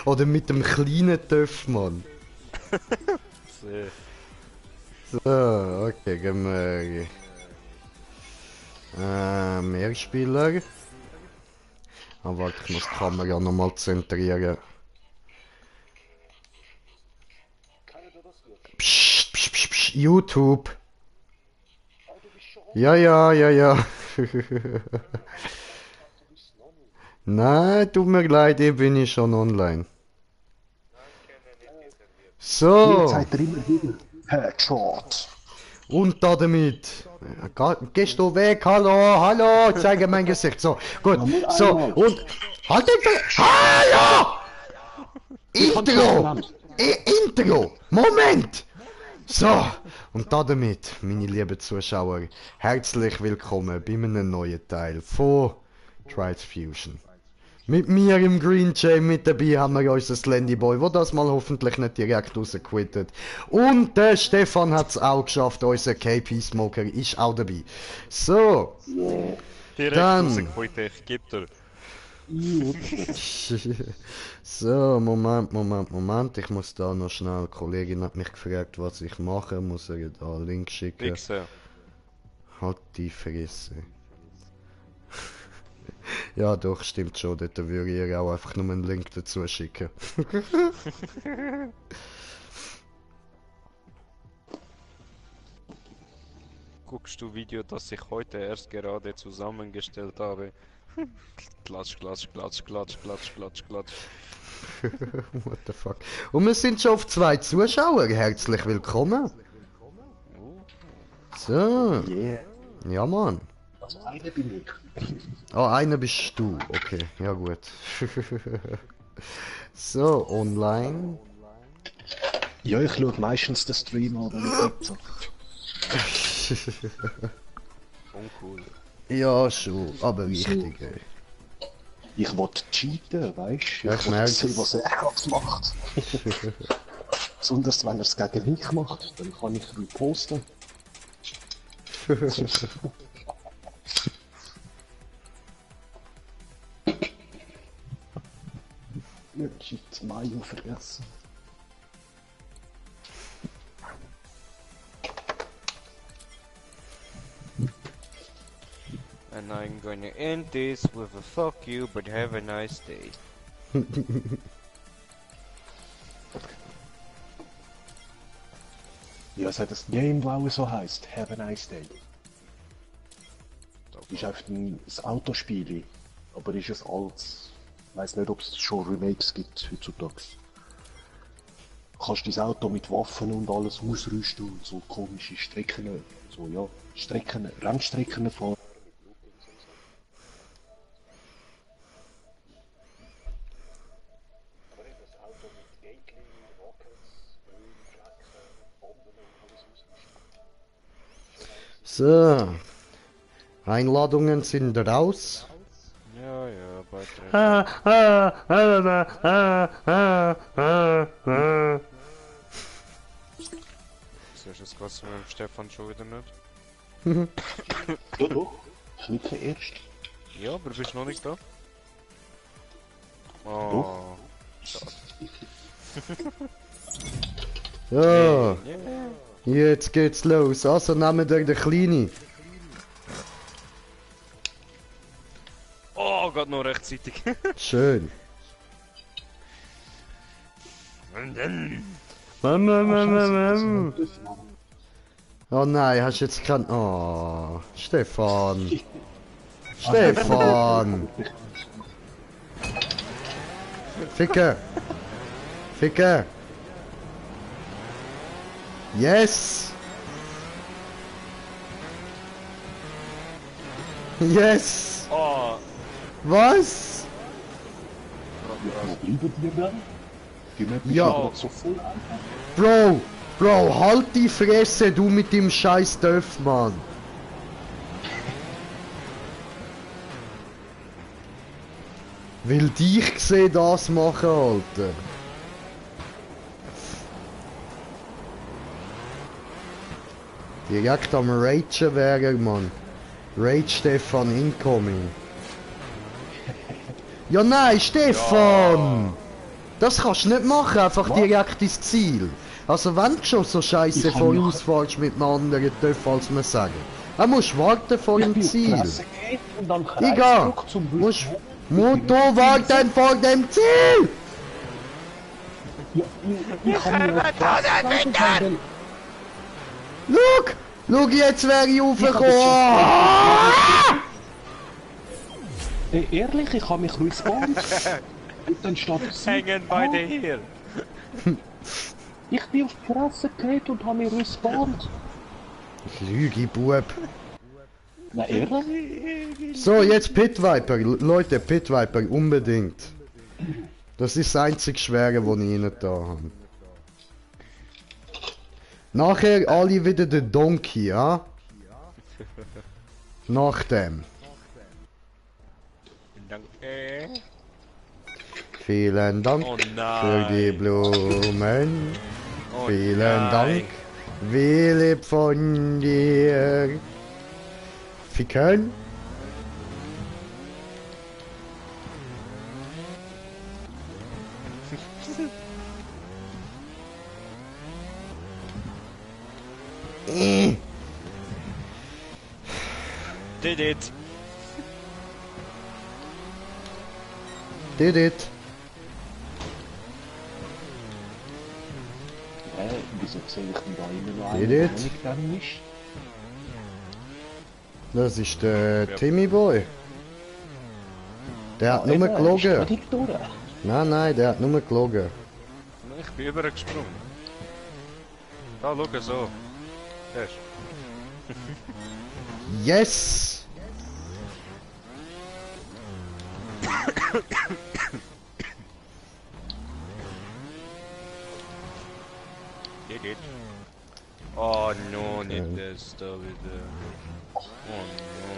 Oder mit dem kleinen Töff, Mann. So, okay, gehen wir... Mehrspieler. Aber warte, ich muss die Kamera nochmal zentrieren. Psst, psst, psst, psst, YouTube. Ja, ja, ja, ja. Nein, tut mir leid, ich bin ich schon online. So. Seid ihr immer wieder Headshot. Und damit. Gehst du weg? Hallo, hallo, zeige mein Gesicht. So, gut. So, und. Halt den Hallo! Intro! Intro! Moment! So, und damit, meine lieben Zuschauer, herzlich willkommen bei einem neuen Teil von Trials Fusion. Mit mir im Green Jam mit dabei haben wir unseren Slendy Boy, der das mal hoffentlich nicht direkt rausquittet. Und der Stefan hat es auch geschafft, unser KP Smoker ist auch dabei. So, direkt dann... rausquittet, gibt er. So, Moment, ich muss da noch schnell, die Kollegin hat mich gefragt, was ich mache, muss er da einen Link schicken. Wichse. Halt die Fresse. Ja doch, stimmt schon, dort würde ich ihr auch einfach nur einen Link dazu schicken. Guckst du Video, das ich heute erst gerade zusammengestellt habe? Klatsch, klatsch, klatsch, klatsch, klatsch, klatsch, klatsch. What the fuck. Und wir sind schon auf 2 Zuschauer, herzlich willkommen. So. Yeah. Ja Mann. Also einer bin ich. Oh, einer bist du. Okay, ja gut. So, online. Ja, ich schaue meistens den Stream an, wenn ich zocke. Uncool. Ja schon, aber wichtig, ey. Ich will cheaten, weißt du? Ja, Ich ich will sehen, merk's. was er gerade macht. Besonders wenn er es gegen mich macht, dann kann ich reposten. Ja, shit, Mayo vergessen. And I'm gonna end this with a fuck you, but have a nice day. Ja, es hat das Game, das so heisst, Have a Nice Day. Ist einfach ein Autospiel, aber ist es alt. Ich weiss nicht, ob es schon Remakes gibt heutzutage. Du kannst dein Auto mit Waffen und alles ausrüsten und so komische Strecken, so ja, Strecken, Rennstrecken fahren. So. Einladungen sind raus. Ja, ja, bald. Siehst du das Gott mit dem Stefan schon wieder nicht? Ja doch, ich nicke erst. Ja, aber du bist noch nicht da. Doch. Oh, schade. Ja, Yeah. jetzt geht's los. Also nehmen wir den Kleinen. Oh, geht noch rechtzeitig. Schön. Und dann. Oh nein, hast du jetzt kein... Oh, Stefan. Stefan. Ficke. Ficke. Yes. Yes. Oh, Was? Wo bleiben die dann? Die Map ist Ja. gerade so voll einfach. Bro, halt die Fresse, du mit dem scheiß Dörf, Mann. Will dich gesehen das machen, Alter. Direkt am Ragen wäre, Mann. Rage Stefan incoming. Ja nein, Stefan! Das kannst du nicht machen, einfach direkt ins Ziel. Also wenn du schon so scheiße Ich kann vorausfährst mit einem anderen Töpf, als man sagen. Dann musst du warten vor dem Ziel. Und dann Egal. Kreisdruck zum Musst Motor warten vor dem Ziel! Ja, ich kann mir nicht Schau jetzt wäre ich raufgekommen! Ehrlich, ich habe mich respawned. Und dann steht es. Hängen beide hier. Ich bin auf die Fresse geredet und habe mich respawned. Lüge, Bub. Na ehrlich? So, jetzt Pit Viper. Leute, Pit Viper, unbedingt. Das ist das einzig Schwere, was ich ihnen da habe. Nachher alle wieder der Donkey, ja? Nach dem. Danke. Vielen Dank Oh für nein. die Blumen. Oh Vielen nein. Dank. Wie lieb von dir. Ficken? Did it. Did it. Wieso sehe ich denn da immer noch Did einen, it? der nicht gegangen ist? Das ist der Timmy Boy. Der hat nur Ist gelogen. der nicht durch? Nein, der hat nur gelogen. Ich bin übergesprungen. Da, schau so. Erst. Yes! Did it. Oh no, nicht das da wieder. Oh no.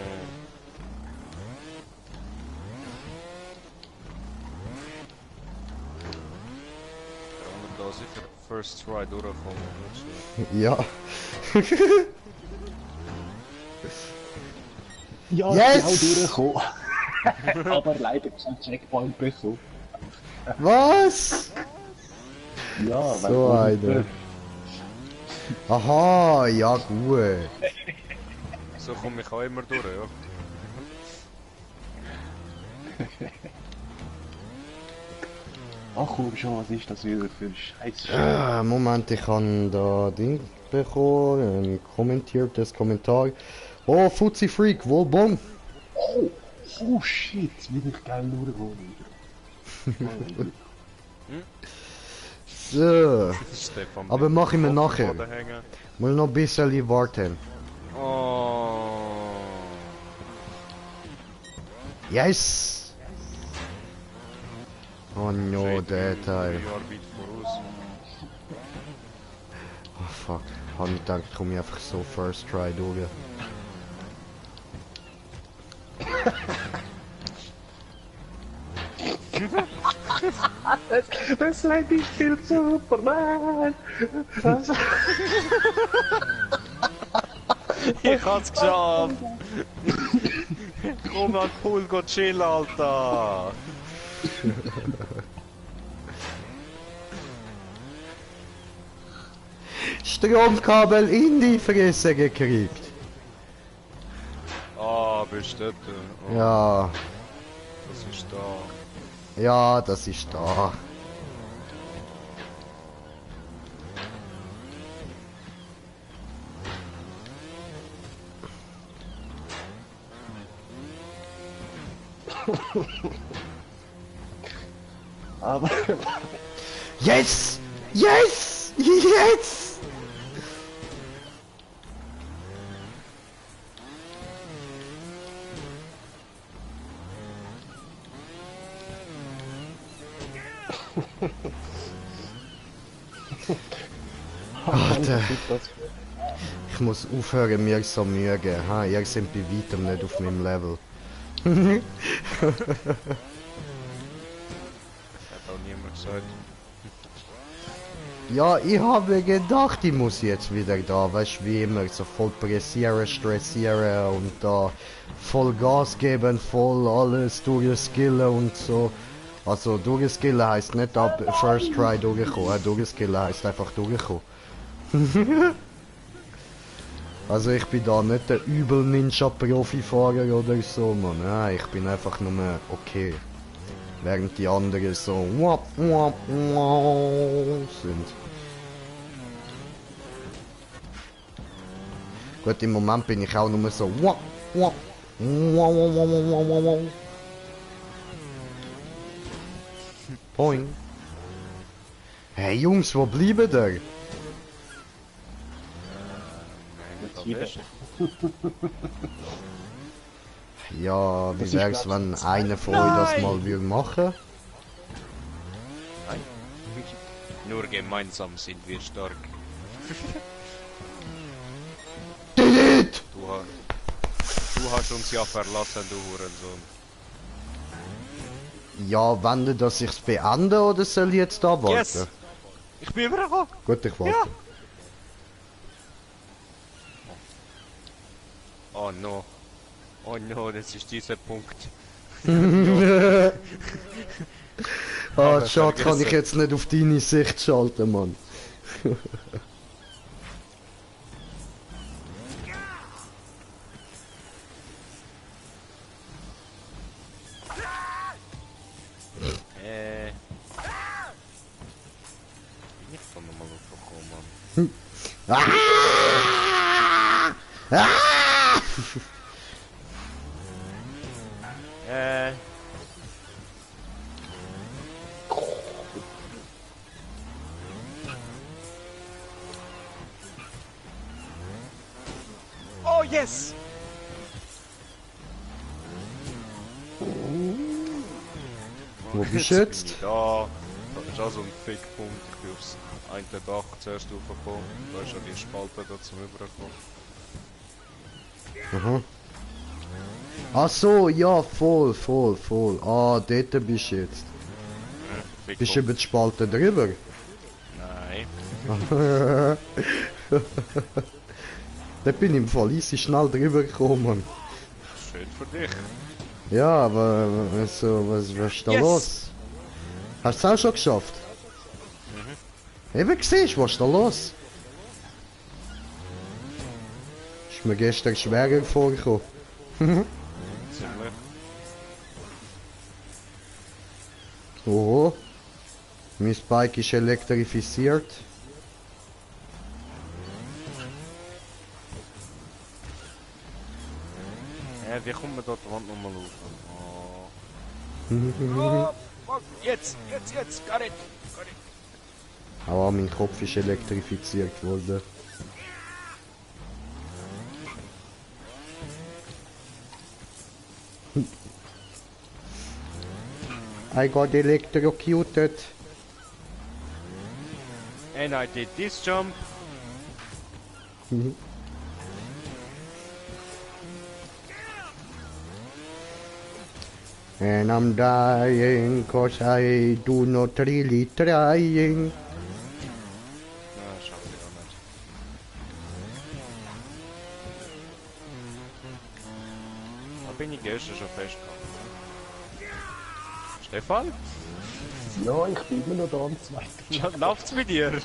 Kann man da sicher First Try durchkommen. Ja. Ja, Yes! ich bin auch durchgekommen. Aber leider kein Checkpoint bekommen. Was? Ja, So einer. Aha, ja gut. So komme ich auch immer durch, ja. Ach komm schon, was ist das wieder für ein Scheiß? Moment, ich kann da Ding bekommen, ein kommentiertes Kommentar. Oh, Fuzzy Freak, wohl bon. Oh shit, wie ich geil durchgekommen. So, Stefan, aber mach ich mir Kopf nachher. am Boden hängen. Muss noch ein bisschen warten. Oh. Yes! Oh no, der Teil. Arbeit voraus. Oh fuck, hab ich gedacht, komm ich einfach so first try durch. Das leid ich viel Superman. Ich hab's geschafft! Komm an den Pool, go chillen, Alter! Stromkabel in die Fresse gekriegt. Ah, bist du dort? Oh, Ja, das ist da. ja, das ist da. Aber Yes! Yes! Yes! Alter, ich muss aufhören, mir so Mühe geben. Ha, ihr seid bei weitem nicht auf meinem Level. Hat auch niemand gesagt. Ja, ich habe gedacht, ich muss jetzt wieder da, weißt du, wie immer, so voll pressieren, stressieren und da voll Gas geben, voll alles durchskillen und so. Also durchskillen heisst nicht ab First Try durchkommen, durchskillen heisst einfach durchkommen. Also ich bin da nicht der übel Ninja-Profi-Fahrer oder so, Mann. Nein, ich bin einfach nur okay. Während die anderen so sind. Gut, im Moment bin ich auch nur so Boing. Hey Jungs, wo bleiben ihr? Ja, wie wär's, wenn einer von euch das mal würde machen? Nein. Nur gemeinsam sind wir stark. Delete! Du hast uns ja verlassen, du Hurensohn. Ja, wenn das ich's beende oder soll ich jetzt da warten? Yes! Ich bin übergekommen! Gut, ich warte. Ja. Oh no. Oh no, das ist dieser Punkt. Ah, schade, kann ich jetzt nicht auf deine Sicht schalten, Mann. Bin ich von nochmal aufgekommen, Mann. Ah! Ah! Oh yes! Wo bist du jetzt? Da, das ist auch so ein Fickpunkt. Ich bin aufs eine Dach zuerst aufgekommen. Da ist ja die Spalte da zum Überkommen. Aha. Ach so, ja, voll. Ah, dort bist du jetzt. Bist du über die Spalte drüber? Nein. Da bin ich im Fall easy schnell drüber gekommen. Schön für dich. Ja, aber also, was ist da los? Hast du es auch schon geschafft? Eben siehst du, was ist da los? Ist mir gestern schwerer vorgekommen. Ziemlich. Oh, mein Spike ist elektrifiziert. Wie kommt man dort die Wand nochmal auf? Oh. Oh, jetzt, got it. Aber mein Kopf ist elektrifiziert worden. I got electrocuted. And I did this jump. And I'm dying cause I do not really trying. Ja, schaffe ich auch nicht. Da bin ich gestern schon festgehalten. Stefan? Ja, ich bin immer noch da am zweiten. Ja, läuft's mit dir?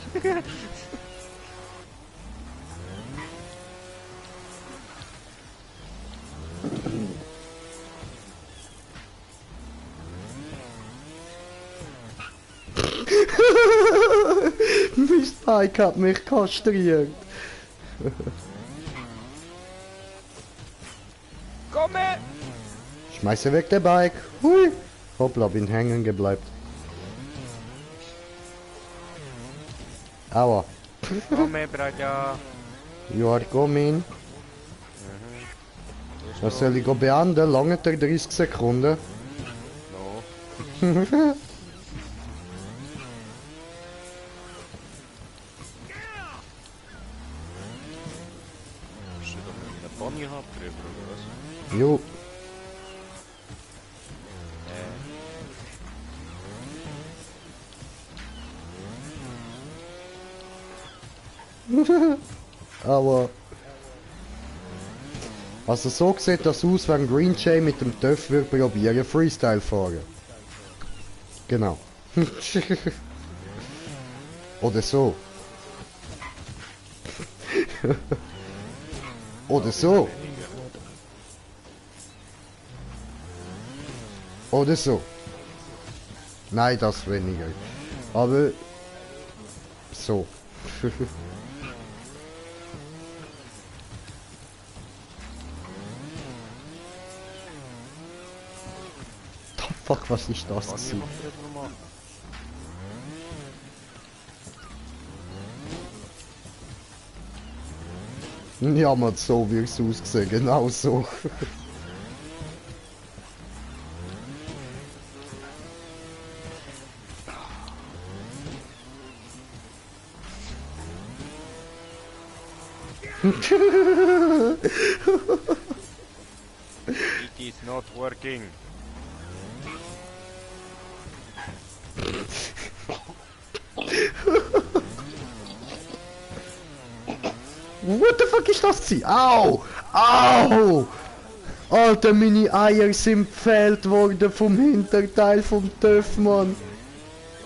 Mein Spike hat mich kastriert. Komm her! Schmeiße weg der Bike. Hui. Hoppla, bin hängen gebleibt. Aua. Komm her, Braja! You are coming. Was soll ich go beenden? Lange 30 Sekunden. No. Bist du da mit einem Pony hab drüber, oder was? Jo. Aber... Also so sieht das aus, wenn Green Jay mit dem TÜV will probieren Freestyle fahren. Genau. Oder so. Oder so. Oder so. Nein, das weniger. Aber so. Fuck, was ist das? Kann ich gewesen? noch nicht machen. Ja, man, so wie es aussehen, genau so. It is not working. What the fuck ist das gewesen? Au! Au! Alter, meine Eier sind gefällt worden vom Hinterteil vom TÜV, Mann.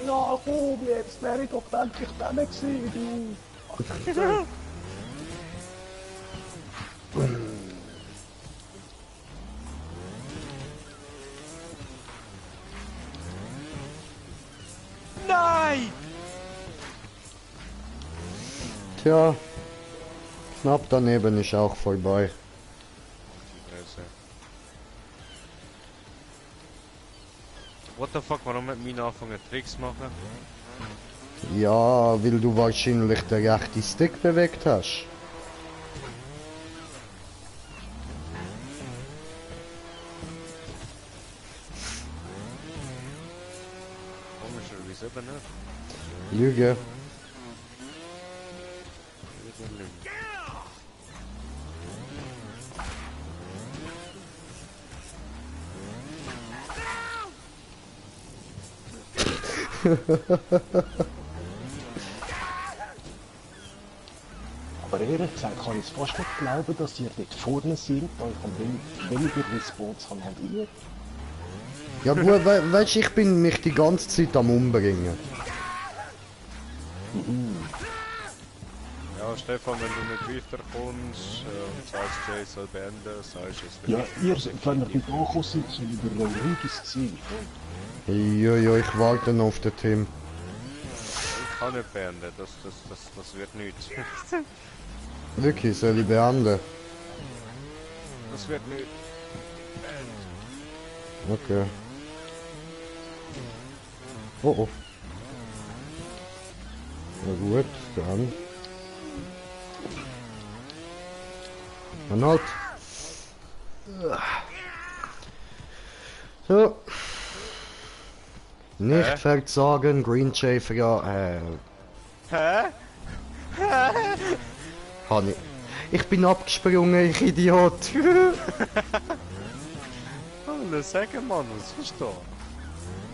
Na komm, jetzt wäre ich doch endlich dran gewesen, du. Nein! Tja, knapp daneben ist auch vorbei. What the fuck, warum hat meine angefangen Tricks machen? Ja, weil du wahrscheinlich den rechten Stick bewegt hast. Komischerweise eben nicht. Lüge. Aber ehrlich gesagt kann ich es fast nicht glauben, dass ihr dort vorne sind, da ich am weniger Response habe als ihr. Ja gut, weißt du, ich bin mich die ganze Zeit am Umbringen. Ja, Stefan, wenn du nicht weiterkommst und sagst, Jay soll beenden, sagst du es. Ja, wenn ihr dort angekommen seid, soll ihr ein ruhiges Ziel. Ja, ich warte noch auf den Tim. Ich kann nicht beenden, das wird nichts. Wirklich, soll ich beenden? Das wird nicht. Okay. Oh oh. Na gut, dann. Und halt. So. Nicht verzagen, Green Chafer, ja, Hä? Honey. Ich bin abgesprungen, ich Idiot. Sagen, Mann, was ist da?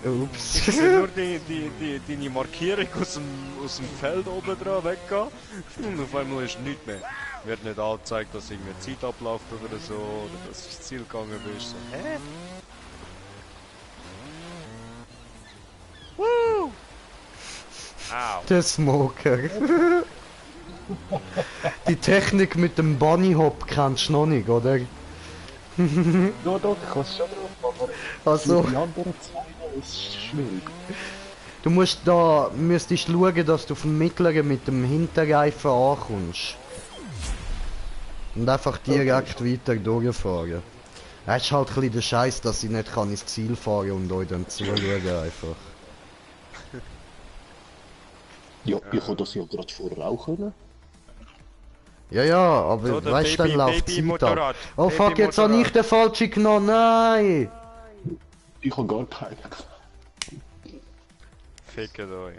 Ups. Ich sehe nur deine Markierung aus dem Feld oben dran weggehen und auf einmal ist nichts mehr. Wird nicht angezeigt, dass irgendwie Zeit abläuft oder so, oder dass du ins Ziel gegangen bist. So, hä? Woo! Au! Der Smoker. Die Technik mit dem Bunny Hop kennst du noch nicht, oder? Ja, doch, ich kann es schon drauf, aber Also, die anderen zwei ist schwierig. du müsstest schauen, dass du vom Mittleren mit dem Hinterreifen ankommst. Und einfach direkt weiter durchfahren. Es ist halt ein bisschen der Scheiß, dass ich nicht kann ins Ziel fahren und euch dann zuschauen einfach. Ja, ich habe das ja gerade vorher auch können. Ja, aber So, der weißt du, dann läuft die Zeit ab. Motorrad. Oh fuck, jetzt habe ich den falschen genommen, nein! Ich habe gar keinen. Fickt euch.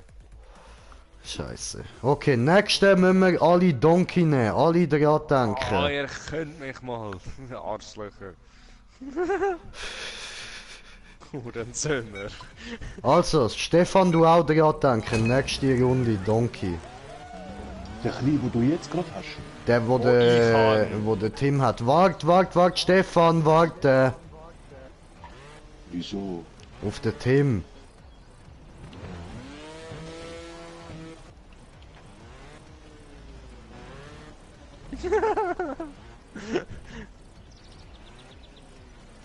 Scheiße. Okay, nächste müssen wir alle Donkey nehmen, alle dran denken. Oh, ihr könnt mich mal, Arschlöcher. Hurensöhner. Also, Stefan, du auch dran denken, nächste Runde Donkey. Der Kleine, den du jetzt gerade hast. Der, wo der Tim hat. Wart, Stefan, warte. Wieso? Auf den Tim.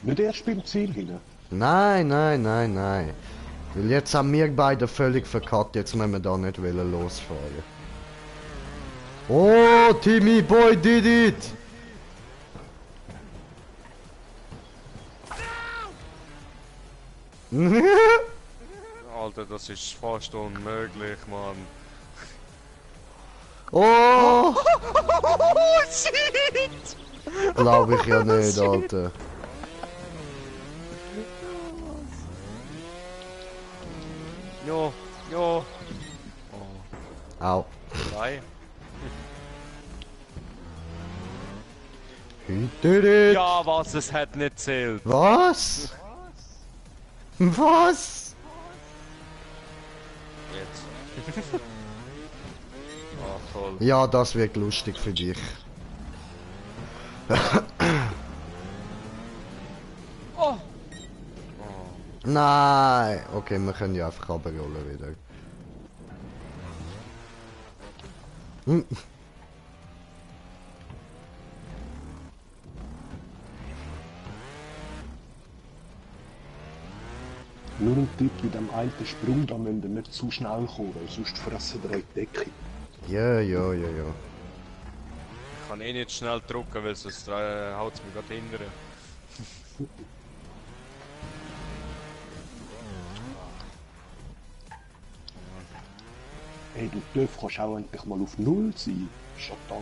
Nicht erst beim Ziel hin. Nein. Weil jetzt haben wir beide völlig verkackt, jetzt müssen wir da nicht losfahren. Oh, Timmy Boy did it! Alter, das ist fast unmöglich, Mann. Oh! Oh, shit! Glaube ich ja nicht, Alter. Ja, ja. Au. Nein. He did it! Ja, was, es hat nicht zählt. Was? Was? Jetzt. Ah, toll. Ja, das wird lustig für dich. Oh. Nein! Okay, wir können ja einfach runterrollen wieder. Hm. Nur ein Tipp, mit dem einen Sprung, da müsst ihr nicht zu schnell kommen, weil sonst fressen ihr die Decke. Ja. Ich kann eh nicht schnell drücken, weil sonst haut es mich gerade hindern. Hey, du Dörf kannst auch endlich mal auf Null sein. Statt da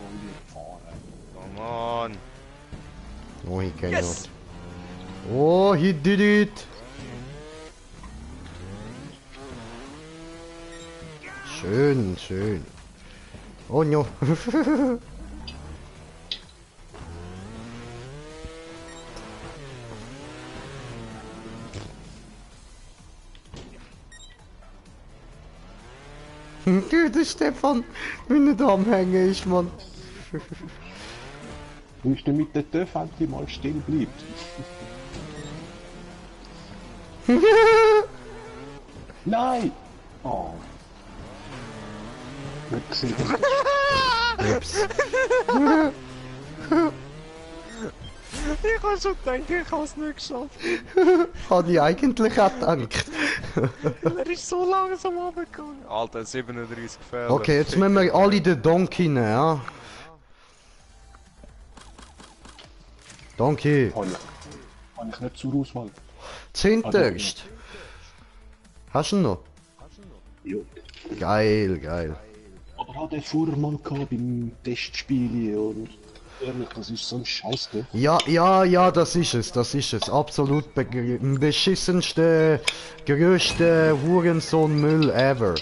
fahren. Come on. Oh, he cannot. Yes! Oh, he did it! Schön. Oh no. Der Stefan, wenn er da am Hängen ist, Mann. Du musst damit der Dörf endlich mal stehen bleibt. Nein! Oh. Nicht gesehen. Ups. Ich habe schon gedacht, ich habe es nicht geschafft. Habe ich eigentlich auch gedacht. Er ist so langsam runtergegangen. Alter, 37 Fehler. Okay, jetzt müssen wir alle den Donkey nehmen, ja? Donkey. Habe ich nicht zur Auswahl. Zehnterst. Hast du ihn noch? Jo. Geil. Aber hat er vorher mal gehabt beim Testspiel und ehrlich, das ist so ein Scheiß, ne? Ja, das ist es. Absolut beschissenste, größte Hurensohn-Müll ever.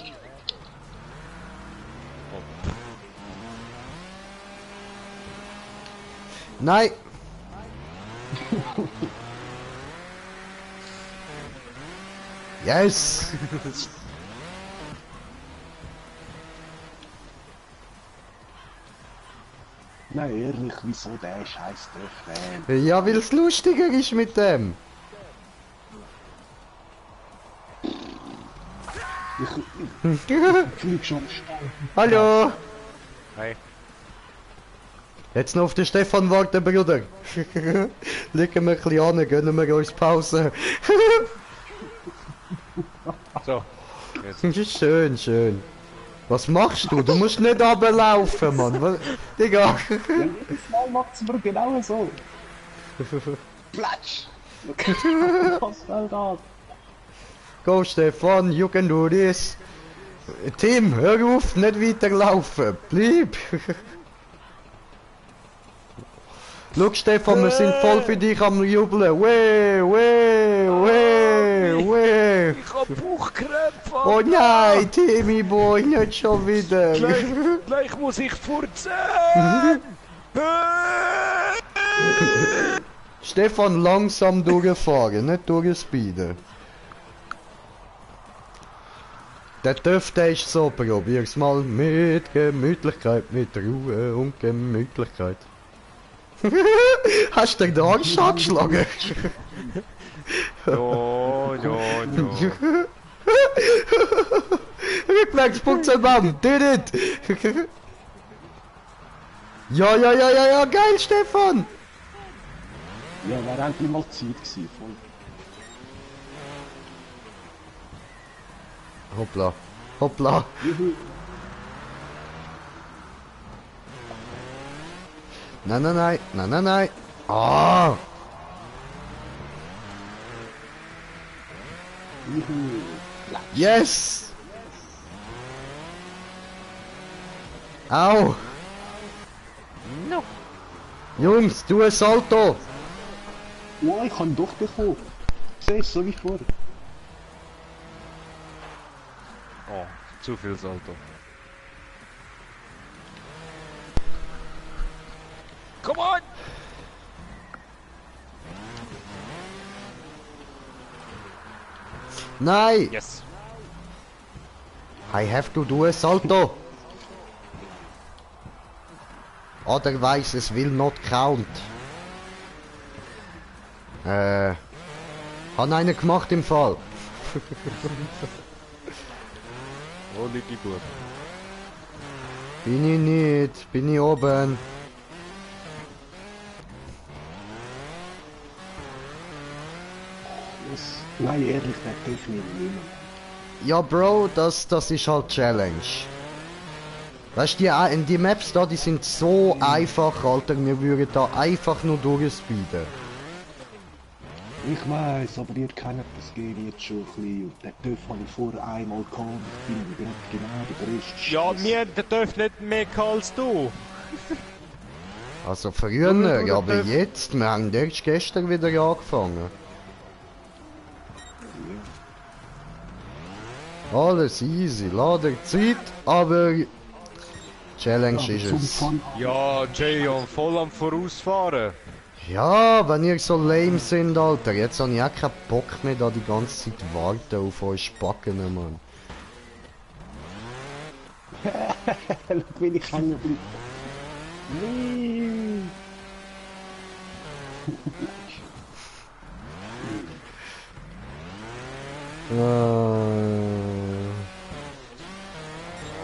Nein! Yes! Nein, ehrlich, wieso der Scheiß Dörf? Ja, weil es lustiger ist mit dem. Ich flieg schon stark. Hallo! Hey. Jetzt noch auf den Stefan warten, Bruder. Legen wir ein bisschen an, gönnen wir uns Pause. So. Jetzt. Schön. Was machst du? Du musst nicht runterlaufen, Mann. Was? Digga. Jedes Mal macht's mir genau so. Platsch! Was fällt ab? Go Stefan, you can do this. Tim, hör auf, nicht weiterlaufen. Bleib. Schau Stefan, wir sind voll für dich am Jubeln. Weh. Ich hab Bauchkrämpfe. Oh nein, Timmy Boy, nicht schon wieder. Gleich muss ich furzen. Stefan, langsam durchfahren, nicht durchspeeden. Der dürfte ist so, probier's mal mit Gemütlichkeit, mit Ruhe und Gemütlichkeit. Hast du den Angst angeschlagen? No. Rückwärts, Punkt, Mann, did it! Ja, ja, ja, ja, ja, geil, Stefan! Ja, wäre endlich mal Zeit gewesen. Voll. Hoppla, hoppla. Juhu. Nein, nein, nein, nein, nein, nein. Ah! Juhu. Yes! Au! No. Jungs, du ein Salto! Oh, ich kann doch bekommen. Siehst so wie vor. Oh, zu viel Salto. Come on! Nein! Yes. I have to do a salto! Otherwise es will not count. Hat einer gemacht im Fall. Wo liegt die gut? Bin ich nicht, bin ich oben. Nein, ehrlich, der darf nicht nehmen. Ja, Bro, das ist halt Challenge. Weißt du, die Maps da, die sind so einfach, Alter, wir würden da einfach nur durchspeeden. Ich weiß, aber ihr kennt das Game jetzt schon ein bisschen. Und den Töff habe ich vorher einmal gehabt. Ich bin gerade genau der größte Ja, Scheiss. wir dürfen nicht mehr als du. Also früher, ja, aber jetzt, wir haben erst gestern wieder angefangen. Alles easy, lade Zeit, aber Challenge Ja, ist zum es. Fun. Ja, Jayon, voll am Vorausfahren. Ja, wenn ihr so lame sind, Alter, jetzt habe ich auch keinen Bock mehr, da die ganze Zeit warten auf euch Spacken, Mann. Schau, will ich hängen bleiben. Nee.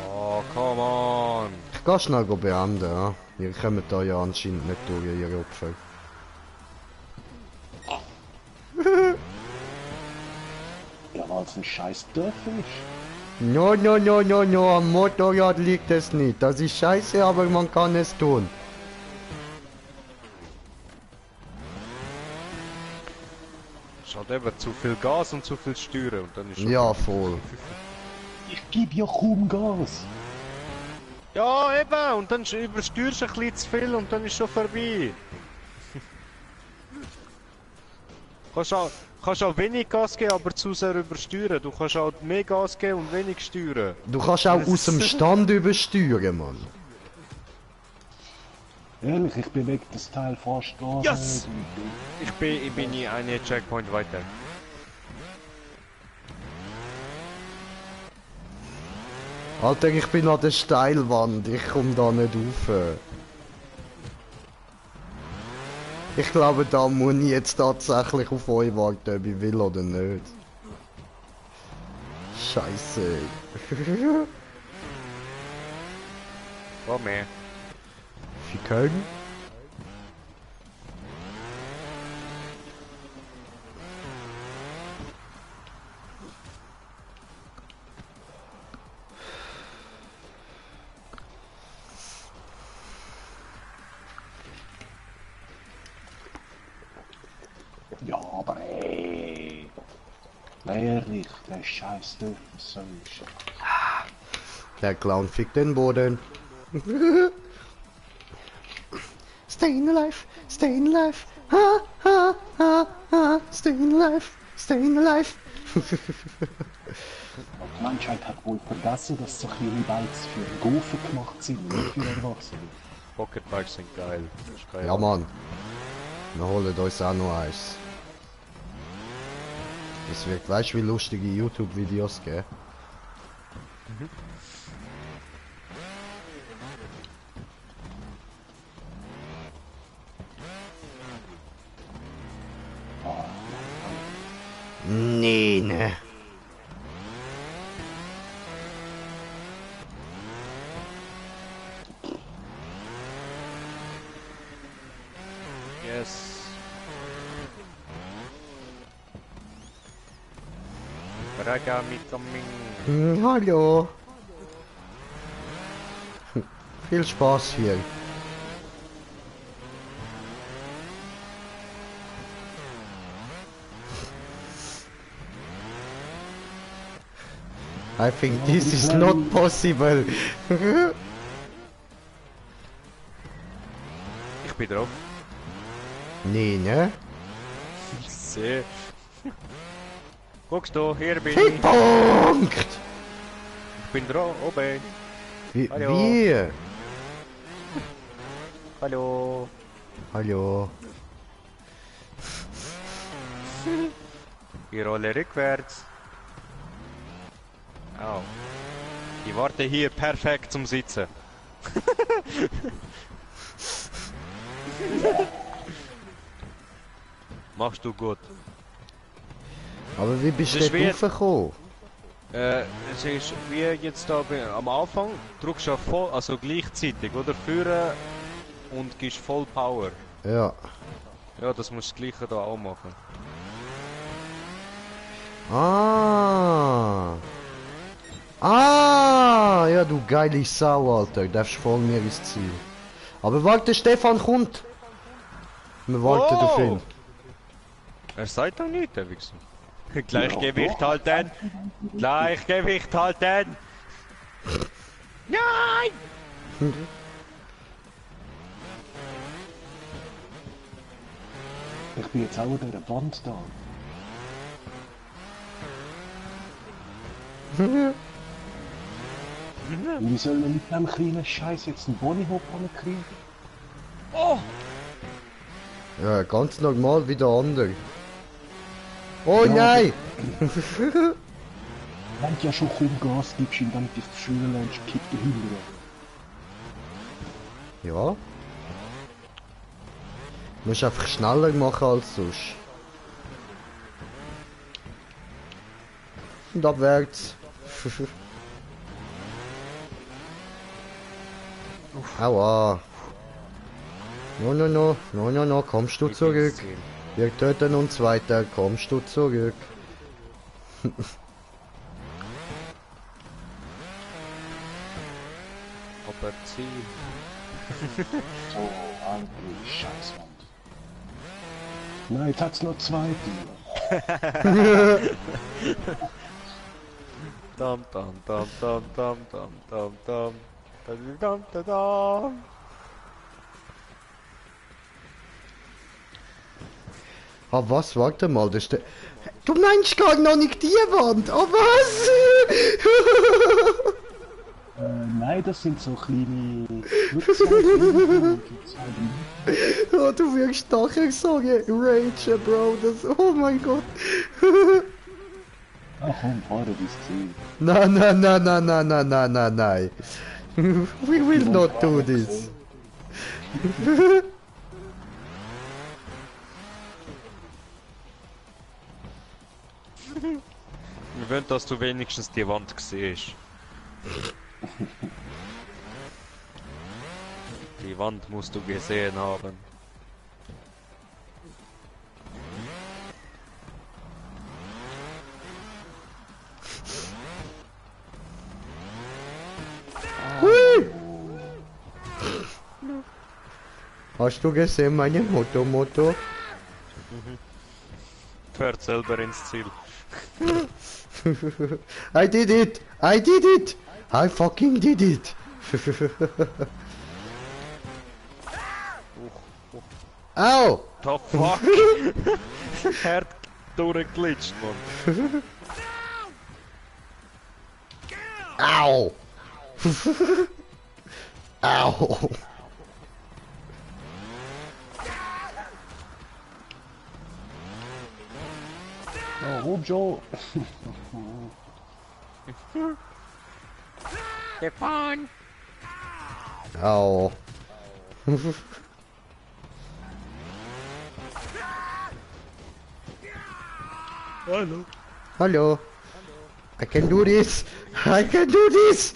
Oh, come on. Ich geh schnell beenden, ja. Ihr kommt da ja anscheinend nicht durch, ihr Opfer. Ja, weil es ein scheiß Dörfer ist. No, no, no, no, no, am Motorrad liegt es nicht. Das ist scheiße, aber man kann es tun. Es hat eben zu viel Gas und zu viel Steuern und dann ist schon Ja, voll. Ich gebe ja kaum Gas. Ja, eben, und dann übersteuerst du ein bisschen zu viel und dann ist schon vorbei. kannst auch wenig Gas geben, aber zu sehr übersteuern. Du kannst auch mehr Gas geben und wenig steuern. Du kannst auch aus dem Stand übersteuern, Mann. Ehrlich, ich bewege das Teil fast gar Yes! nicht. Ich bin in eine Checkpoint weiter. Alter, ich bin an der Steilwand, ich komme da nicht rauf. Ich glaube, da muss ich jetzt tatsächlich auf euch warten, ob ich will oder nicht. Scheiße. Komm her. Ficken? Ja, aber ey. Ehrlich, der scheiß Dörfer so ist. Der Clown fickt den Boden. Staying alive, staying alive. Ha, ha, ha, ha. Staying alive, staying alive. Die Menschheit hat wohl vergessen, dass so kleine Bikes für Golfen gemacht sind, nicht für Erwachsene. Pocketbikes sind geil. Das ist geil. Ja, Mann. Wir holen uns auch noch eins. Das wird, weißt du, wie lustige YouTube-Videos geben? Nee, ne. Yes. Ragami coming. Hallo. Viel Spaß hier. I think this is not possible. Ich bin drauf. Nee, ne? Sehr. Guckst du, hier bin ich. Punkt! Ich bin drauf, oben. Wie? Hallo. Wie? Hallo. Hallo. Ich rolle rückwärts. Au. Ich warte hier perfekt zum Sitzen. Machst du gut. Aber wie bist du Das ist dort wie- raufgekommen? Es ist wie jetzt da am Anfang, drückst du ja voll, also gleichzeitig, oder? Führen und gibst voll Power. Ja. Ja, das musst du das gleiche da auch machen. Ah. Ah. Ja, du geile Sau, Alter. Du darfst voll mir ins Ziel. Aber warte, Stefan kommt. Wir warten auf ihn. Er sagt doch nichts, der Wichser. Gleichgewicht halten! Gleichgewicht halten! Nein! Ich bin jetzt auch an dieser Wand da. Wie soll man mit dem kleinen Scheiß jetzt einen Bonnyhop kriegen? Oh! Ja, ganz normal wie der andere. Oh Ja, nein! Wenn du ja schon kaum Gas gibst, und dann dich fühlen lässt, kippt die Hülle. Ja. Du musst einfach schneller machen als sonst. Und abwärts. Aua. No, no, no, no, no, no, kommst du zurück. Wir töten uns weiter, kommst du zurück. Aber Ziel. So, eigentlich Scheißwand. Nein, jetzt hat's noch zwei Türen. Dam dam dam dam dam dam dam dam dam dam dam dam. Ah was, warte mal, das ist der... Du meinst gar noch nicht die Wand, oh was? Nein, das sind so kleine Flugzeuge. Oh, du wirst nachher sagen, Rage, Bro, das... Oh mein Gott. Ach komm, fahre dein Ziel. Nein, nein, nein, nein, nein, nein, nein, nein, nein. We will not do this. Wir wollen, dass du wenigstens die Wand siehst. Die Wand musst du gesehen haben. Hast du gesehen, meine Moto? Fährt selber ins Ziel. I did it! I did it! I fucking did it! Au! The fuck? Er hat durchgeglitscht, Mann. Au! Au! Oh, komm schon. Stefan! Au! Hallo. Hallo! I can do this! I can do this!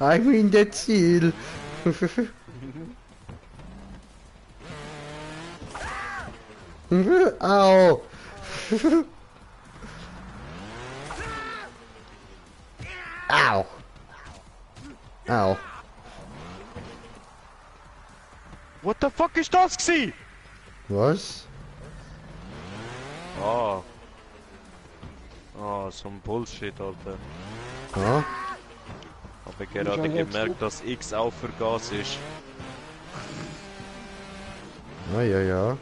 I'm in the Ziel. Au. Au. Au. What the fuck ist das gsi? Was? Ah. Ah, so ein Bullshit, Alter. Ja? Habe gerade gemerkt, dass X auch für Gas ist. Ja, ja, ja.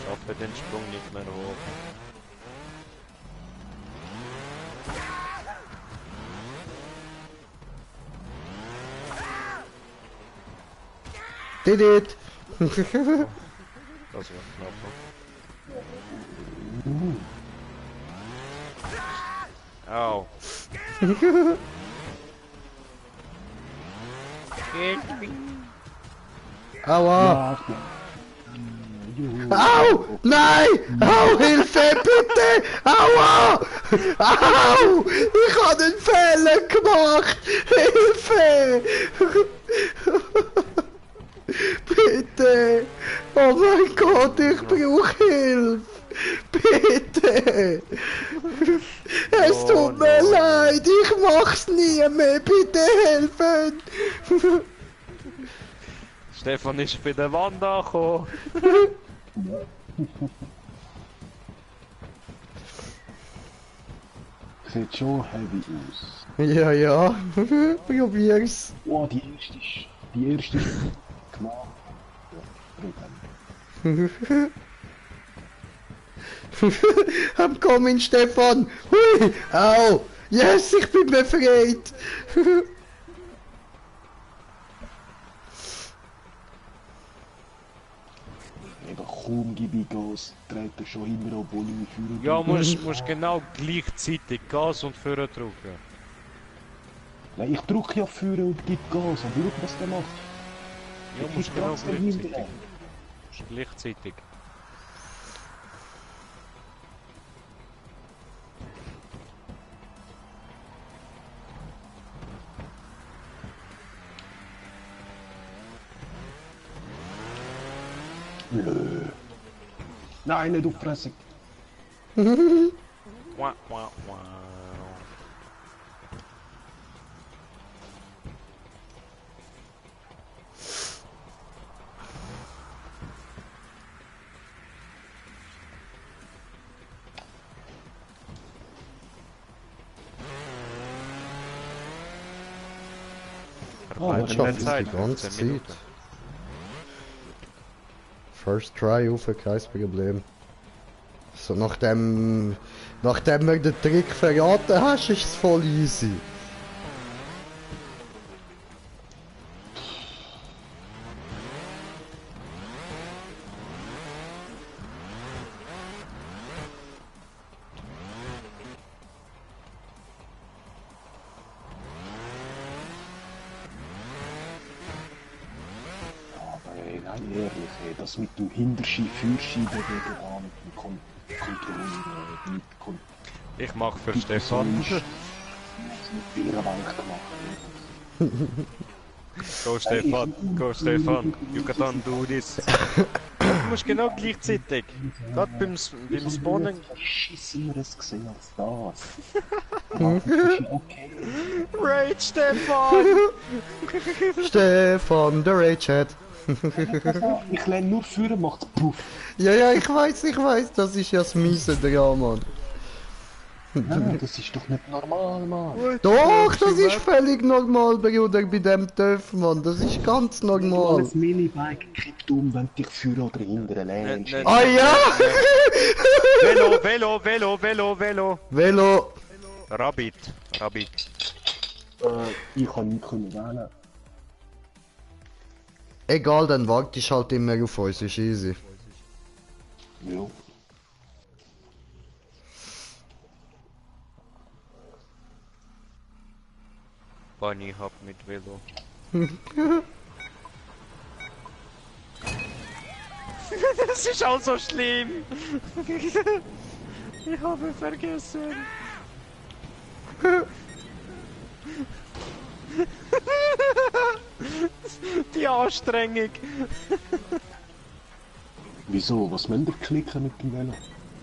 Schaffe den Sprung nicht mehr hoch. Did it! Das war knapp. Au. Aua! Ja, Au! Nein! Au! Hilfe, bitte! Aua! Au! Ich habe einen Fehler gemacht! Hilfe! Bitte! Oh mein Gott, ich brauche Hilfe! Bitte! Es tut mir leid, ich mach's nie mehr, bitte helfen! Stefan ist bei der Wand angekommen. sieht schon heavy aus. Ja, ja, probier's. Oh, die erste ist gemacht. Ja, Problem. I'm coming, Stefan! Hui! Au! Yes, ich bin befreit! Eben kaum gebe ich Gas, dreht er schon immer, obwohl ich mich fühle. Ja, musst genau gleichzeitig Gas und Führer drücken. Nein, ich drücke ja Führer und gebe Gas, und schau, was der macht. Ja, Ich musst bin genau ganz dahinter. gleichzeitig. Musst gleichzeitig. Nö. Nein, nicht auf die Fresse. Wah, wah, wah. Oh, Das schafft es die ganze Zeit. First try auf, kein Problem. So, nachdem wir den Trick verraten hast, ist es voll easy. Nein, ehrlich, ey, das mit dem Hinterschiff, Führscheibenwege da, mit dem Kontrollen, Ich mach für Stefan. mit ihrer Bank gemacht. Go Stefan, go Stefan, you can do this. Du musst genau gleichzeitig. Gerade beim Spawnen. Verschisseneres gesehen als das. Aber das ist ja okay. Rage Stefan! Stefan, der Rage-Head. Ich lerne nur führen, macht's puff. Ja, ja, ich weiß, das ist ja das Miese dran, Mann. Ja, das ist doch nicht normal, Mann. Doch, das ist völlig normal, Bruder, bei dem TÜV, Mann. Das ist ganz normal. Das Minibike kippt wenn du dich führen oder hindern lernst. Nicht- Ah ja! Velo! Velo! Rabbit. Ich kann nicht wählen. Egal, dann wartest halt immer auf uns, ist easy. Ja. Bunny Hop mit Velo. Das ist auch so schlimm. Ich habe vergessen. Die Anstrengung. Wieso? Was müssen wir klicken mit dem Velo?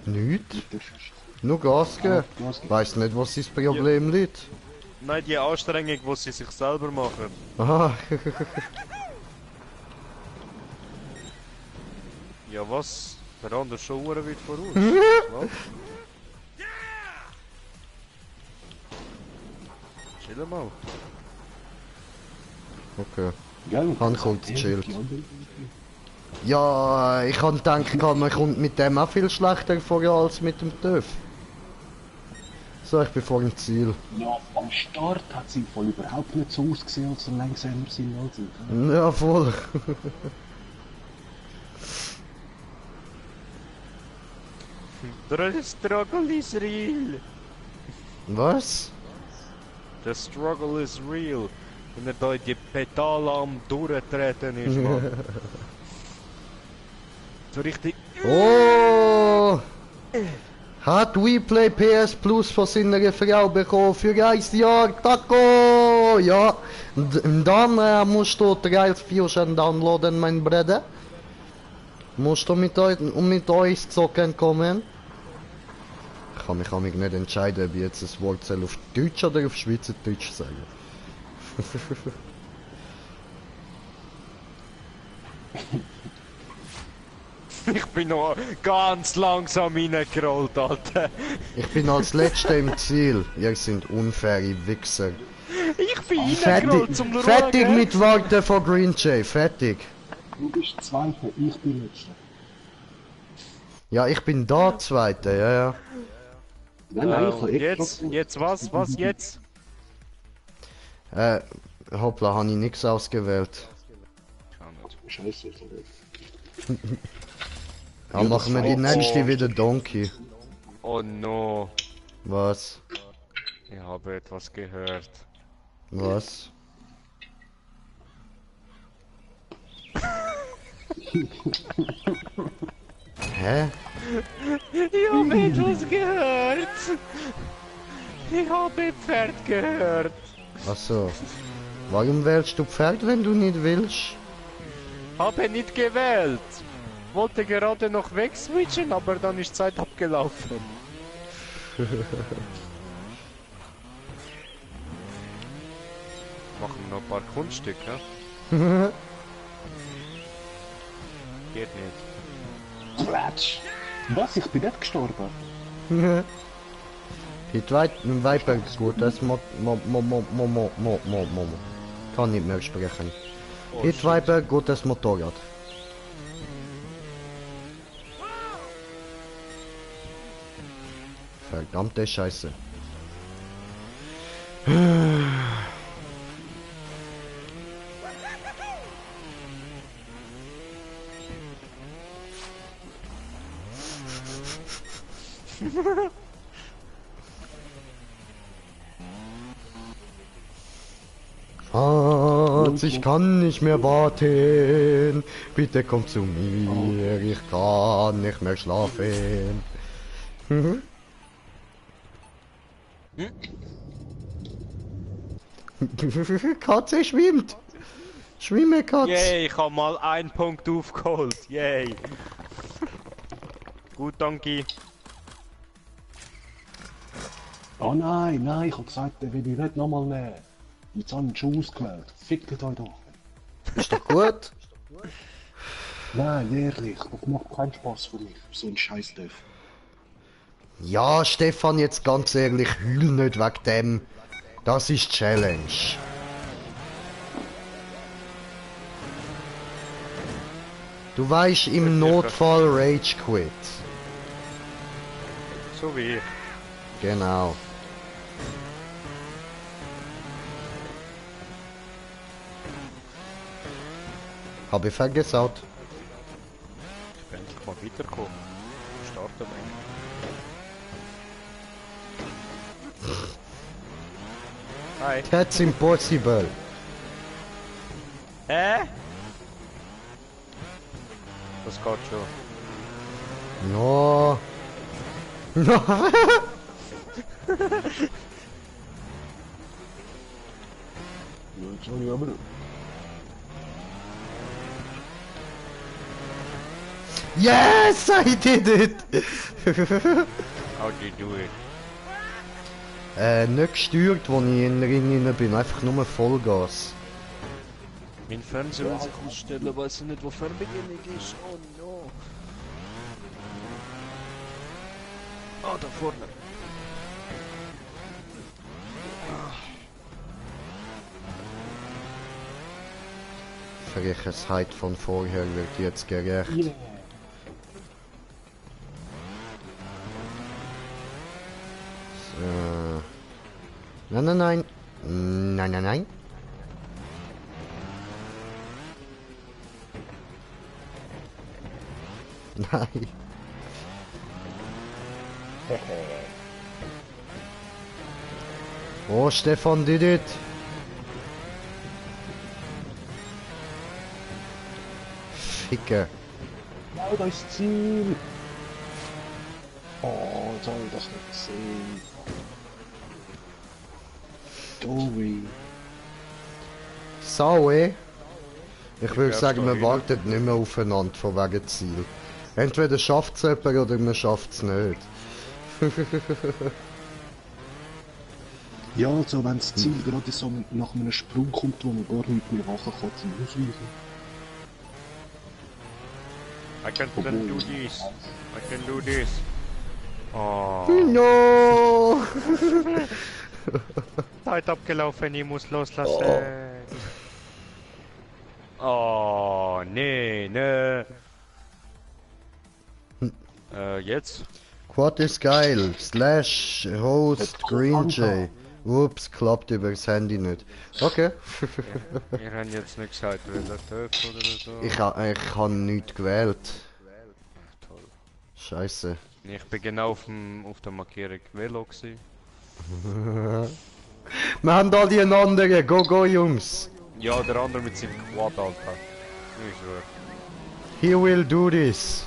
Nicht. Das ist... Nur Gas geben. Gas geben. Weiss nicht, was das Problem liegt. Nein, die Anstrengung, die sie sich selber machen. Aha. Ja was? Der andere schon weit voraus. Was? Chill mal. Okay. Gell? Han kommt Ja, chillt. die anderen- Ja, ich kann denken, man kommt mit dem auch viel schlechter vor als mit dem TÜV. So, ich bin vor dem Ziel. Ja, am Start hat sie voll überhaupt nicht so ausgesehen, als er langsamer sind als ich. Ja, voll. The struggle is real. Was? The struggle is real. Wenn er da in die Pedale am Durchtreten ist, Mann. So richtig... Oh! Hat WePlay PS Plus von seiner Frau bekommen für ein Jahr. Taco! Ja. Und dann musst du 3-4 downloaden, mein Bruder. Musst du mit uns zocken kommen? Ich kann mich nicht entscheiden, ob ich jetzt das Wort soll auf Deutsch oder auf Schweizerdeutsch sagen. Ich bin noch ganz langsam reingerollt, Alter. Ich bin als Letzter im Ziel. Ihr seid unfaire Wichser. Ich bin reingerollt zum Schauen. Fertig mit Warten von Green Jay, fertig. Du bist Zweiter, ich bin Letzter. Ja, ich bin da Zweiter, ja, ja. Nein, nein, ich habe Jetzt was? Was jetzt? Hoppla, habe ich nichts ausgewählt. Scheiße. Dann machen wir die nächste wieder Donkey. Oh no. Was? Ich habe etwas gehört. Was? Hä? Ich habe etwas gehört. Ich habe Pferd gehört. Achso. Warum wählst du Pferd, wenn du nicht willst? Habe nicht gewählt. Wollte gerade noch wegswitchen, aber dann ist Zeit abgelaufen. Machen noch ein paar Kunststücke. Geht nicht. Quatsch! Was? Ich bin nicht gestorben? Die zweiten Viper gut, das kann nicht mehr sprechen. Oh, Hit Viper, gutes Motorrad. Verdammte Scheiße. Schatz, ich kann nicht mehr warten. Bitte komm zu mir, ich kann nicht mehr schlafen. Katze schwimmt. Schwimme, Katze. Yay, ich habe mal einen Punkt aufgeholt. Yay. Gut, danke. Oh nein, nein, ich hab gesagt, den will ich nicht nochmal nehmen. Jetzt habe ich ihn schon ausgewählt. Fickt euch doch. Ist doch gut. Nein, ehrlich, das macht keinen Spaß für mich. So ein Scheiß Def. Ja, Stefan, jetzt ganz ehrlich, heul nicht wegen dem. Das ist Challenge. Du weißt, im Notfall Rage Quit. So wie ich. Genau. Habe ich vergessen. Ich bin endlich mal weitergekommen. Starten wir. Hi. That's impossible. Das geht schon. No. No. Ja, jetzt habe ich aber... Yes, I did it! How do you do it? Nicht gesteuert, als ich in den Ring rein bin, einfach nur Vollgas. Mein Fernseher will sich ausstellen, weiß ich nicht, wo Fernbedienung ist. Oh no. Ah, da vorne. Frechheit von vorher wird jetzt gerecht. Yeah. So. Nein, nein, nein. Nein, nein, nein. Nein. Oh, Stefan did it. Ficke. Ja, da ist das Ziel! Oh, jetzt habe ich das nicht gesehen. Dory. Sau, eh? Ich würde glaub, sagen, da wir hin. warten nicht mehr aufeinander von wegen Ziel. Entweder schafft es jemand oder man schafft es nicht. Ja, also wenn das Ziel gerade so nach einem Sprung kommt, wo man gar nicht mehr machen kann, zum Ausweichen. I can do this. I can do this. Oh. No! Zeit abgelaufen, ich muss loslassen. Oh, nee, nee. Jetzt? Quad ist geil. Slash, Host, Green Jay. Ups, klappt über das Handy nicht. Okay. Wir haben jetzt nicht gesagt, welcher TÜV oder so. Ich habe nichts gewählt. Toll. Scheiße. Ich bin genau auf der Markierung Velo gewesen. Wir haben all die anderen. Go, go, Jungs. Ja, der andere mit seinem Quad, Alter. Ich schwör. He will do this.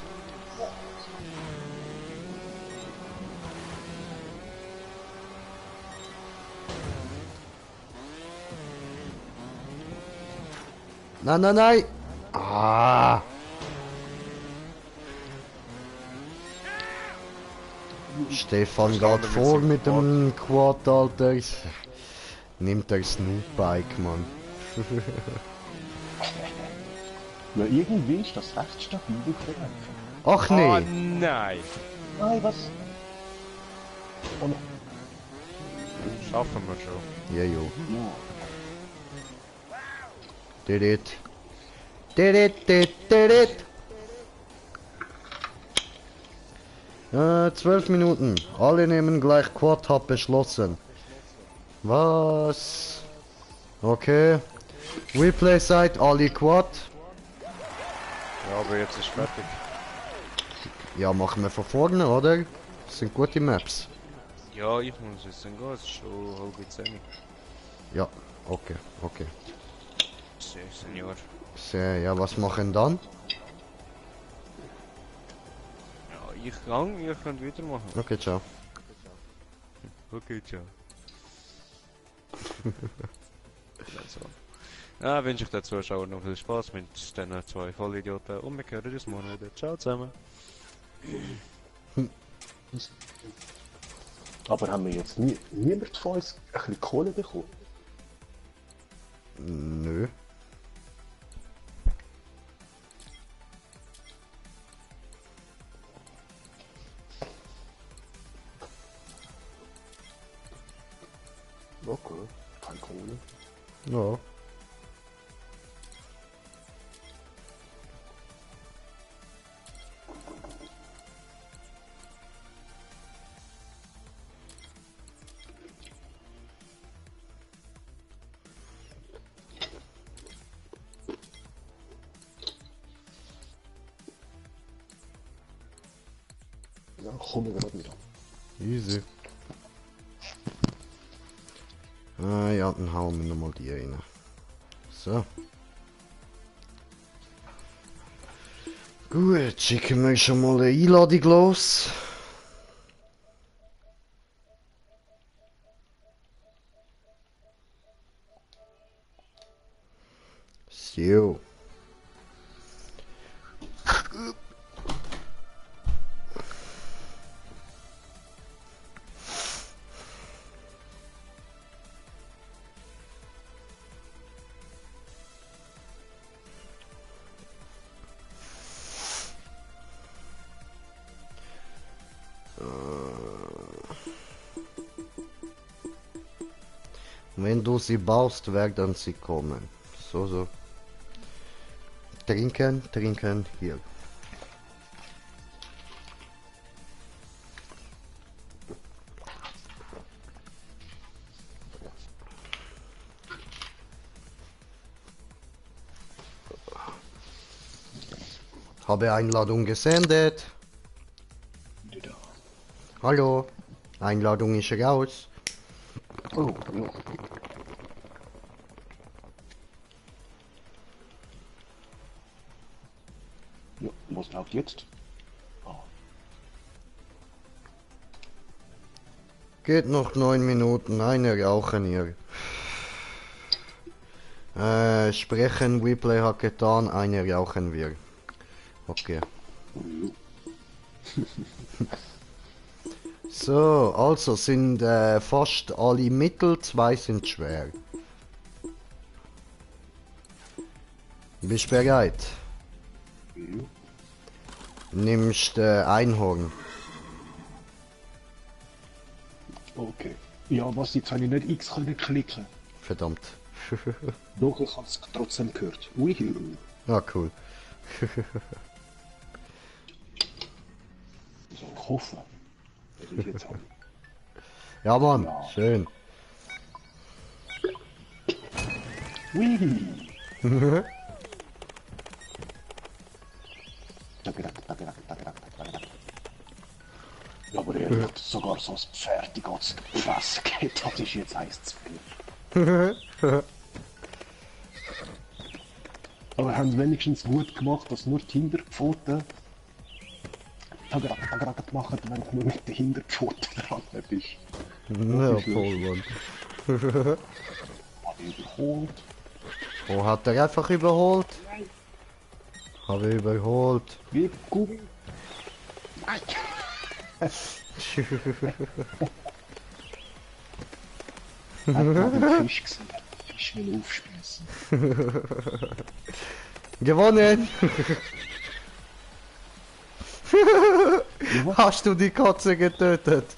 Nein, nein, nein! Ah! Stefan geht vor mit dem Quad, Alter. Nimmt er Snoop-Bike, Mann. Ja, irgendwie ist das recht stabil auf der Lenker. Ach Oh nee! nein! Nein, was? Oh, Schaffen wir schon. Ja, jo. ja. Did it. Did it, did it. 12 Minuten. Alle nehmen gleich Quad, hab beschlossen. Was? Okay. Replay Site, alle Quad. Ja, aber jetzt ist fertig. Ja, machen wir von vorne, oder? Das sind gute Maps. Ja, ich muss jetzt dann gehen, es ist schon halb 10. Ja, okay, okay. Senior. Sehr, ja, was machen dann? Ja, ich gang, ihr könnt weitermachen. Okay, ciao. Okay, ciao. Also. Ja, wünsche ich den Zuschauern noch viel Spaß mit diesen zwei Vollidioten und wir hören uns morgen wieder. Ciao zusammen. Aber haben wir jetzt niemand von uns ein bisschen Kohle bekommen? Nö. Okay, keine Kohle. Ja. Ja, kommen wir gerade wieder. Easy. Ah ja, dann hauen wir nochmal die rein. So. Gut, schicken wir schon mal eine Einladung los. So. Wenn du sie baust, werden sie kommen. So, so. Trinken, trinken, hier. Habe Einladung gesendet. Hallo, Einladung ist raus. Oh, ja. Ja, was läuft jetzt? Geht noch 9 Minuten, eine rauchen hier. Sprechen, Replay hat getan, eine rauchen wir. Okay. So, also sind fast alle mittel, 2 sind schwer. Bist bereit? Nimmst Einhorn. Okay. Ja, was, jetzt habe ich nicht X können klicken. Verdammt. Doch, ich habe es trotzdem gehört. Ui. Ah, cool. So, ich hoffe. Das ist jetzt auch. Ja, Mann, Ja. schön. Ui. Ja, aber er hat sogar so ein Pferd, die ganze Fresse geht. Das ist jetzt eins zu viel. Aber haben sie wenigstens gut gemacht, dass nur die Hinterpfoten machen, wenn du nur mit den Hinterpfoten dran bist. Ja, voll, Mann. Habe ich überholt. Oh, hat er einfach überholt? Habe ich überholt. Wie Gummi. Nein. Hat gerade einen Fisch gesehen. Den Fisch will aufspießen. Gewonnen! Hast du die Katze getötet?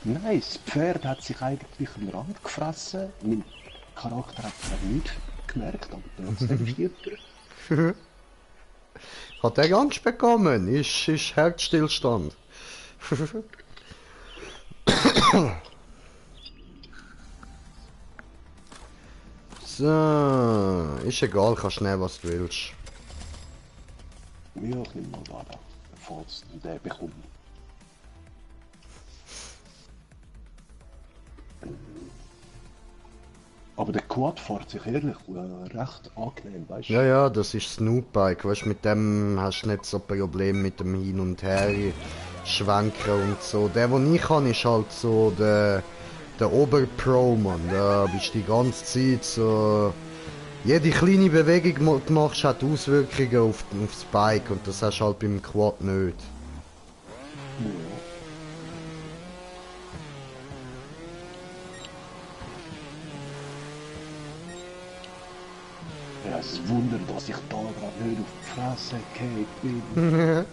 Nein, das Pferd hat sich eigentlich am Rand gefressen. Mein Charakter hat es nicht gemerkt, aber trotzdem stirbt er. Hat er Angst bekommen? Ist Herzstillstand. So, ist egal, kannst nehmen, was du willst. Ja, ich nehme mal da, bevor es den bekommt. Aber der Quad fährt sich ehrlich recht angenehm, weißt du? Ja, ja, das ist Snoopbike, weißt, mit dem hast du nicht so Probleme mit dem Hin und Her schwenken und so. Der, den ich kann, ist halt so der Oberpro, Mann. Da bist du die ganze Zeit so... Jede kleine Bewegung, die du machst, hat Auswirkungen aufs Bike und das hast du halt beim Quad nicht. Ja, es ist ein Wunder, dass ich da gerade nicht auf die Fresse gefallen bin.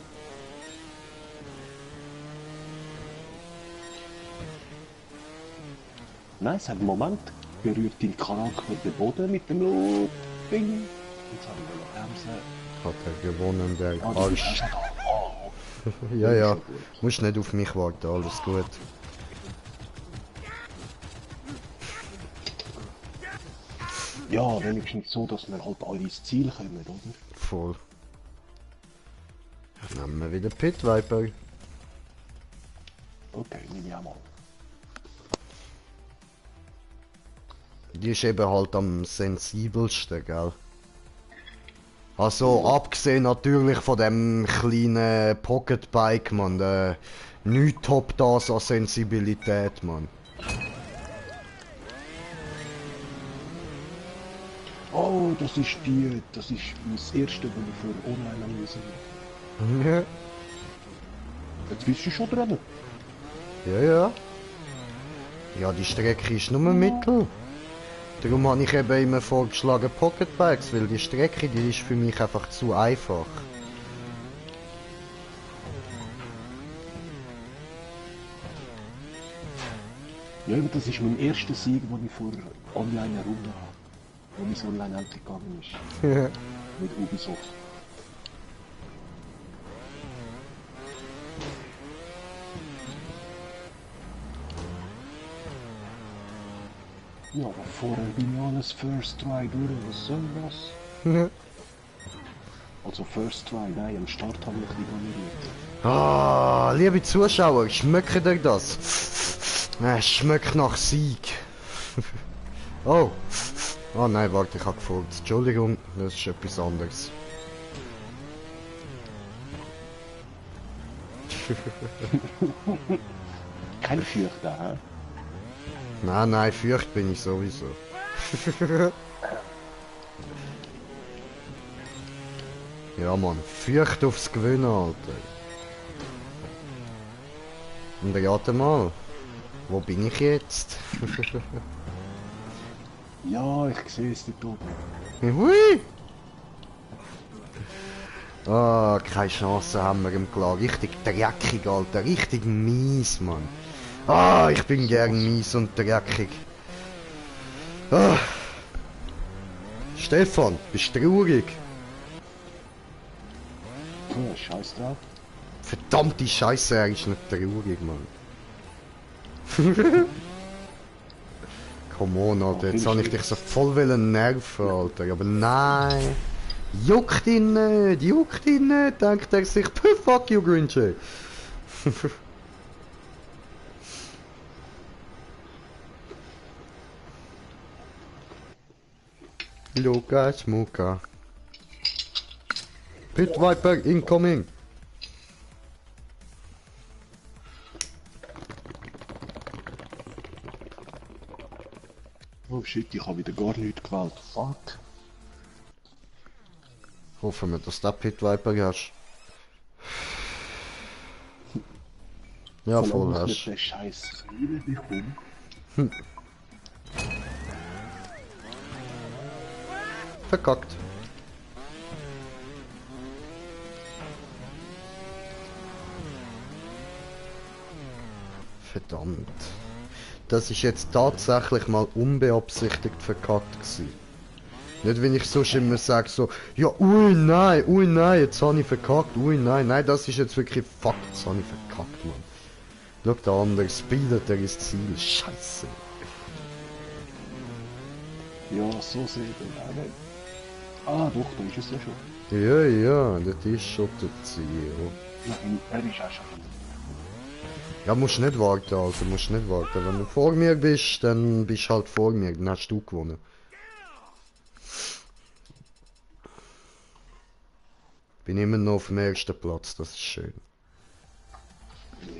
Nein, es hat einen Moment berührt dein Charakter den Boden mit dem Ding. Jetzt habe ich bremsen. Hat er gewonnen, der Ah, du bist Arsch. schon da. Ah, Ja, ja, schon gut. musst nicht auf mich warten, alles gut. Ja, wenigstens so, dass wir halt alle ins Ziel kommen, oder? Voll. Nehmen wir wieder Pit Viper. Okay, nehme ich auch mal. Die ist eben halt am sensibelsten, gell? Also, abgesehen natürlich von dem kleinen Pocketbike, man. Nichts top das an Sensibilität, man. Oh, das ist das erste, was ich für online am müssen. Ja, Jetzt bist du schon dran. ja. Ja, die Strecke ist nur Mittel. Darum habe ich eben immer vorgeschlagen Pocketbikes, weil die Strecke, die ist für mich einfach zu einfach. Ja, aber das ist mein erster Sieg, den ich vor online eine Runde habe. Wo mein online endlich gegangen ist. Mit Ubisoft. Ja, aber vorher bin ich alles First Try durch. Was soll das? Also First Try, nein, am Start habe ich ein bisschen gameriert. Ah, liebe Zuschauer, schmeckt euch das? Es schmeckt nach Sieg. Oh. Oh nein, warte, ich habe gefurzt. Entschuldigung, das ist etwas anderes. Kein Fürchter, hä? Nein, fürcht bin ich sowieso. Ja, Mann, fürcht aufs Gewinnen, Alter. Und rate mal, wo bin ich jetzt? Ja, ich sehe es dort oben. Hui! Ah, keine Chance haben wir im Klar. Richtig dreckig, Alter. Richtig mies, Mann. Ah, ich bin gern mies und dreckig. Ah. Stefan, bist du traurig? Oh, scheiß drauf. Verdammte Scheiße, er ist nicht traurig, Mann. Come on, Alter, jetzt habe ich dich so voll nerven, Alter. Aber nein. Juckt ihn nicht, denkt er sich, fuck you, Grinche. Lukas Muka. Pit Viper incoming. Oh shit, ich habe wieder gar nichts gewählt. Fuck. Hoffen wir, dass du Pit Viper hast. Ja, voll Solange ich hast. nicht den scheiß Frieden bekomme. Verkackt. Verdammt. Das ist jetzt tatsächlich mal unbeabsichtigt verkackt gewesen. Nicht, wenn ich sonst immer sage so, ja, ui nein, jetzt habe ich verkackt, ui nein, das ist jetzt wirklich fuck, jetzt habe ich verkackt, Mann. Schau, der andere speedet, der ist Ziel, scheiße. Ja, so sehe ich das auch nicht. Ah, doch, da ist es ja schon. Ja, das ist schon der Ziel. Nein, er ist auch schon. Ja, musst nicht warten, Alter, musst nicht warten. Wenn du vor mir bist, dann bist du halt vor mir, dann hast du gewonnen. Bin immer noch auf dem ersten Platz, das ist schön.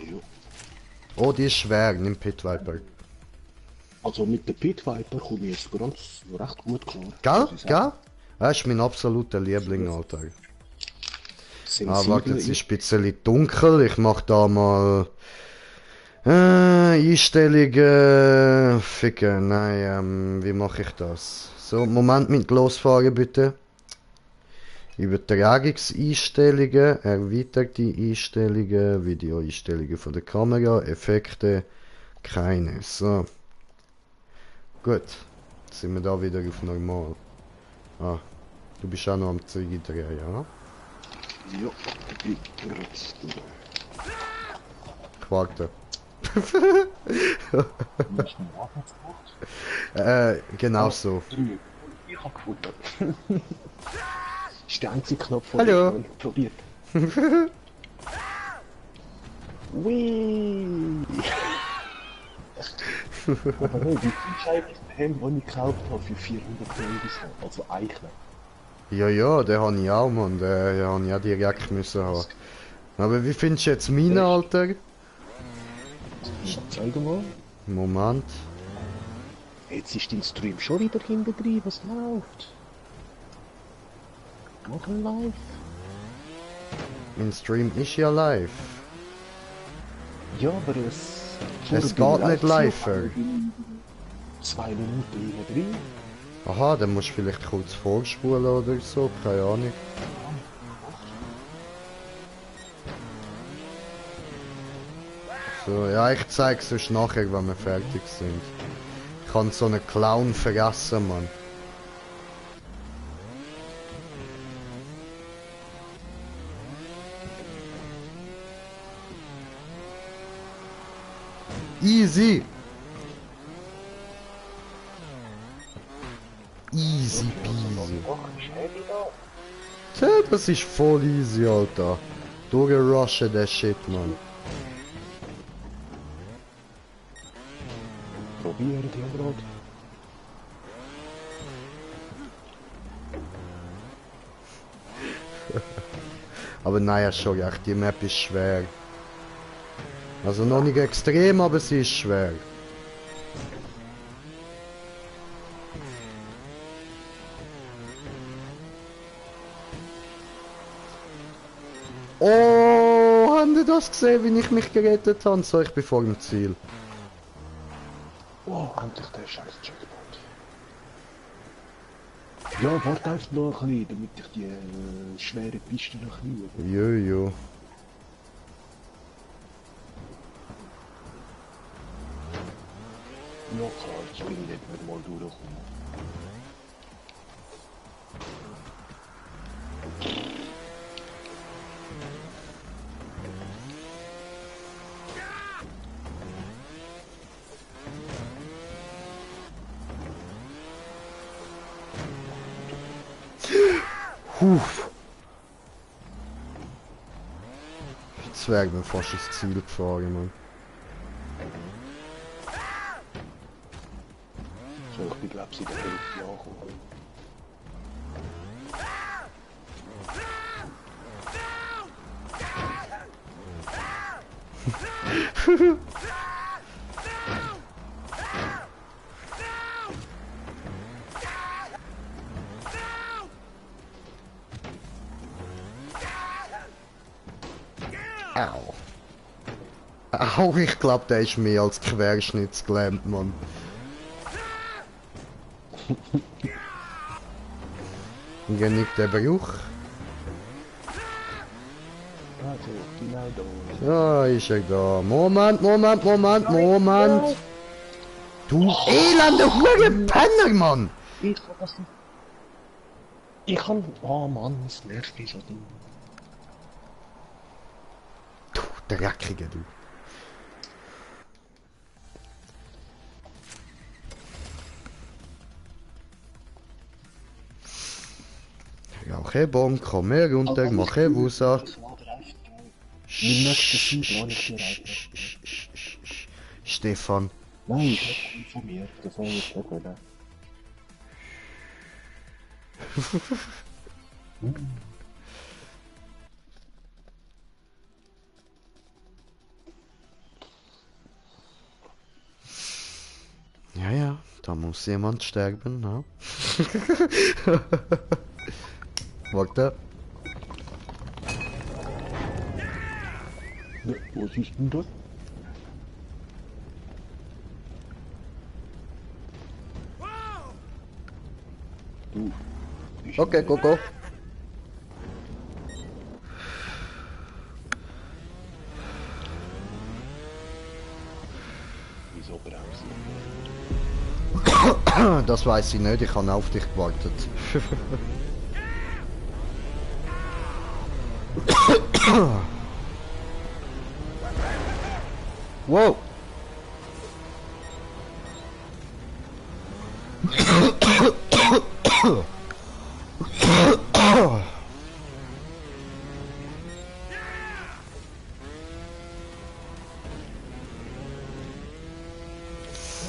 Ja. Oh, die ist schwer, nimm Pit Viper. Also mit der Pit Viper komme ich jetzt ganz recht gut klar. Gell? muss ich sagen. Er ist mein absoluter Liebling, Alter. Sensibel Ah, warte, jetzt ist ein bisschen dunkel. Ich mach da mal Einstellungen. Ficken, nein, wie mache ich das? So, Moment mit losfahren bitte. Übertragungseinstellungen, erweiterte Einstellungen, Videoeinstellungen von der Kamera, Effekte, keine. So. Gut, jetzt sind wir da wieder auf normal. Ah, du bist auch noch am Zeug drehen, ja? Ja, ich bin gerade durch. Ich warte. Hast du einen Arbeitsplatz? Genau so. Ich habe gefunden. Das ist der einzige Knopf, Hallo. den ich probiert. Whee! Aber nein, wie viel ist eigentlich der Helm, den ich gekauft habe für 400 Euro? Also Eichner. Ja, den habe ich auch, Mann. Den habe ich auch direkt müssen haben. Aber wie findest du jetzt meinen, Alter? Zeig mal. Moment. Jetzt ist dein Stream schon wieder hinten drin, was läuft? Mach ein Live. Mein Stream ist ja live. Ja, aber es... Es geht nicht live. 2 Minuten hinten drin. Aha, dann musst du vielleicht kurz vorspulen oder so, keine Ahnung. So, ja, ich zeig's euch nachher, wenn wir fertig sind. Ich kann so einen Clown vergessen, Mann. Easy! Easy peasy. Tja, das ist voll easy, Alter. Durchrushen der Shit, Mann. Probieren die gerade. Aber naja, schon recht, die Map ist schwer. Also noch nicht extrem, aber sie ist schwer. Oh, habt ihr das gesehen, wie ich mich gerettet habe? So, ich bin vor dem Ziel. Oh, endlich der scheiß Checkpoint. Ja, warte einfach noch ein bisschen, damit ich die schwere Piste noch kriege. Jojo. Ja klar, ich bin nicht mehr mal durchgekommen. Huf. Jetzt wäre ich mir fast ins Ziel gefahren, Mann. So, ich bin glaube ich in der Hälfte angekommen. Au. Au, ich glaube, der ist mehr als querschnittsgelähmt, Mann. Genügt der Bruch? Also, genau da. Ja, ist er da. Moment. Du elende Hurenpenner, Mann! Ich kann das nicht. Ich kann... Oh Mann, das nervt mich so dumm. Du Dreckige, du. Ja, okay, Bon, komm her runter, mach Wusa. Wir möchten sie gar nicht erreichen. Stefan. Nein, das kommt von mir. Das soll ich nicht wollen. Ja, da muss jemand sterben, ne? Warte. Ja, wo siehst du das? Du. Okay, go. Wieso bremsen? Das weiß ich nicht, ich habe auf dich gewartet. Wow!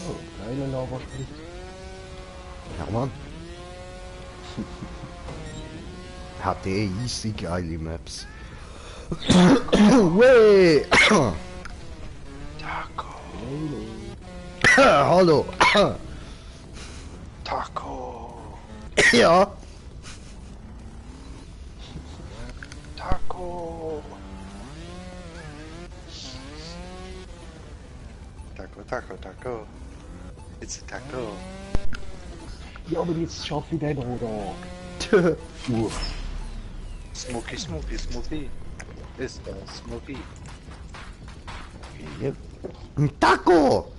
Oh, geile Lava-Sprit. Ja, Mann. Hat easy geile Maps. Wey! Taco. Hallo! Taco. Ja! Taco. Taco. It's a taco. Ja, aber jetzt schaffe ich den auch da. Uff. Smokey. Ist Smokey. Ja. Ein Taco!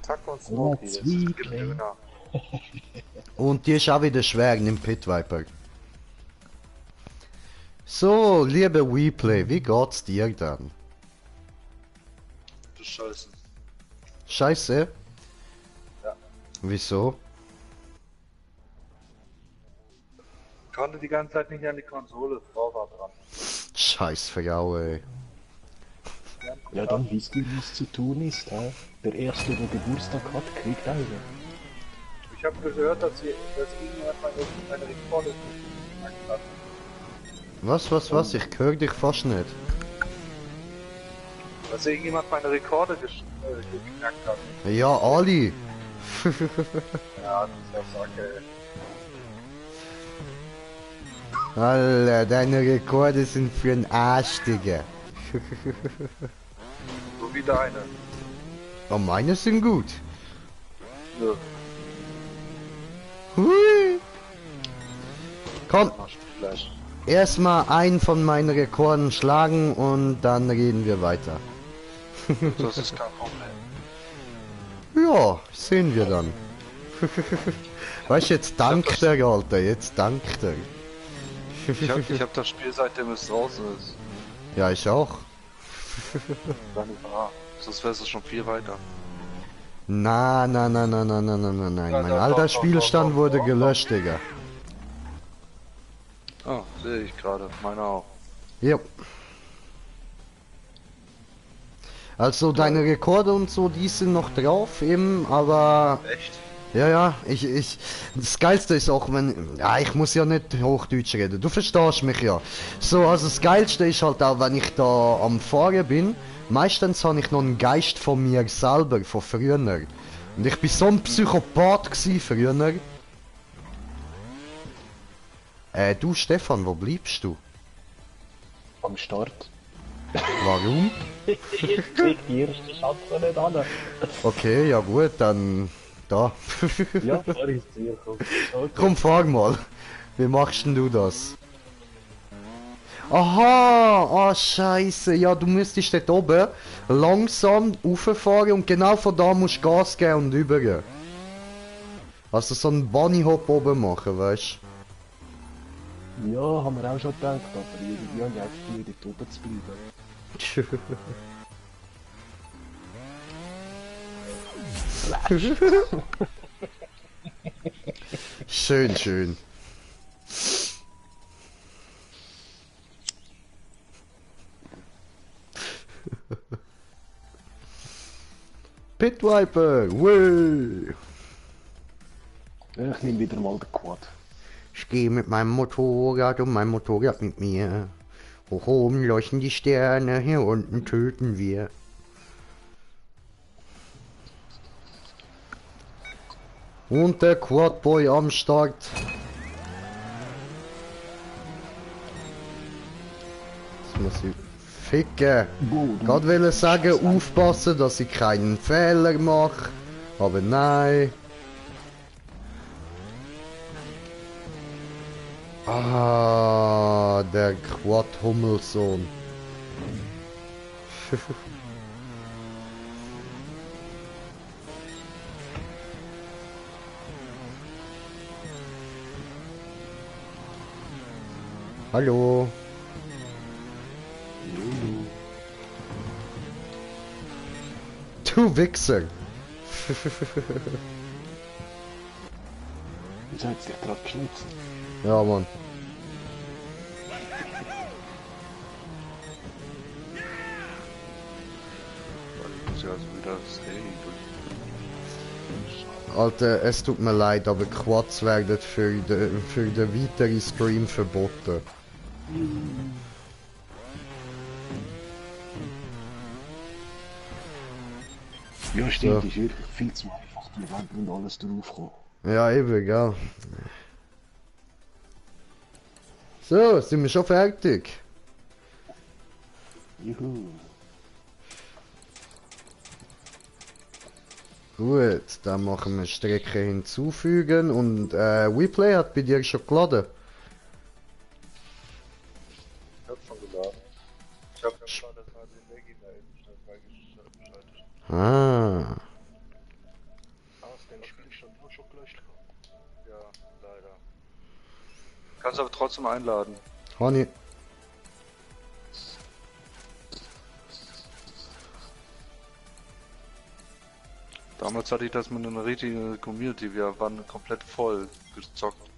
Taco und Smokey, das ist Zwiebeln. Döner. Und die ist auch wieder schwer im Pit Viper. So, liebe Weplay, wie geht's dir dann? Scheiße. Scheiße? Ja. Wieso? Ich konnte die ganze Zeit nicht an die Konsole, Frau war dran. Scheiß Frau, ey. Ja, dann wisst ihr, was zu tun ist. Der Erste, der Geburtstag hat, kriegt eine. Ich habe gehört, dass irgendjemand meine Rekorde geknackt hat. Was? Ich höre dich fast nicht. Dass irgendjemand meine Rekorde geknackt hat. Ja, Ali. Ja, das ist ja Sacke. Alter, deine Rekorde sind für ein Arsch, Digga. So wie deine. Oh, meine sind gut. Ja. Hui. Komm, Flash. erstmal einen von meinen Rekorden schlagen und dann reden wir weiter. Das ist kein Problem. Ja, sehen wir dann. Weißt du, jetzt dankt er, Alter, jetzt dankt er. Ich hab das Spiel seitdem es draußen ist. Ja, ich auch. Dann sonst wär's es schon viel weiter. Nein. Ja, Mein doch, alter doch, Spielstand doch, wurde doch. gelöscht, Digga. Oh, sehe ich gerade. Meiner auch. Ja. Also deine Rekorde und so, die sind noch drauf eben, aber Echt? ja, das Geilste ist auch, wenn, ja, ich muss ja nicht Hochdeutsch reden, du verstehst mich ja. So, also das Geilste ist halt auch, wenn ich da am Fahren bin, meistens habe ich noch einen Geist von mir selber, von früher. Und ich bin so ein Psychopath gsi früher. Du Stefan, wo bleibst du? Am Start. Warum? Ich krieg die erste Chance nicht an. Okay, ja gut, dann da. Ja, fahr ich zu dir. Okay. Komm, fahr mal. Wie machst denn du das? Aha, scheiße. Ja, du müsstest dort oben langsam rauffahren und genau von da musst du Gas geben und rübergehen. Also so einen Bunnyhop oben machen, weißt Ja, haben wir auch schon gedacht, aber irgendwie haben wir einfach hier dort oben zu bleiben. du? Schön. Pit Viper, weh! Ja, ich nehme wieder mal den Quad. Ich gehe mit meinem Motorrad und mein Motorrad mit mir. Hoch oben leuchten die Sterne, hier unten töten wir. Und der Quadboy am Start. Das muss ich ficken. Gerade will sagen, aufpassen, dass ich keinen Fehler mache. Aber nein. Ah, der Quad-Hummelsohn. Hallo. Du Wichser. Wieso hat sich gerade geschnitzt? Ja, Mann. Ich muss ja also wieder das Handy durch. Alter, es tut mir leid, aber Quads werden für den weiteren Stream verboten. Ja, stimmt, ist wirklich viel zu einfach, die Wände und alles draufkommen. Ja, eben, gell. So, sind wir schon fertig? Juhu. Gut, dann machen wir Strecke hinzufügen und WePlay hat bei dir schon geladen. Ich hab schon geladen. Ich hab gerade das mal den Weg in der Innenstadt freigeschaltet. Ah, Hast den Spielstand auch schon gelöscht gehabt? Ja, leider. Kannst aber trotzdem einladen. Honey. Damals hatte ich das mit einer richtigen Community, wir waren komplett voll gezockt.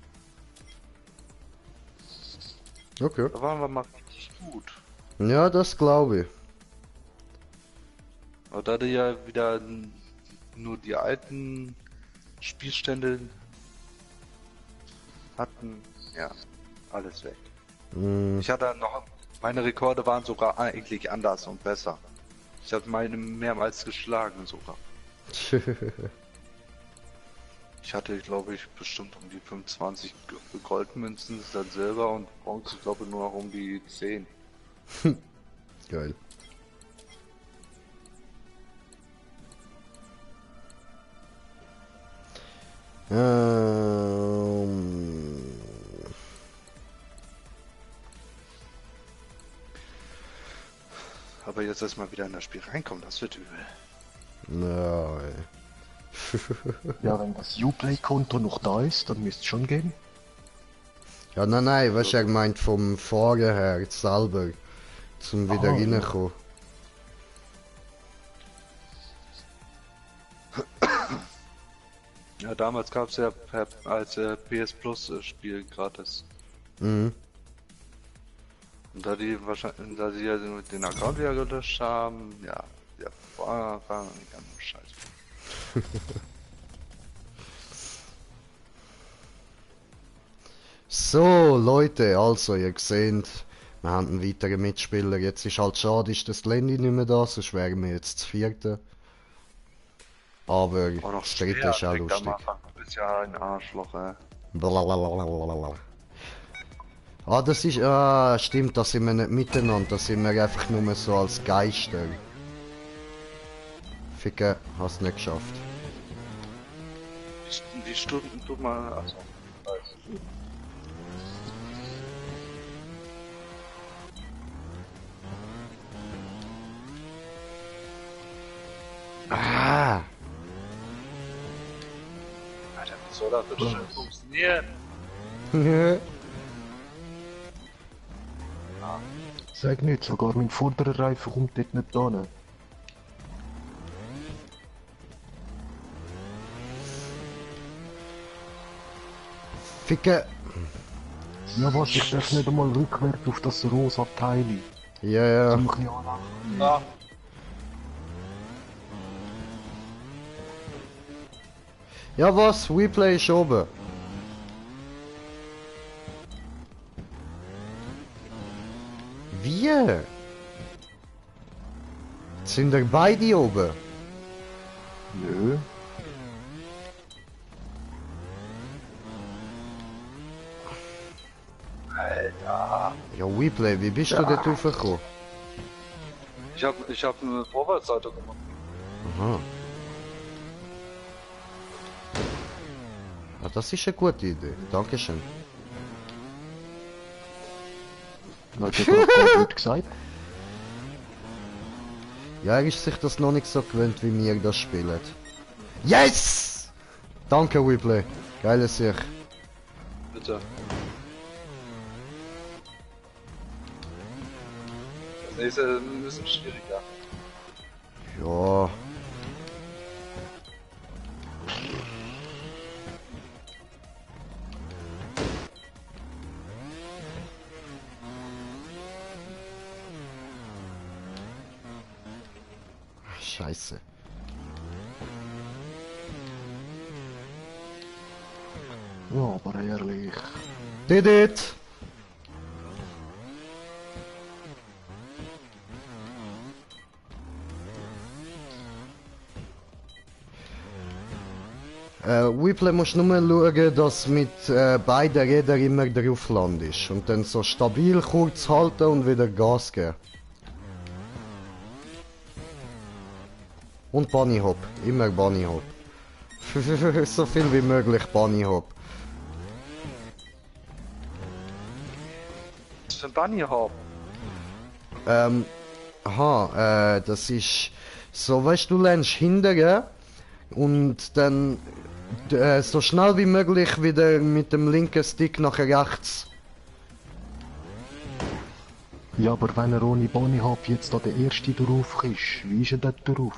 Okay. Da waren wir mal richtig gut. Ja, das glaube ich. Aber da die ja wieder nur die alten Spielstände hatten, ja, alles weg. Mm, Ich hatte noch, meine Rekorde waren sogar eigentlich anders und besser. Ich habe meine mehrmals geschlagen sogar. Ich hatte, glaube ich, bestimmt um die 25 Goldmünzen, dann Silber und Bronze, ich glaube nur noch um die 10. Geil. Aber jetzt erstmal wieder in das Spiel reinkommen, das wird übel. Ja, ey. Ja, wenn das Uplay-Konto noch da ist, dann müsste es schon gehen. Ja, nein, was er gemeint vom vorher selber, zum wieder Ah, reinkommen. Ja, damals gab es ja als PS Plus Spiel gratis. Mhm. Und da die wahrscheinlich, da sie ja den Account wieder gelöscht haben, ja, war ganz scheiße. So, Leute, also, ihr seht, wir haben einen weiteren Mitspieler. Jetzt ist halt schade, ist das Lenny nicht mehr da, sonst wären wir jetzt das vierte. Aber Auch noch das dritte schwer, ist auch direkt am lustig. Anfang. Du bist ja ein Arschloch, ey. Blablabla. Ah, das ist, stimmt, da sind wir nicht miteinander, da sind wir einfach nur so als Geister. Ficke, hast nicht geschafft. Die Stunden tut man, also, weiß. Ah! Alter, wie soll das bitte schön funktionieren? Sag nicht, sogar mein vorderer Reifen kommt dort nicht hin. Ficke! Ja was, ich darf nicht einmal rückwärts auf das rosa Teil. Ja, ja. Zum ein bisschen anlangen. Ja. Ja was, WePlay ist oben. Wie? Sind da beide oben? Nö. Alter. Ja, WePlay, wie bist du dort raufgekommen? Ich hab eine Vorwärtsseite gemacht. Aha. Ah, das ist eine gute Idee. Dankeschön. Hat ja gerade gut gesagt. Ja, er ist sich das noch nicht so gewöhnt, wie wir das spielen. Yes! Danke, WePlay. Geile Sicht. Bitte. Das nächste ist ein bisschen schwieriger. Ja. Scheiße. Ja, aber ehrlich. Did it! Whipple musst nur schauen, dass mit beiden Rädern immer drauf landest. Und dann so stabil kurz halten und wieder Gas geben. Und Bunny Hop. Immer Bunny Hop. So viel wie möglich Bunny Hop. Was ist ein Bunny Hop? Das ist so, weißt du, lernst hindern und dann so schnell wie möglich wieder mit dem linken Stick nach rechts. Ja, aber wenn er ohne Bunny Hop jetzt da der erste drauf ist, wie ist er dort drauf?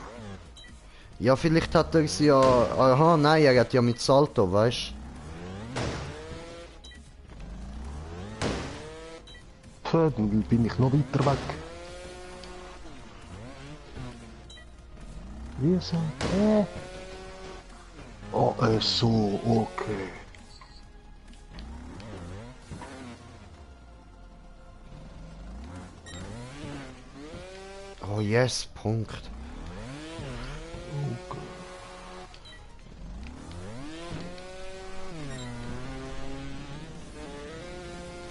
Ja, vielleicht hat er sie ja. Aha, nein, er hat ja mit Salto, weißt Puh, dann bin ich noch weiter weg. Wie so? Oh, so, okay. Oh yes, Punkt.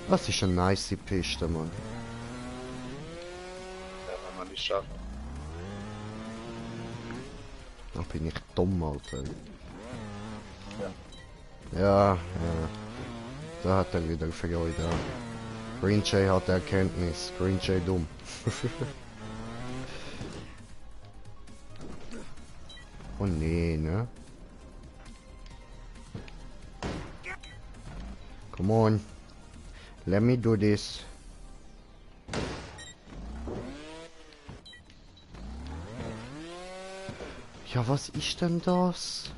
Das ist eine nice Piste, Mann. Ja, wenn man nicht schafft. Da bin ich dumm, Alter. Ja. Da hat er wieder Freude. Green Jay hat Erkenntnis. Green Jay dumm. Oh nee, ne? Come on. Let me do this. Ja, was ist denn das?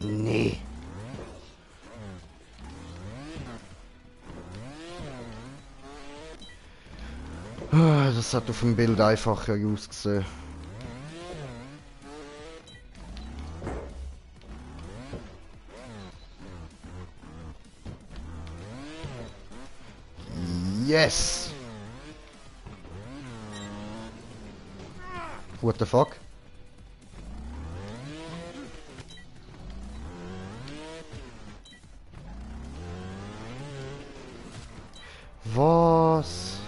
Nee. Das hat auf dem Bild einfacher ausgesehen. Yes! What the fuck? Was?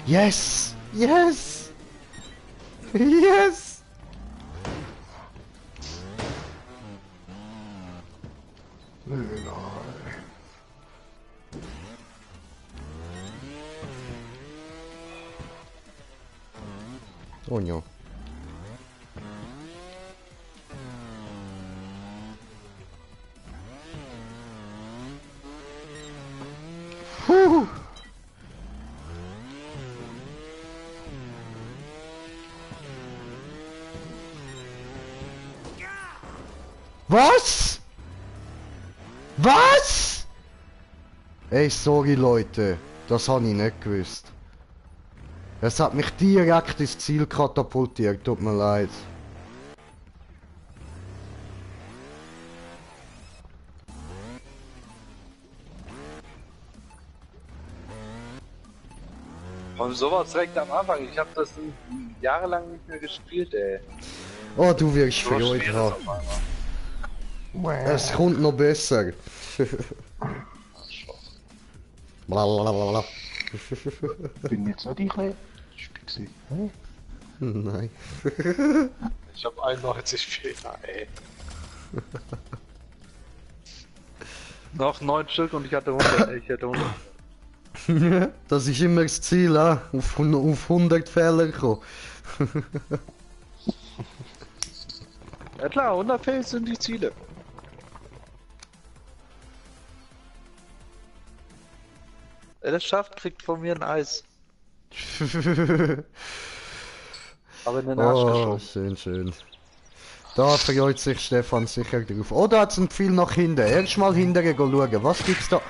Yes! Yes! Yes! Oh no. Puh. Was? Was? Ey, sorry Leute, das habe ich nicht gewusst. Es hat mich direkt ins Ziel katapultiert, tut mir leid. Und sowas direkt am Anfang. Ich habe das jahrelang nicht mehr gespielt, ey. Oh, du wirst So Freude schwer haben. ist auf einmal. Es kommt noch besser. Blablabla. Bin jetzt nicht ich leer? Spiel gewesen. Nein. Ich hab 91 Fehler, ey. Noch 9 Stück und ich hatte 100. Ich hätte 100. Das ist immer das Ziel, auf 100 Fehler kommen. Ja klar, 100 Fehler sind die Ziele. Wer das schafft, kriegt von mir ein Eis. Aber in den Arsch Oh, geschoben. schön, schön. Da freut sich Stefan sicher drauf. Oh, da hat's ein Pfeil nach hinten. Erst mal hinterher schauen. Was gibt's da?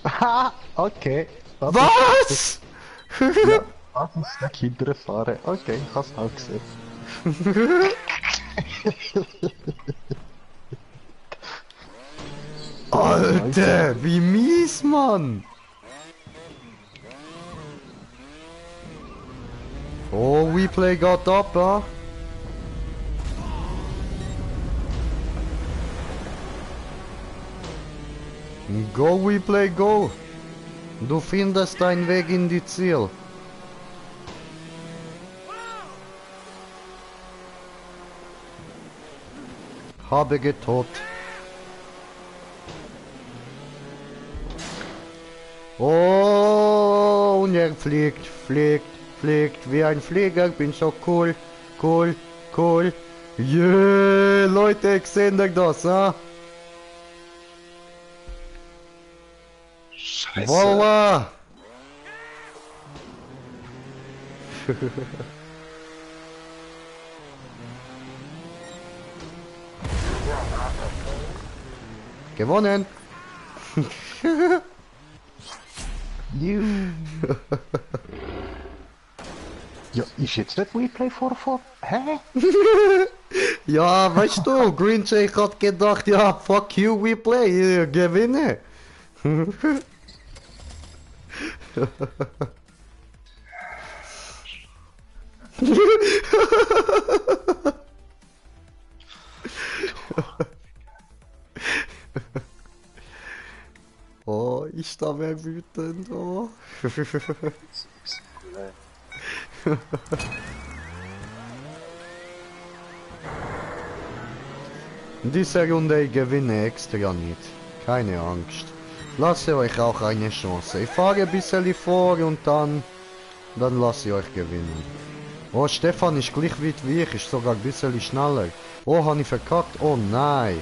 Haha, okay. Was? Ja, das ist der Kinderfahren. Okay, ich hab's auch gesehen. Alter, wie mies, Mann. Oh, Replay got up, huh? Go, Replay, go. Du findest deinen Weg in die Ziel. Habe getot. Oh, und er fliegt, fliegt, fliegt wie ein Flieger. Bin so cool, cool, cool. Yeah, Leute, seht euch das, ha? Scheiße. Voila! Gewonnen! Ja, ist jetzt nicht Replay vor? Hä? Ja, weißt du, Green Jake hat gedacht, ja, fuck you, we play, gewinne. Oh, ich da wär wütend, oh. In dieser Runde ich gewinne extra nicht. Keine Angst. Lasse euch auch eine Chance. Ich fahre ein bisschen vor und dann lasse ich euch gewinnen. Oh, Stefan ist gleich weit wie ich, ist sogar ein bisschen schneller. Oh, habe ich verkackt? Oh nein.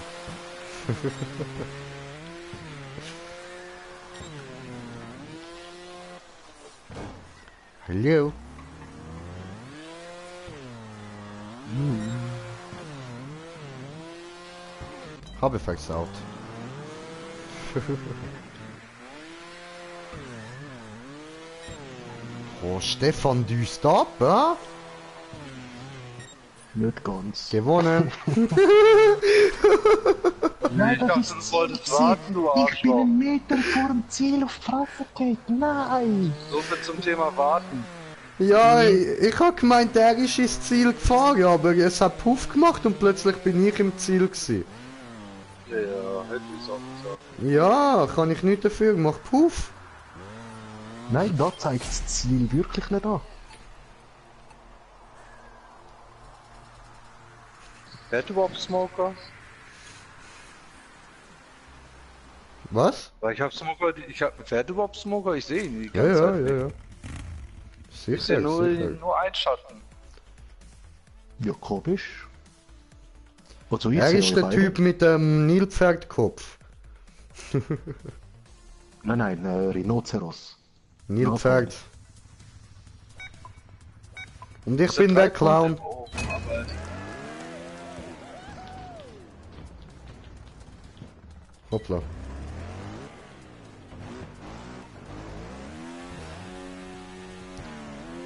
Hallo? Habe versaut. Oh, Stefan düst ab, ja? Nicht ganz. Gewonnen. Nein, Ich dachte, du wolltest warten, du Arschloch. Meter vor dem Ziel auf die Fresse geht. Nein! So viel zum Thema warten. Ja, ich hab gemeint, er ist ins Ziel gefahren, aber es hat Puff gemacht und plötzlich bin ich im Ziel gewesen. Ja, hätte ich auch gesagt. Ja, kann ich nicht dafür, mach Puff. Nein, da zeigt das Ziel wirklich nicht an. Fährt überhaupt Smoker? Was? Weil ich hab Smoker, fährt überhaupt Smoker? Ich sehe ihn die Ja, ganze ja, Zeit ja, nicht. ja. Ist ja Sicher, nur, sicher. nur ein Schatten. Ja, komisch. Also ich Er sehe ist euch der beide. Typ mit dem Nilpferdkopf. Nein, Rhinoceros. Nilpferd. Und ich Das sind bin drei der Clown. Punkte oben, aber Hoppla.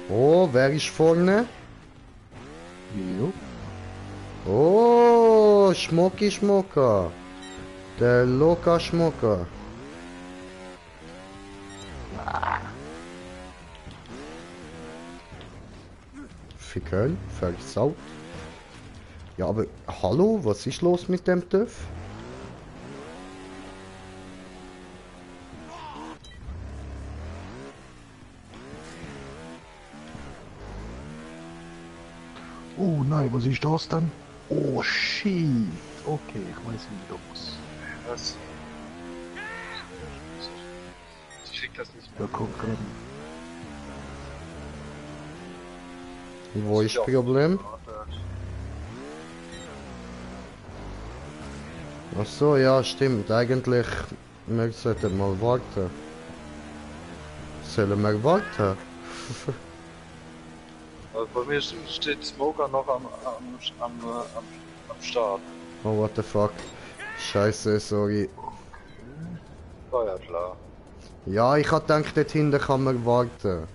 Oh, wer ist vorne? Jo. Oh, Schmocki Schmocker. Der Loka Schmocker. Ficken, versaut. Ja, aber hallo, was ist los mit dem TÜV? Oh nein, was ist das denn? Oh shit. Okay, ich weiß wie du muss. Was? Ich krieg das nicht Da kommt gerade. Wo ist das Problem? Ach so, ja, stimmt. Eigentlich, wir sollten mal warten. Sollen wir warten? Also bei mir steht Smoker noch am Start. Oh, what the fuck. Scheiße, sorry. War ja klar. Ja, ich hab gedacht, dort hinten kann man warten.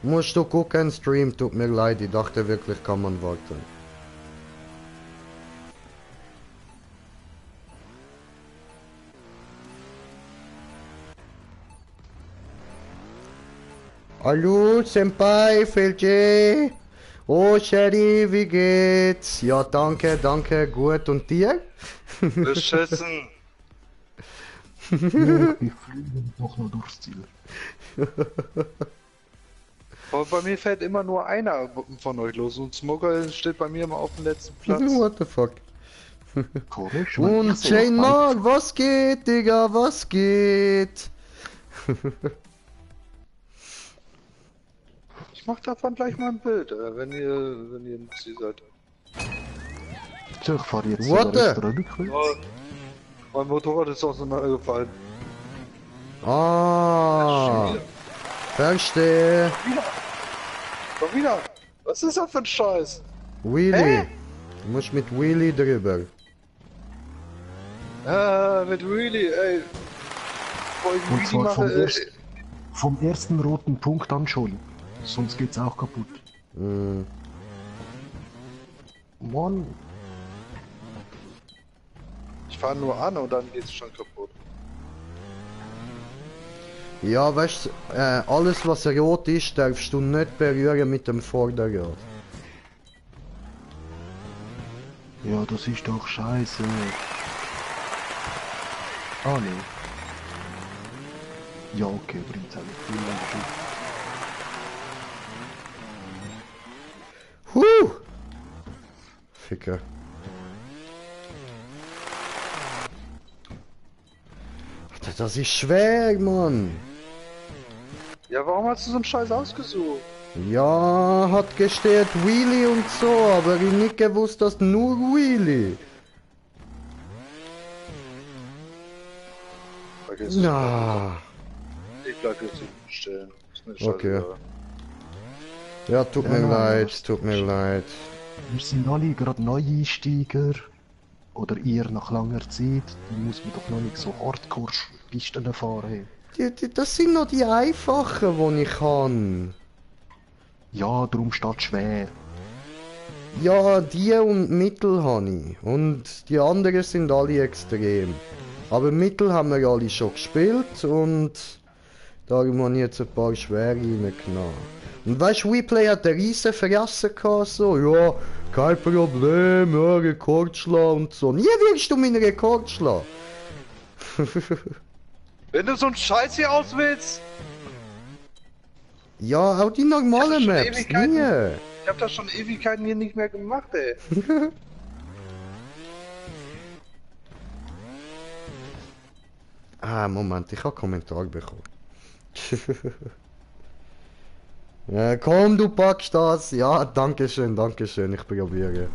Musst du gucken, Stream, tut mir leid, ich dachte wirklich, kann man warten. Hallo, Senpai, Felge. Oh, Sherry, wie geht's? Ja, danke, danke, gut. Und dir? Beschissen! Ja, ich bin fliegend noch durchs Ziel. Aber bei mir fällt immer nur einer von euch los und Smoker steht bei mir immer auf dem letzten Platz. What the fuck? Komisch. Und Jane Mark, was geht, Digga, was geht? Ich mach davon gleich mal ein Bild, wenn ihr im Ziel seid. So, ich fahre jetzt What the? rückwärts. Oh, mein Motorrad ist auseinandergefallen. Ah, verstehe. Komm wieder! Was ist das für ein Scheiß? Wheelie. Du musst mit Wheelie drüber. Mit Wheelie, ey. Bevor ich Und Wheelie zwar mache, vom ersten roten Punkt an schon. Sonst geht's auch kaputt. Hm. Mann. ich fahre nur an und dann geht's schon kaputt. Ja, weißt du, alles was rot ist, darfst du nicht berühren mit dem Vorderrad. Ja, das ist doch scheiße. Ah, ne. Ja, okay, bringt's auch nicht. Vielen Dank schon. Huh! Ficker. Alter, das ist schwer, Mann. Ja, warum hast du so einen Scheiß ausgesucht? Ja, hat gesteht Wheelie und so, aber ich nicht gewusst, dass nur Wheelie. Vergiss es. Na. Ich bleib jetzt hinten stehen. Ist mir Okay. scheißegal. Ja, tut Ja, mir nein, leid, das- tut mir leid. Wir sind alle gerade Neueinsteiger. Oder ihr nach langer Zeit. Dann muss man doch noch nicht so Hardcore-Pisten fahren. Das sind noch die einfachen, die ich kann. Ja, darum steht schwer. Ja, die und Mittel habe ich. Und die anderen sind alle extrem. Aber Mittel haben wir alle schon gespielt und darum habe ich jetzt ein paar schwere reingenommen. Und weißt du, WePlay hat eine riesen Fresse gehabt, so, ja, kein Problem, ja, Rekordschlag und so. Nie wirst du meinen Rekord schlagen. Wenn du so einen Scheiß hier auswählst, Ja, auch die normalen schon Maps, Ewigkeiten. nie. ich hab das schon Ewigkeiten hier nicht mehr gemacht, ey. Ah, Moment, ich habe Kommentar bekommen. Ja, komm, du packst das. Ja, danke schön, ich probiere.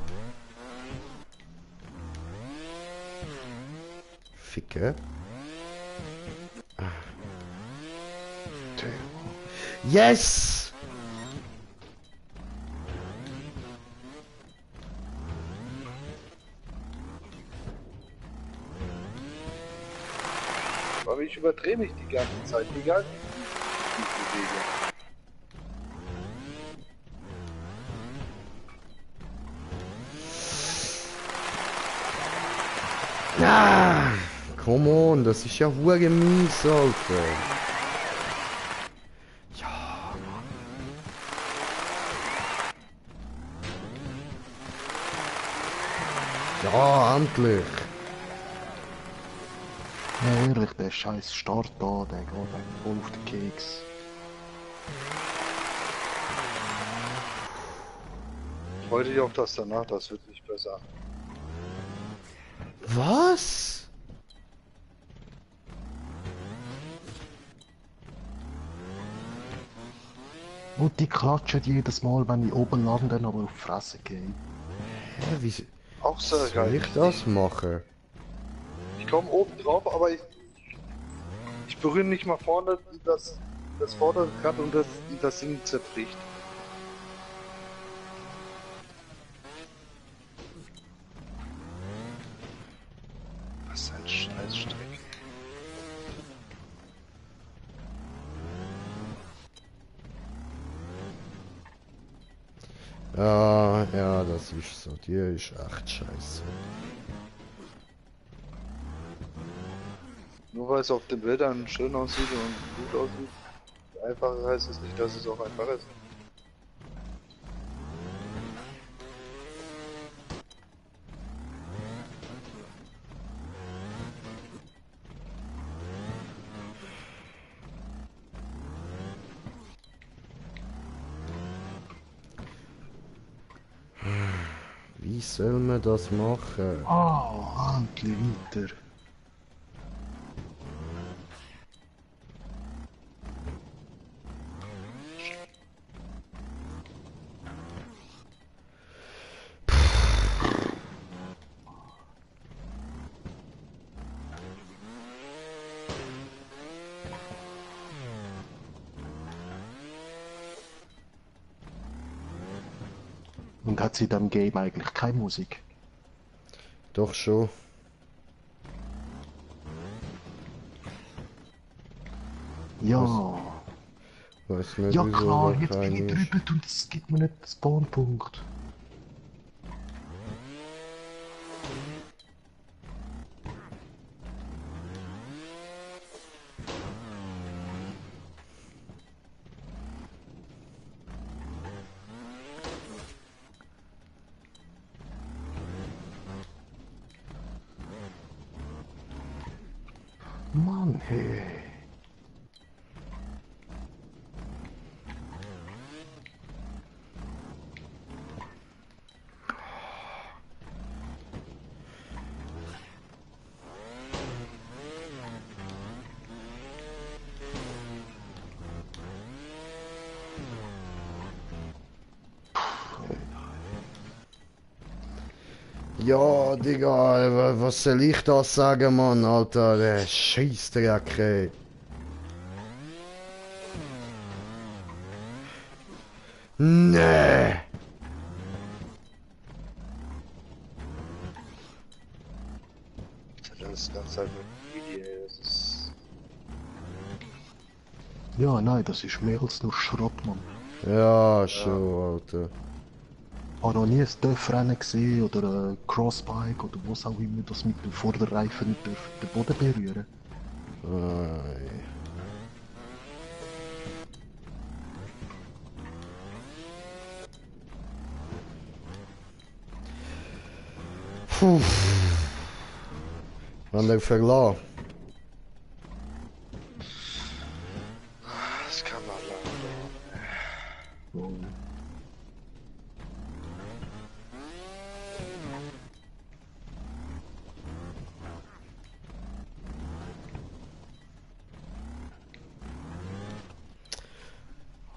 Ficke. Yes! Aber ich überdrehe mich die ganze Zeit, egal wie ich mich bewege. Ah, come on, das ist ja hure mies, Alter. Ja, Mann. Ja, endlich. Ja, ehrlich, der scheiß Start da, der geht einem voll auf den Keks. Freu dich auf das danach, das wird nicht besser. Was? Und die klatschen jedes Mal, wenn ich oben lande, aber auf die Fresse gehe. Hä, wie... Auch sehr Soll geil. ich das machen? Ich komme oben drauf, aber ich berühre nicht mal vorne das vordere Rad und das Ding zerbricht. Was ein Scheißstreck. Ja, ja, das ist so. Die ist echt scheiße. Nur weil es auf den Bildern schön aussieht und gut aussieht, einfacher heißt es nicht, dass es auch einfach ist. Wie soll man das machen? Ah, endlich weiter. Und hat sie in diesem Game eigentlich keine Musik? Doch schon. Ja. Weiß nicht, Ja wieso klar, da jetzt bin kein ich ist. drüber und es gibt mir nicht den Spawnpunkt. Mann, hey. Ja, Digga, was soll ich das sagen, Mann, Alter? Der Scheissdreck, ey. Nee. Das ist ganz halt mit Video, das ist... Ja, nein, das ist mehr als nur Schrott, Mann. Ja, schon, Alter. Ich habe noch nie ein Dörfrennen gesehen oder ein Crossbike oder was auch immer, das mit dem Vorderreifen den Boden berühren. Ei. Puh. Wann der verlassen? Das kann man lang dauern.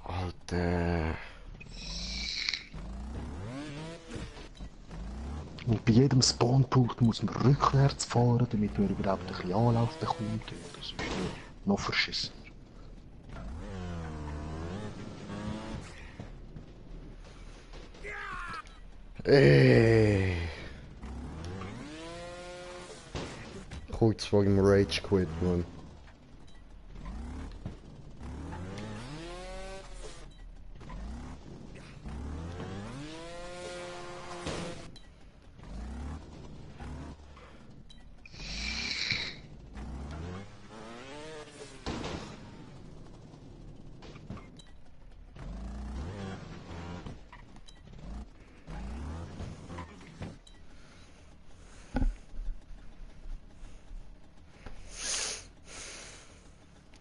Alter. Und bei jedem Spawnpunkt muss man rückwärts fahren, damit man überhaupt ein bisschen Anlauf bekommt. Das ist noch verschissen. Ey. Kurz vor dem Rage Quit, Mann.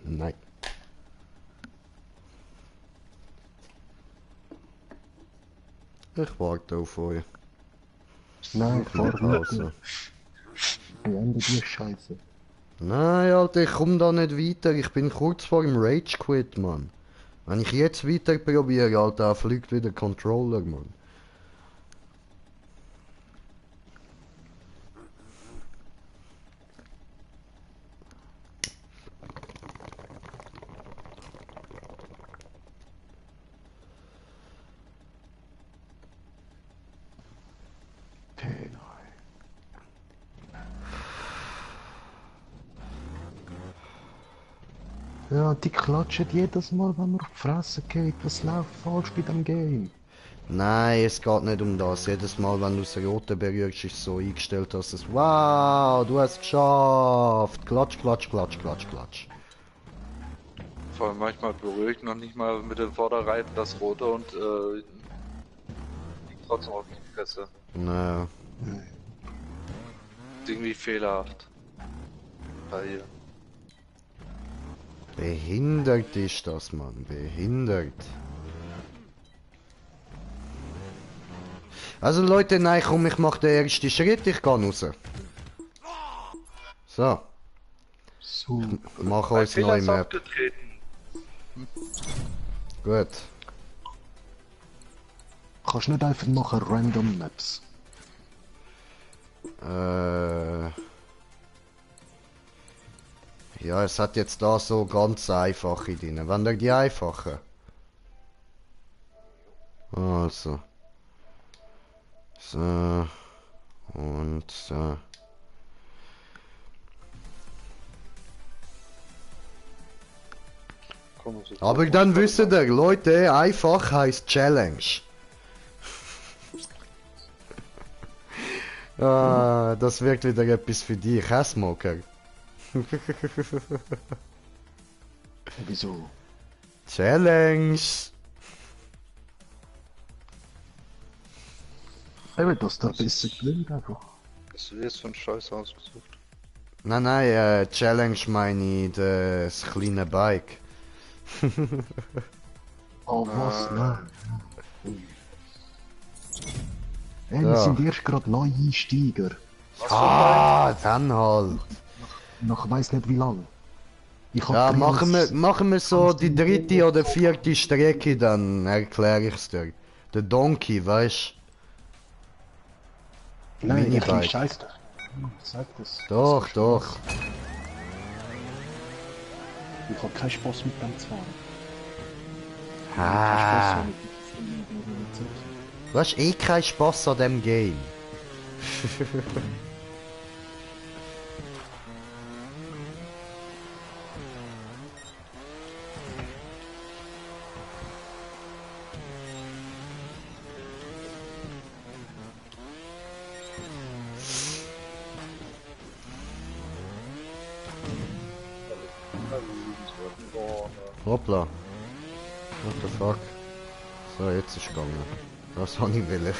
Nein. Ich warte auf euch. Nein, Ich fahr mach Pause. Beende die Scheiße. Nein, Alter, ich komm da nicht weiter. Ich bin kurz vor dem Rage Quit, Mann. Wenn ich jetzt weiter probiere, Alter, fliegt wieder Controller, Mann. Ja, die klatschen jedes Mal, wenn man auf die Fresse geht. Was läuft falsch bei dem Game? Nein, es geht nicht um das. Jedes Mal, wenn du das Rote berührst, ist es so eingestellt, dass es wow, du hast es geschafft. Klatsch, klatsch, klatsch, klatsch, klatsch. Vor allem manchmal berühre ich noch nicht mal mit den Vorderreifen das Rote und liegt trotzdem auf die Fresse. Naja. Ist irgendwie fehlerhaft. Bei ihr. Behindert ist das, Mann. Behindert. Also Leute, nein, komm, ich mach den ersten Schritt, ich geh raus. So, So, mach Mein uns Fehler neue ist Map. aufgetreten. Gut. kannst du nicht einfach machen Random Maps? Ja, es hat jetzt da so ganz einfache drin. Wenn ihr die einfachen? Also. So. Und so. Komm, so Aber dann wisst ihr, Leute, einfach heißt Challenge. Ah, das wirkt wieder etwas für dich, hä, Smoker? Wieso? Challenge! Eben, dass da besser klingt einfach. Was du jetzt für einen Scheiß ausgesucht? Nein, nein, Challenge meine ich das kleine Bike. Oh, was? Nein. Hey, Ja. wir sind erst gerade Neueinsteiger. Ah, dann halt. Nach weiss nicht wie lang. Ich hab Ja, drin machen wir so die dritte oder vierte Strecke, dann erkläre ich's dir. Der Donkey, weißt Nein, ich Minibike. scheiß doch. Sag das. Doch, doch. Ich hab keinen Spaß mit dem zu fahren. Ah, Keinen Spaß mit du hast eh keinen Spaß an dem Game. Hoppla. What the fuck? So, jetzt ist gegangen. Das habe ich wollen.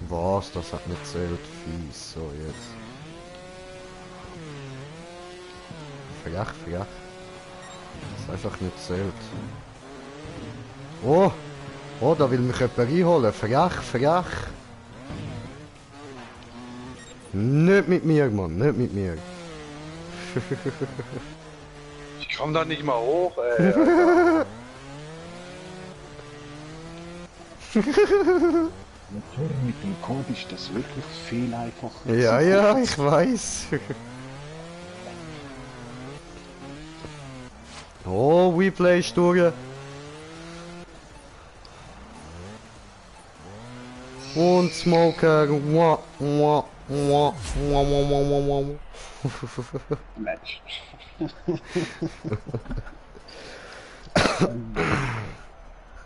Was? Das hat nicht zählt. Fies. So, jetzt. Frech, frech. Das einfach nicht zählt. Oh! Oh, da will mich jemand reinholen. Frech, frech. Nicht mit mir, Mann. Nicht mit mir. Ich komm da nicht mal hoch, ey. Natürlich, mit dem Code ist das wirklich viel einfacher. Ja, ja, ich weiß. Oh, Replay ist durch. Und Smoker. Wah, wah, wah, wah, wah, wah, wah, wah. Match.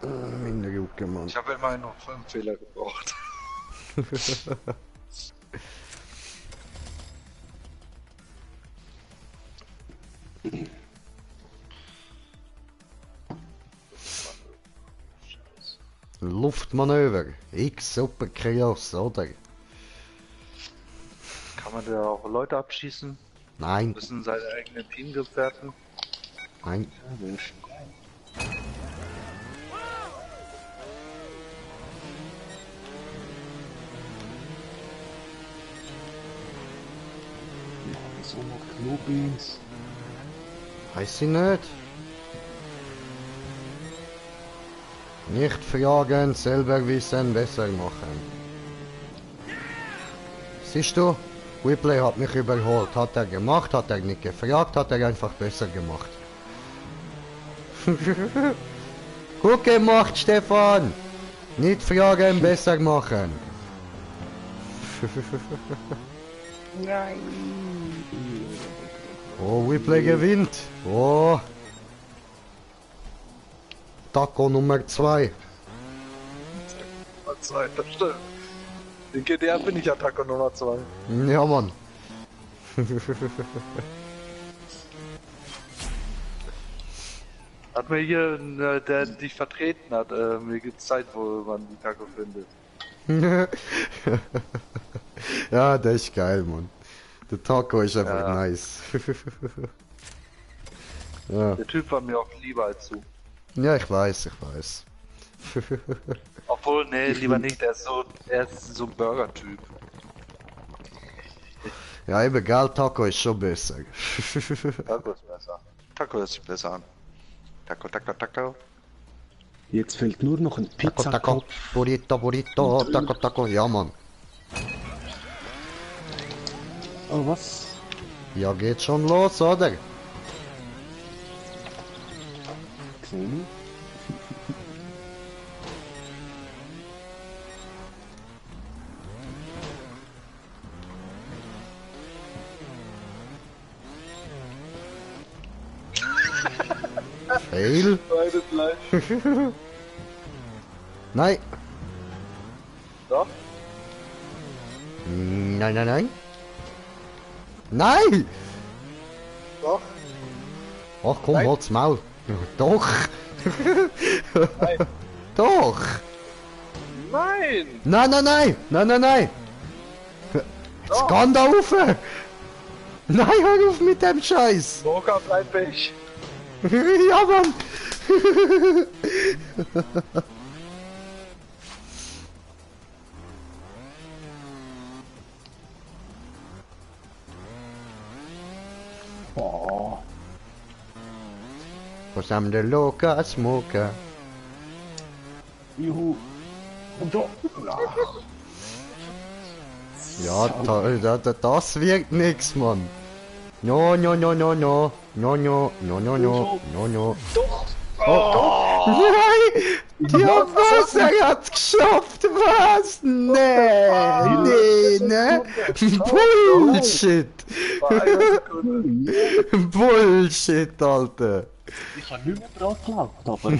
Meine Rucke, Mann. Ich habe immerhin noch 5 Fehler gebraucht. Luftmanöver. X super Chaos, oder? Kann man da auch Leute abschießen? Nein, Müssen seine eigenen Teamgefährten? nein. Ja, wäre schon geil. Ja, wieso noch Knobins? Weiß ich nicht. Nicht fragen, selber wissen, besser machen. Siehst du? Replay hat mich überholt. Hat er gemacht, hat er nicht gefragt, hat er einfach besser gemacht. Gut gemacht, Stefan! Nicht fragen, besser machen. Oh, Replay gewinnt. Oh. Taco Nummer 2. Nummer 2, das stimmt. In GTA bin ich Attacke Nummer 2. Ja, Mann. Hat mir hier, der dich vertreten hat, mir gezeigt, wo man die Taco findet. Ja, der ist geil, Mann. Der Taco ist einfach Ja. nice. Ja. Der Typ war mir auch lieber als du. Ja, ich weiß, ich weiß. Obwohl, nee, lieber nicht, er ist so ein Burger-Typ. Ja, eben, geil, Taco ist schon besser. Taco ist besser. Taco hört sich besser an. Taco, Taco, Taco. Jetzt fehlt nur noch ein Taco, Taco, Pizzatopf. Burrito, Burrito, Taco, Taco, ja, Mann. Oh, was? Ja, geht schon los, oder? Gesehen? Fail? Beide gleich. Nein. Doch? Nein, nein, nein. Nein! Doch? Ach komm, Nein. halt's Maul. Doch. Nein. Doch. Nein! Nein, nein, nein. Nein, nein, nein. Jetzt Doch. kann da rauf. Nein, hör auf mit dem Scheiß. Mocha bleibt weg. Ja, Mann. Oh, Posam de Loka Smoker. juhu. Und da. Ja, das wird nix, Mann. No, no, no, no, no. No, no, no, no, no, no, no. Doch! Oh. Nein! Die Wasser hat's geschafft, was? Nee, nee, ne? Bullshit! War eine Sekunde. Bullshit, Alter! Ich habe nicht mehr dran geglaubt, aber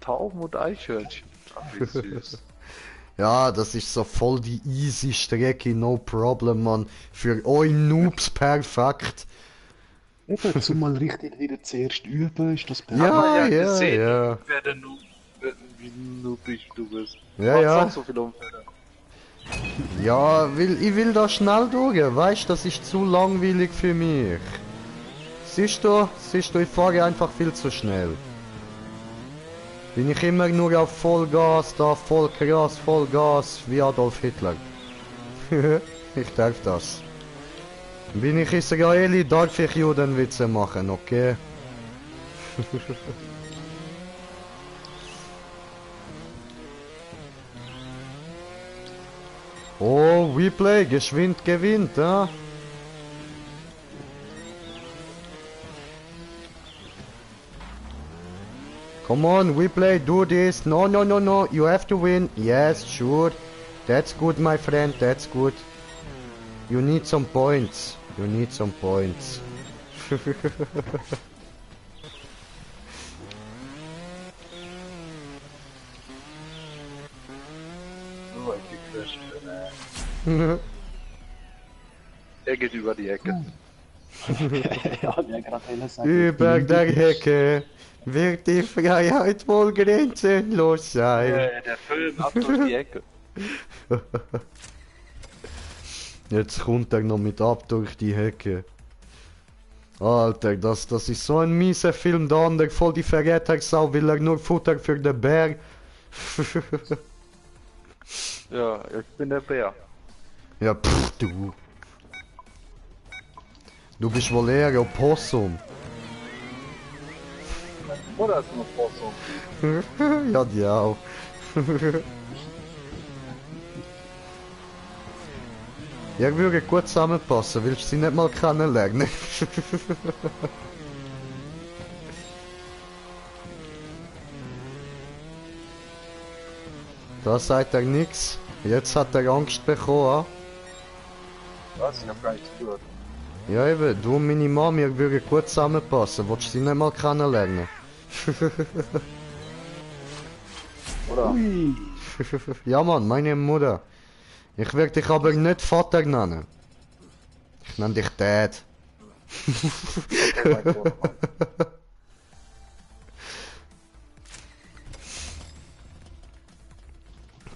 Tauben und Eichhörnchen. Ach, wie süß. Ja, das ist so voll die easy Strecke, no problem, Mann. Für euch Noobs perfekt. eben, zum mal richtig wieder zuerst üben, ist das Ja, Haben wir ja, gesehen, ja. wer der Noob, wie noobig du bist. Ja, Machst ja. auch so viele Unfälle. Ja, ich will da schnell durch, weißt, das ist zu langweilig für mich. Siehst du, ich fahre einfach viel zu schnell. Bin ich immer nur auf Vollgas, da voll krass, Vollgas, wie Adolf Hitler. Ich darf das. Bin ich Israeli, darf ich Judenwitze machen, okay? Oh, Replay, geschwind gewinnt, ja? Come on, Replay, do this. No, no, no, no, you have to win. Yes, sure. That's good, my friend, that's good. You need some points. You need some points. So, ich gecrasht bin, Er geht über die Ecke. ja, ja, gerade sagen. Über der Hecke wird die Freiheit wohl grenzenlos sein. Der Film ab durch die Ecke. Jetzt kommt er noch mit ab durch die Hecke. Alter, das ist so ein mieser Film, der andere voll die Verrätersau, will er nur Futter für den Bär. Ja, ich bin der Bär. Ja, pff, du. Du bist wohl eher ein Opossum. Oder ist nur Possum? Ja, die auch. Ja, würde gut zusammenpassen, willst du sie nicht mal kennenlernen? Da sagt er nix. Jetzt hat er Angst bekommen. Was? Ich hab gar nichts gehört. Ja eben, du und meine Mama, wir würden gut zusammenpassen. Willst du sie nicht mal kennenlernen? Oder? Ui. Ja Mann, meine Mutter. Ich werde dich aber nicht Vater nennen. Ich nenne dich Dad. Okay, mein Gott.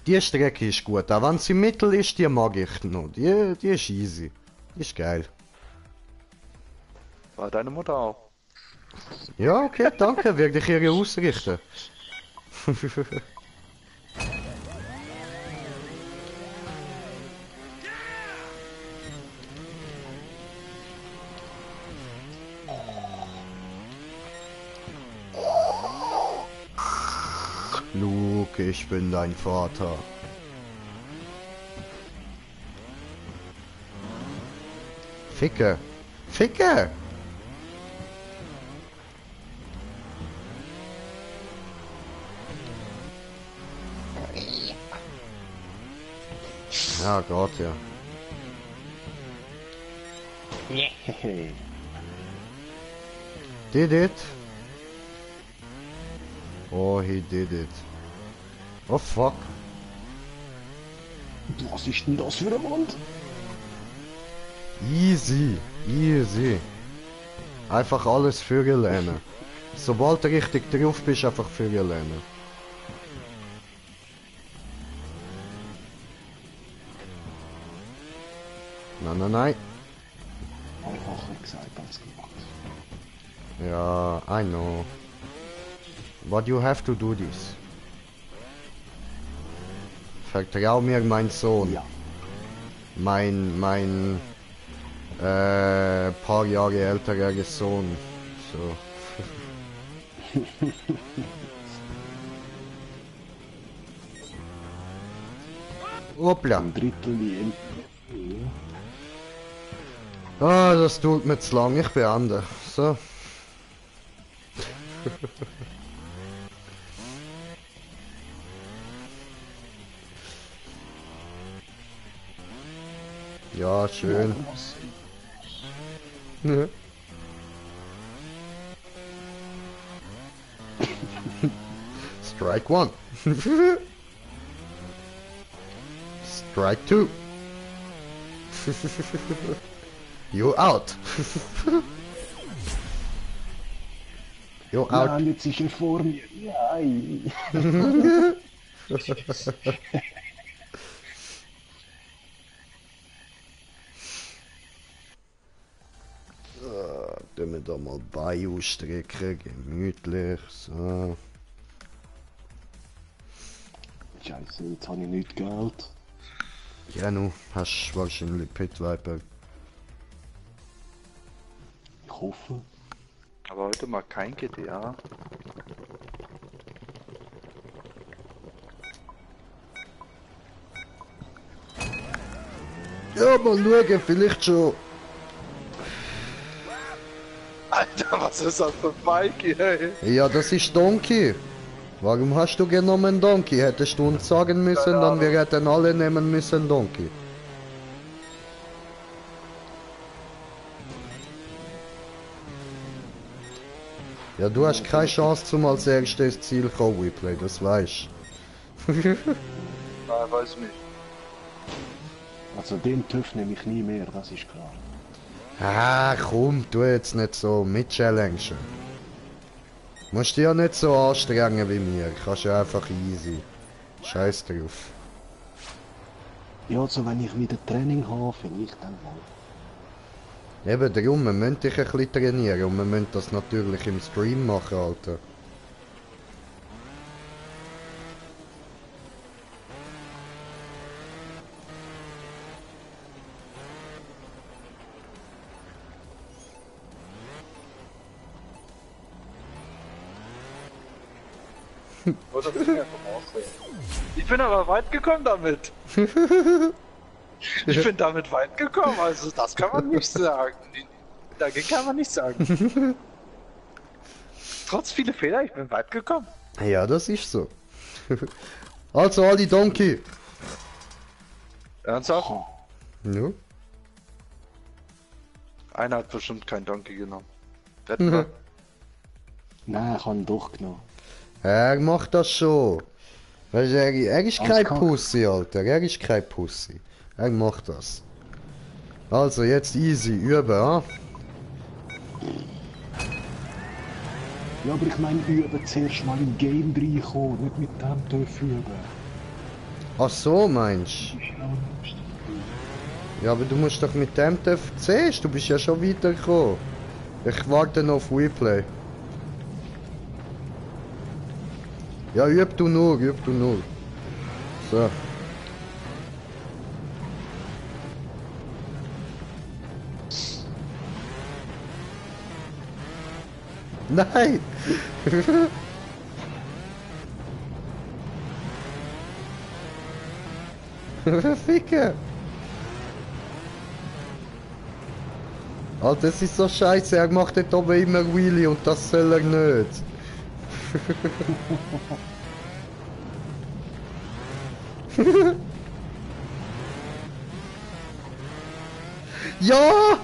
Die Strecke ist gut, auch wenn sie im Mittel ist, die mag ich noch. Die ist easy. Die ist geil. War deine Mutter auch? Ja, okay, danke, werde ich ihr ausrichten. Luke, ich bin dein Vater. Ficke! Ficke! Ja, Gott, ja. Hehe. Did it? Oh, he did it. Oh, fuck. Was ist denn das für ein Mund? Easy, easy. Einfach alles Vögel lernen. Sobald du richtig drauf bist, einfach Vögel lernen. Nein, nein, nein. Einfacher gesagt als gemacht. Ja, I know. But you have to do this. Vertrau mir, mein Sohn. Ja. Mein paar Jahre älterer Sohn. So. Hoppla. Ein Drittel wie Ah, das tut mir zu lang. Ich beende. So. Ja, schön. Ja. Strike one. Strike two. You out. You out. Nein, jetzt ist er vor mir. Nein. Tun wir da mal Bein ausstrecken, gemütlich, so. Scheiße, jetzt habe ich nicht Geld. Ja, nu, hast wahrscheinlich Pit Viper. Ich hoffe. Aber heute mal kein GTA. Ja, mal schauen, vielleicht schon. Alter, was ist das für ein Mikey, ey? Ja, das ist Donkey. Warum hast du genommen Donkey? Hättest du uns sagen müssen, Keine dann wir Ahnung. hätten alle nehmen müssen Donkey. Ja, du hast keine Chance zum als erstes Ziel kommen, Replay, das weißt Nein, weiß nicht. Also den TÜV nehme ich nie mehr, das ist klar. Ah, komm, tu jetzt nicht so mitchallengen. Musst dich ja nicht so anstrengen wie mir, kannst ja einfach easy. Scheiß drauf. Ja, also wenn ich wieder Training habe, vielleicht dann mal. Eben darum, wir müssen dich ein bisschen trainieren und wir müssen das natürlich im Stream machen, Alter. Oder bin ich einfach ausreden? Ich bin aber weit gekommen damit. Ich bin damit weit gekommen, also das kann man nicht sagen. Dagegen kann man nicht sagen. Trotz viele Fehler, ich bin weit gekommen. Ja, das ist so. Also, Ali Donkey. Ernsthaft? Ha. Ja. Einer hat bestimmt kein Donkey genommen. Wetten wir? Nein, ich habe ihn durchgenommen. Er macht das schon. Weißt du, er ist Alles kein klar. Pussy, Alter. Er ist kein Pussy. Er macht das. Also, jetzt easy, üben, ah? Ja, aber ich meine, üben zuerst mal im Game reinkommen, nicht mit dem dürfen üben. Ach so, meinst du? Ja, aber du musst doch mit dem zuerst. Du bist ja schon weitergekommen. Ich warte noch auf Replay. Ja, üb du nur, üb du nur. So. Nein! Ficker! Alter, das ist so scheiße, er macht dort oben immer Wheelie und das soll er nicht. Ja!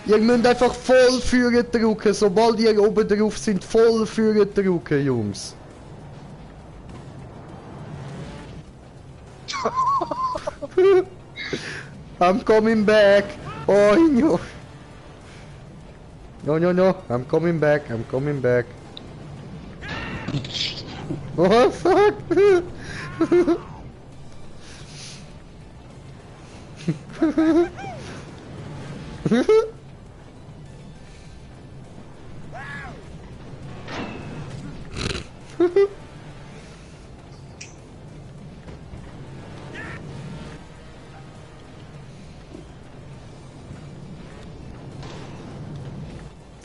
Ihr müsst einfach voll Führer drücken, sobald ihr oben drauf sind, voll Führer drücken, Jungs. I'm coming back. Oh, no. No, no, no. I'm coming back. I'm coming back. Oh, fuck.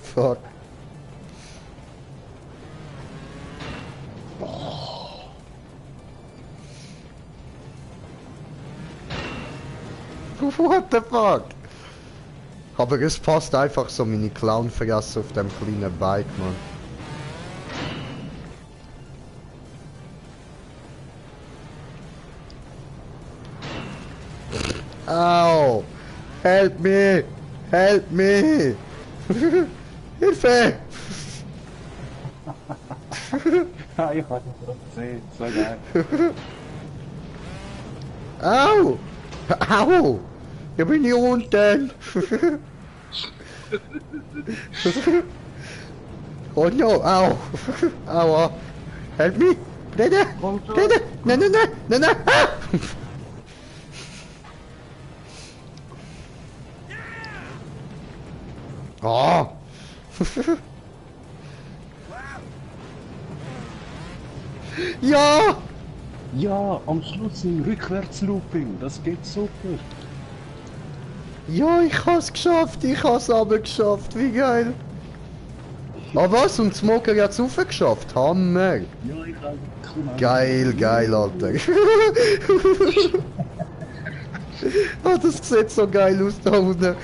Fuck. What the fuck? Aber es passt einfach so meine Clown-Fresse auf dem kleinen Bike, Mann. Au! Help me! Help me! Hilfe! Ja, ich habe das gesehen, so geil. Au! Au! Ich bin hier unten! Oh no! Au! Aua! Help me! Bitte! Bitte! Nein, nein, nein! Nein, nein! Ah! Oh! Ja! Ja, am Schluss im Rückwärtslooping, das geht super. Ja, ich hab's geschafft, ich hab's aber geschafft, wie geil! Ah was? Und Smoker hat's aufgeschafft, Hammer! Ja, ich habe Geil, geil, Alter! Ah, das sieht so geil aus da unten!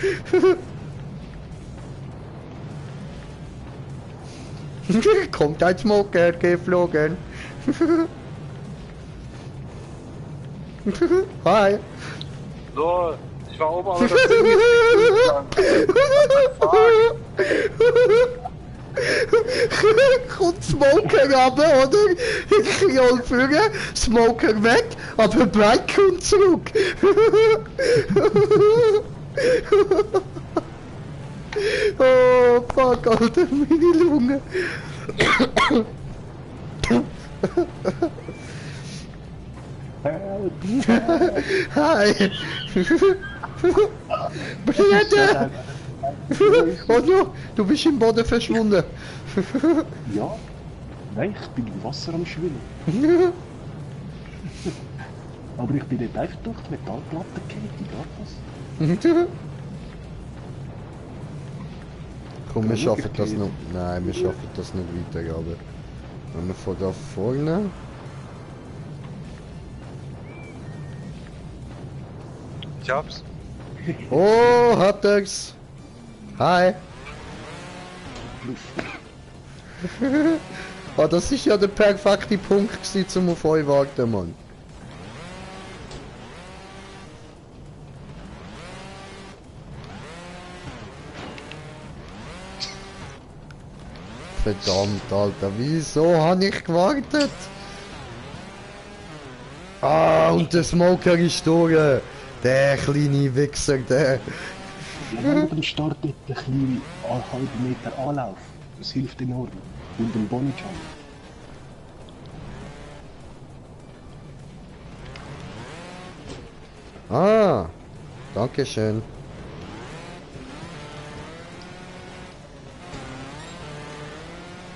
Kommt ein Smoker geflogen! Hi! So, ich war oben, aber das Ding ist Kommt Smoker runter, oder? Ich roll führen, Smoker weg, aber Bike kommt zurück. Oh, fuck, Alter, meine Lunge. Hi. Bitte. Oh no, du bist im Boden verschwunden. Ja? Nein, ich bin im Wasser am Schwimmen. Aber ich bin dort einfach durch die Metallplatte gefallen, Komm, wir schaffen das noch. Nein, wir schaffen das nicht weiter, aber. Wenn wir von da vorne. Ich hab's. Oh, hat er's. Hi. Ah, das ist ja der perfekte Punkt gewesen, zum auf euch warten, Mann. Verdammt, Alter, wieso habe ich gewartet? Ah, und der Smoker ist durch. Der kleine Wichser, der. Ja, wenn man startet, ein kleinen halben Meter Anlauf. Das hilft enorm. Und den Bonijump. Ah, danke schön.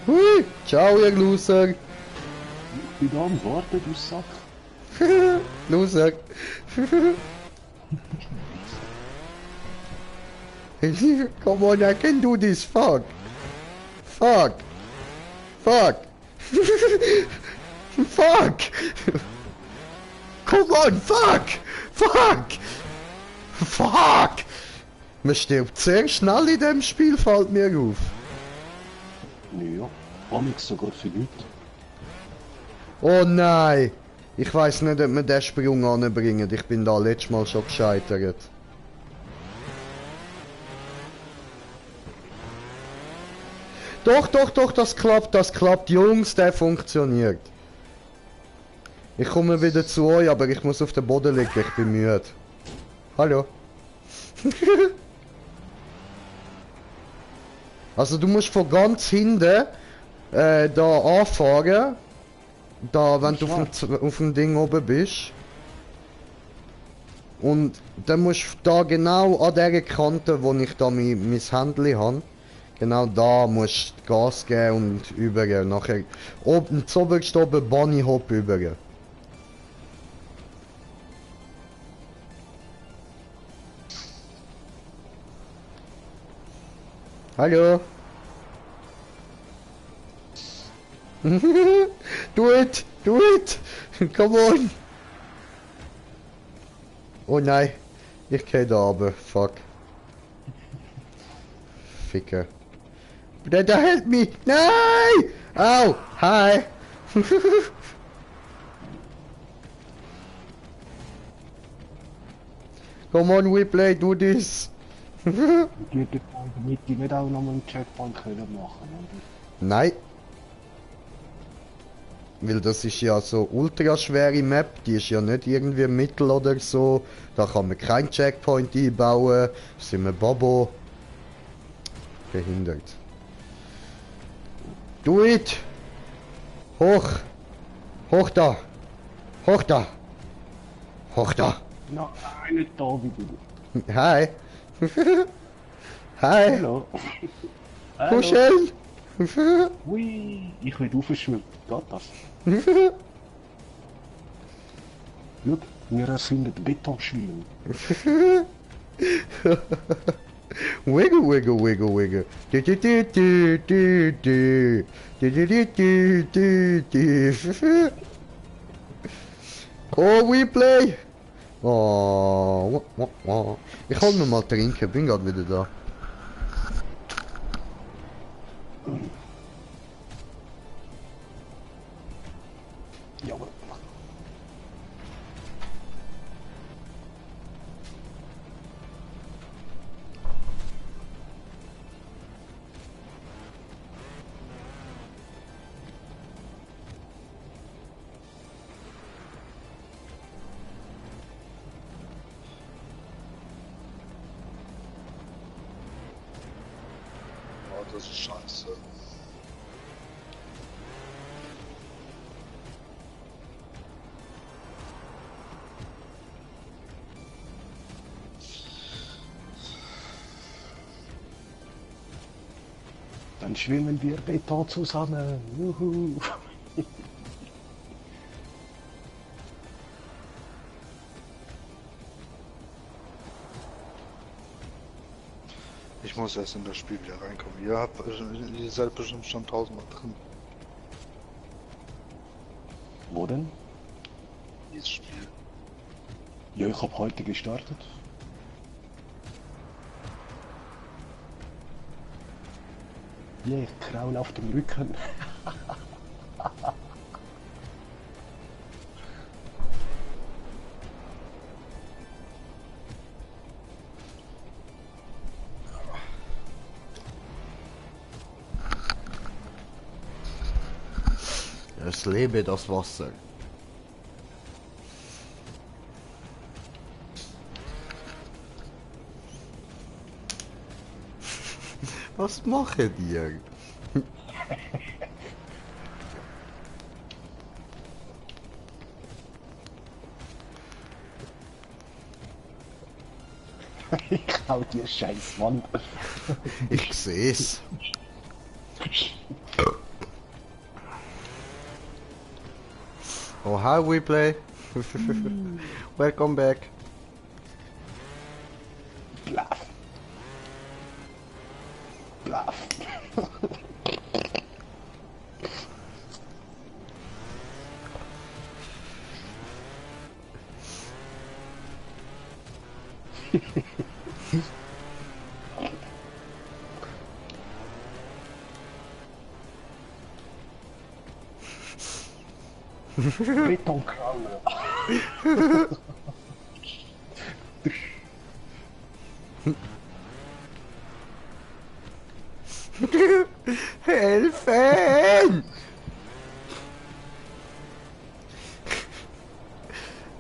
Hui, ciao, ihr Loser. Ich bin da am Warten, du Sack. Loser. Come on, I can do this. Fuck. Fuck. Fuck. Fuck. Come on, fuck. Fuck. Fuck. Man stirbt sehr schnell in dem Spiel, fällt mir auf. Ja, Amix sogar für Leute. Oh nein. Ich weiß nicht, ob wir den Sprung anbringen. Ich bin da letztes Mal schon gescheitert. Doch, doch, doch, das klappt. Jungs, der funktioniert. Ich komme wieder zu euch, aber ich muss auf den Boden liegen, ich bin müde. Hallo. Also du musst von ganz hinten da anfahren. Da, wenn du auf dem Ding oben bist. Und dann musst du da genau an der Kante, wo ich da mein Handy habe. Genau da musst du Gas geben und über. Nachher oben zuoberst oben Bunny Hop über. Hallo. Do it! Do it! Come on! Oh nein, ich gehe da runter. Fuck. Ficker. Brother, help me! Nein! Au! Hi! Come on, we play, do this! Ich würde damit die nicht auch nochmal einen Checkpoint können machen, oder? Nein. Weil das ist ja so ultra schwere Map, die ist ja nicht irgendwie mittel oder so. Da kann man keinen Checkpoint einbauen. Da sind wir Bobo. Behindert. Do it! Hoch! Hoch da! Hoch da! Hoch da! Nein, nicht da wie du. Hi! Hi! Hallo. Kuscheln! Hui, ich will aufschwimmen. Geht das? Schau, wir erfinden Betonschwimmen. Wiggle, wiggle, wiggle, wiggle. Du, du, du, du, du, du. Du, du, du, du, du, du. Oh, we play! Oh, ich hol mir mal trinken, bin grad wieder da. Jawohl. Oh, das ist scheiße. Dann schwimmen wir Beton zusammen. Juhu. Ich muss erst in das Spiel wieder reinkommen. Ihr seid bestimmt schon tausendmal drin. Wo denn? Dieses Spiel. Ja, ich habe heute gestartet. Ja, ich kraul auf dem Rücken. Es lebe das Wasser. Was mache ihr? Ich hau dir scheiß Wand. Ich seh's. Oh, hi, we play. Welcome back. Bluff. Bluff. Betonkralle. Helfen!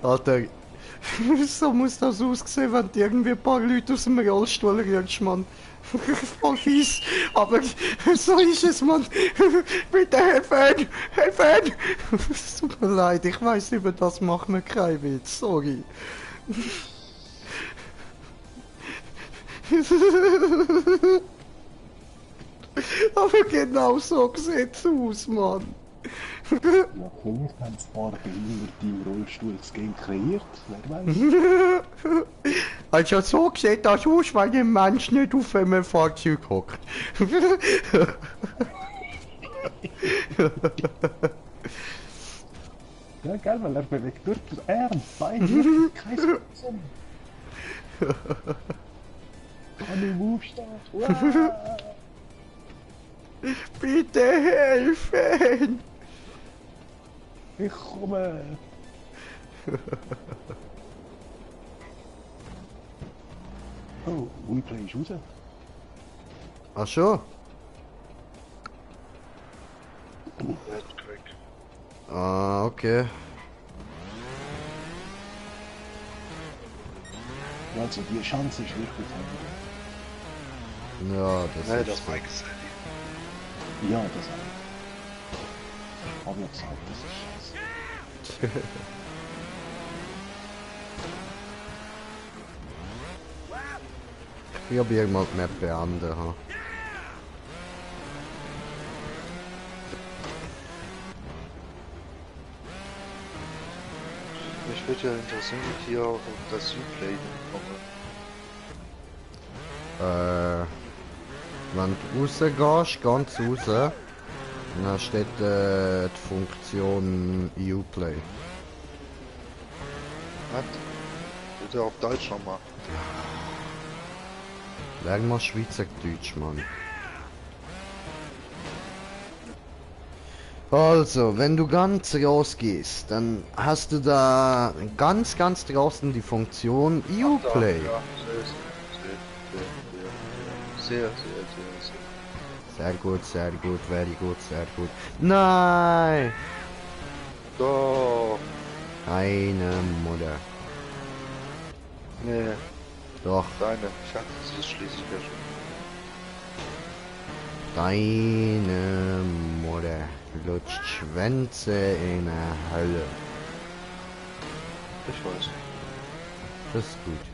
Alter, so muss das aussehen, wenn du irgendwie ein paar Leute aus dem Rollstuhl rührst, Mann. Voll fies, aber so ist es, Mann. Bitte helfen! Helfen! Es tut mir leid, ich weiß, über das macht mir keinen Witz, sorry. Aber genau so sieht's aus, Mann. Ja, vielleicht haben ein paar Behinderte im Rollstuhl das Game kreiert, wer weiß. Also so sieht das aus, weil der Mensch nicht auf einem Fahrzeug hockt. Ja, gell, weil er bewegt durch den Arm, Bein, kein Sinn. Kann ich aufstehen? Uah. Bitte helfen! Ich komme! Oh, Replay ist raus. Ach schon? Earthquake. Ah, okay. Also die Chance ist wirklich vorhanden. Ja, das Nee, ist das so. Mike ist Ja, das habe ich ja gesagt, das ist scheiße. Ich probiere mal die Map beenden. Ha. Mich würde ja interessieren, wie hier auf das Replay komme. Wenn du rausgehst, ganz raus, dann steht die Funktion Uplay. Was? Bitte auf Deutsch nochmal. Lern mal Schweizerdeutsch, Mann. Also, wenn du ganz rausgehst, dann hast du da ganz draußen die Funktion Uplay. Ja, sehr. Sehr gut, very good, sehr gut. Nein! Doch. Eine Mutter. Nee, Doch, deine. Schatz, das ist schließlich ja schon. deine Mutter lutscht Schwänze in der Hölle. Ich weiß. Das ist gut.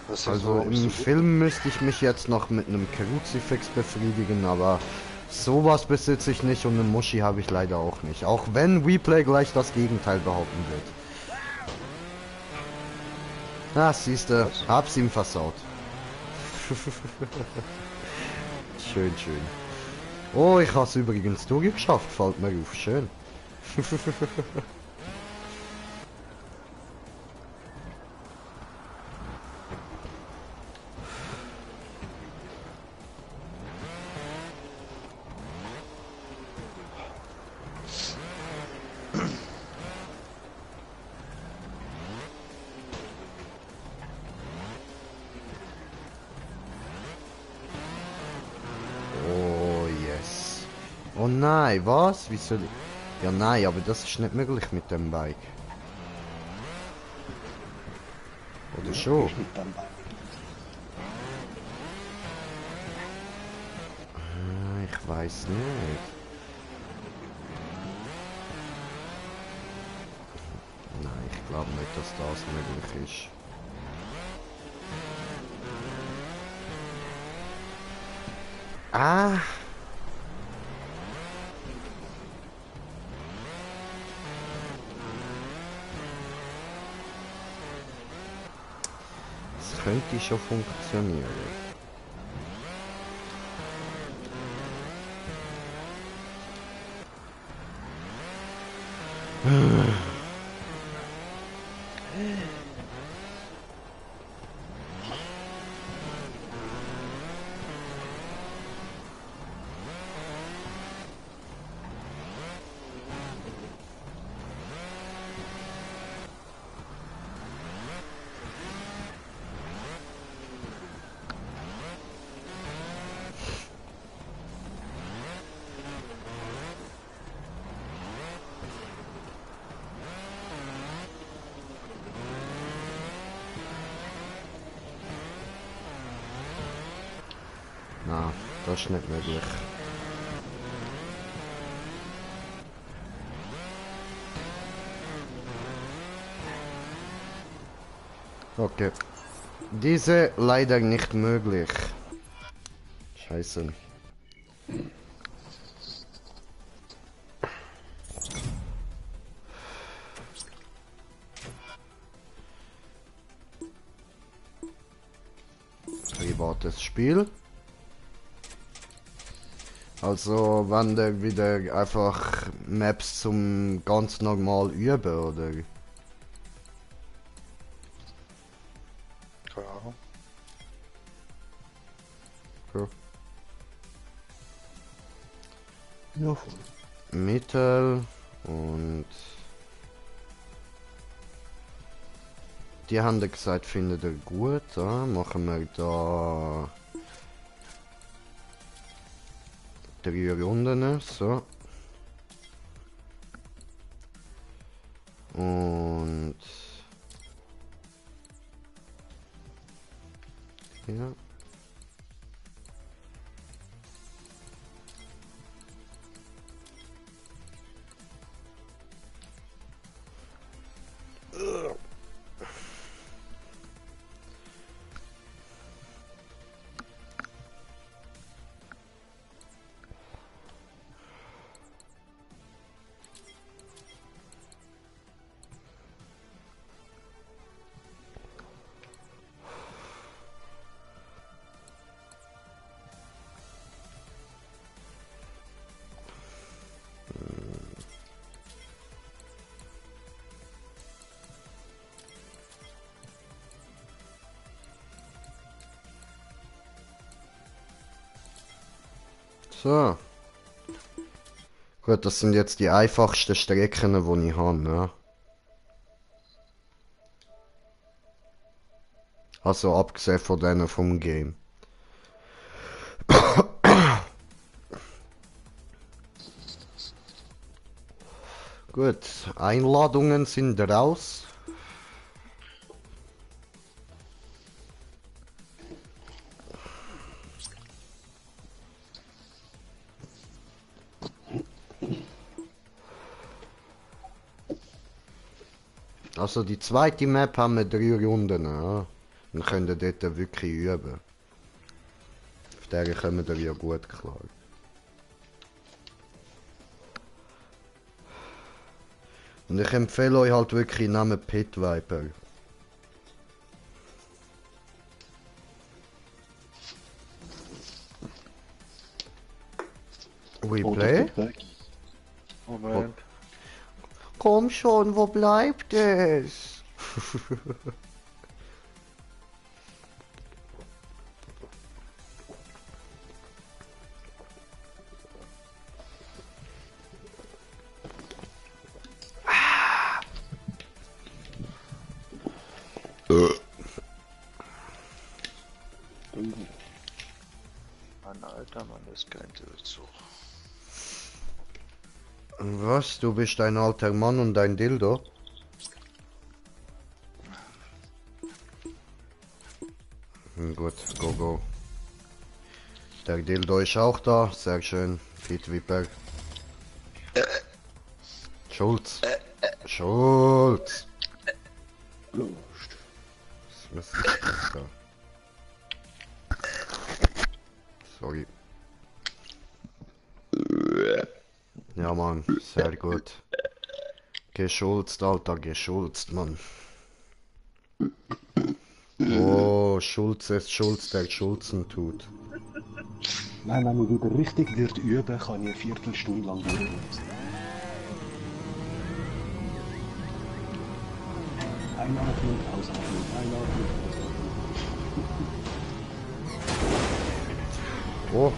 Was ist Also so, im Film müsste ich mich jetzt noch mit einem Kruzifix befriedigen, aber sowas besitze ich nicht und eine Muschi habe ich leider auch nicht. Auch wenn Replay gleich das Gegenteil behaupten wird. Na, siehste, hab's ihm versaut. Schön. Oh, ich hab's übrigens durchgeschafft, fällt mir auf. Schön. Oh nein, was? Wie soll ich... Ja nein, aber das ist nicht möglich mit dem Bike. Oder schon? Ist mit dem Bike. Ich weiß nicht. Nein, ich glaube nicht, dass das möglich ist. Ah! Das könnte schon funktionieren. Nein, das ist nicht möglich. Okay. Diese leider nicht möglich. Scheiße. Privates Spiel. Also, wenn der wieder einfach Maps zum ganz normal üben, oder? Keine Ahnung. Ja. Ja, voll. Mittel und die haben ja gesagt, findet ihr gut. Ja? Machen wir da 3 Runden, so. Und ja. So. Gut, das sind jetzt die einfachsten Strecken, die ich habe, ne? Also abgesehen von denen vom Game. Gut, Einladungen sind raus. Also die zweite Map haben wir 3 Runden, ja. Wir können dort wirklich üben. Auf der kommen wir ja gut klar. Und ich empfehle euch halt wirklich, nehmt Pit Viper. We Oder play? der Baggy. Moment. Komm schon, wo bleibt es? Mann, Alter, Mann, das könnte so. Was? Du bist ein alter Mann und ein Dildo? Gut, go, go. Der Dildo ist auch da, sehr schön. Pete Wipper. Schulz. Schulz. Lust. Was ist das da? Sorry. Ja, Mann, sehr gut. Geschulzt, Alter, geschulzt, Mann. Oh, Schulz ist Schulz, der Schulzen tut. Nein, wenn man wieder richtig wird üben, kann ich eine Viertelstunde lang durchlesen. Einatmen, ausatmen, einatmen, ausatmen. Oh,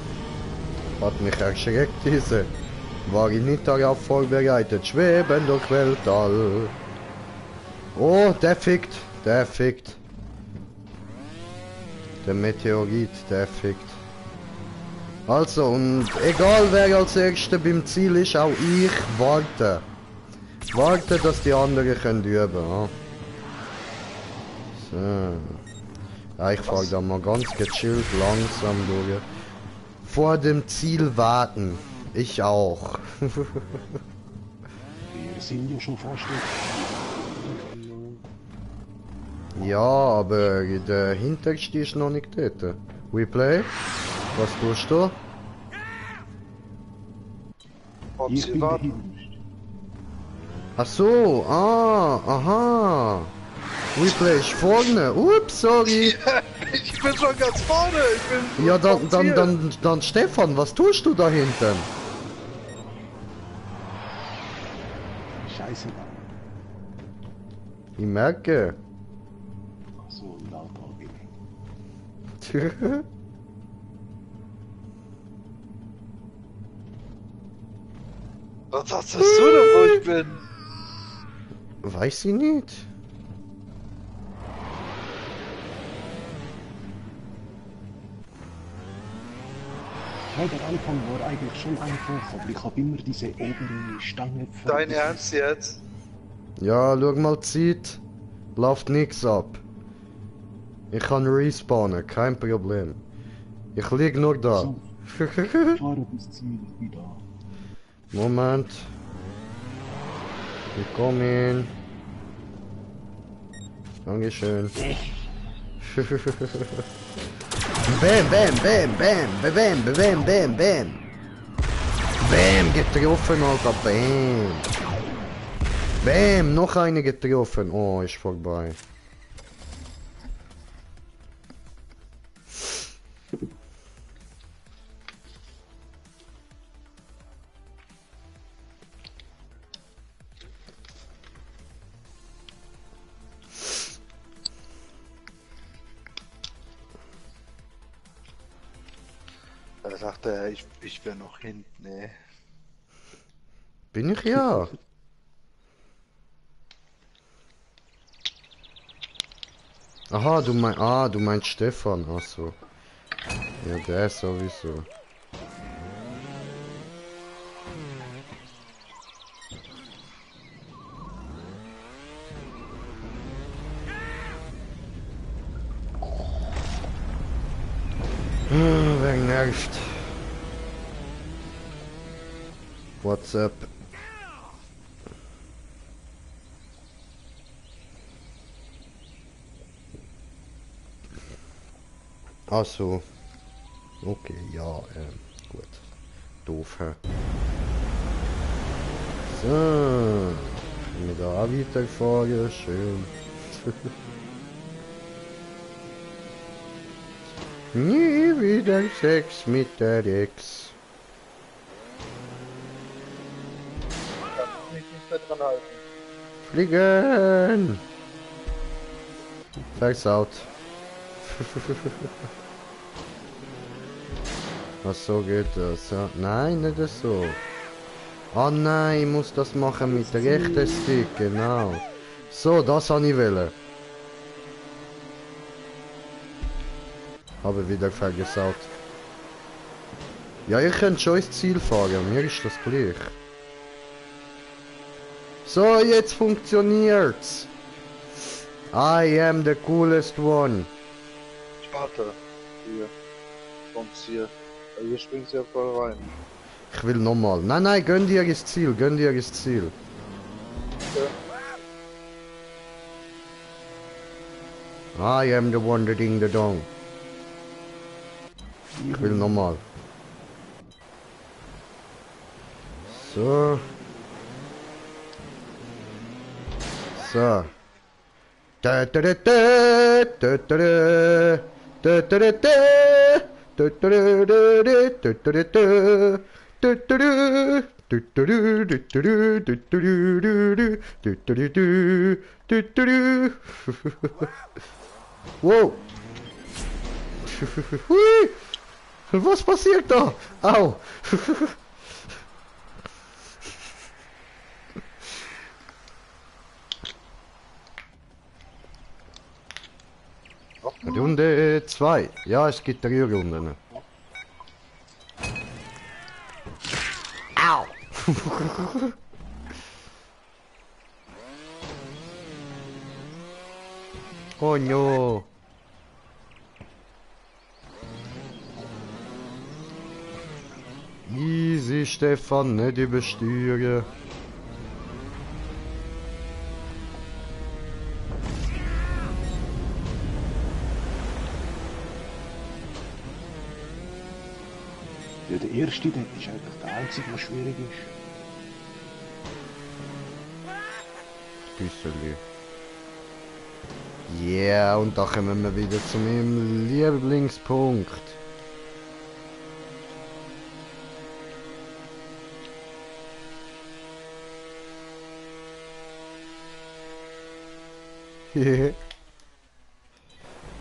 hat mich erschreckt, diese. War ich nicht darauf vorbereitet. Schweben durch Weltall. Oh, der fickt, der fickt. Der Meteorit, der fickt. Also, und egal wer als Erster beim Ziel ist, auch ich warte. Warte, dass die anderen können üben. Ja. So. Ja, ich fahre da mal ganz gechillt, langsam durch. Vor dem Ziel warten. Ich auch. Wir sind ja schon fast Ja, aber der Hinterste ist noch nicht dort. Replay? Was tust du? Ob Ich sie bin warten. behindert. Ach so, aha. Replay ist vorne. Ups, sorry. Ich bin schon ganz vorne. Ich bin Ja, vom Ziel. dann Stefan, was tust du da hinten? Scheiße. Ich merke. Ach so, ein Auto bin ich. Was sagst du denn, wo ich bin? Weiß ich nicht. Ja, der Anfang war eigentlich schon einfach, aber ich habe immer diese obere Stange. Dein Ernst jetzt? Ja, schau mal Zeit. Läuft nix ab. Ich kann respawnen, kein Problem. Ich lieg nur da. So, fahre bis Ziel, ich bin da. Moment. Ich komme hin. Dankeschön. Bam, bam, bam, bam, bam, bam, bam, bam. Bam, getroffen, Alter, bam. Bam, noch eine getroffen. Oh, ist vorbei. Da sagt er, ich wäre noch hinten, ne? Bin ich ja. Aha, du meinst Stefan, ach so. Ja, der sowieso. Wer nervt? WhatsApp. Ach so. Okay, ja, gut. Doof, hä? So. Mit der weiterfahren, schön. Nie wieder Sex mit der Ex. Da muss ich nicht mehr dran halten. Fliegen! Versaut. Was so geht das? Ja. Nein, nicht so. Ah nein, ich muss das machen mit der rechten Stick, genau. So, das habe ich wollen. Habe wieder vergesaut. Ja, ihr könnt schon ins Ziel fahren, mir ist das gleich. So, jetzt funktioniert's. I am the coolest one. Ich warte. Hier. Kommt's hier. Also hier springst du ja voll rein. Ich will nochmal. Nein, nein, gönn dir das Ziel, gönn dir das Ziel. I am the one, the ding, the dong. Ich will nochmal. So. So. Da da da da da da da da da da. Wow! Hui! Was passiert da? Au! Runde 2. Ja, es gibt 3 Runden. Au! Oh no! Easy, Stefan, nicht übersteuern. Ja, der erste Deck ist eigentlich der einzige, was schwierig ist. Büsseli. Yeah, und da kommen wir wieder zu meinem Lieblingspunkt.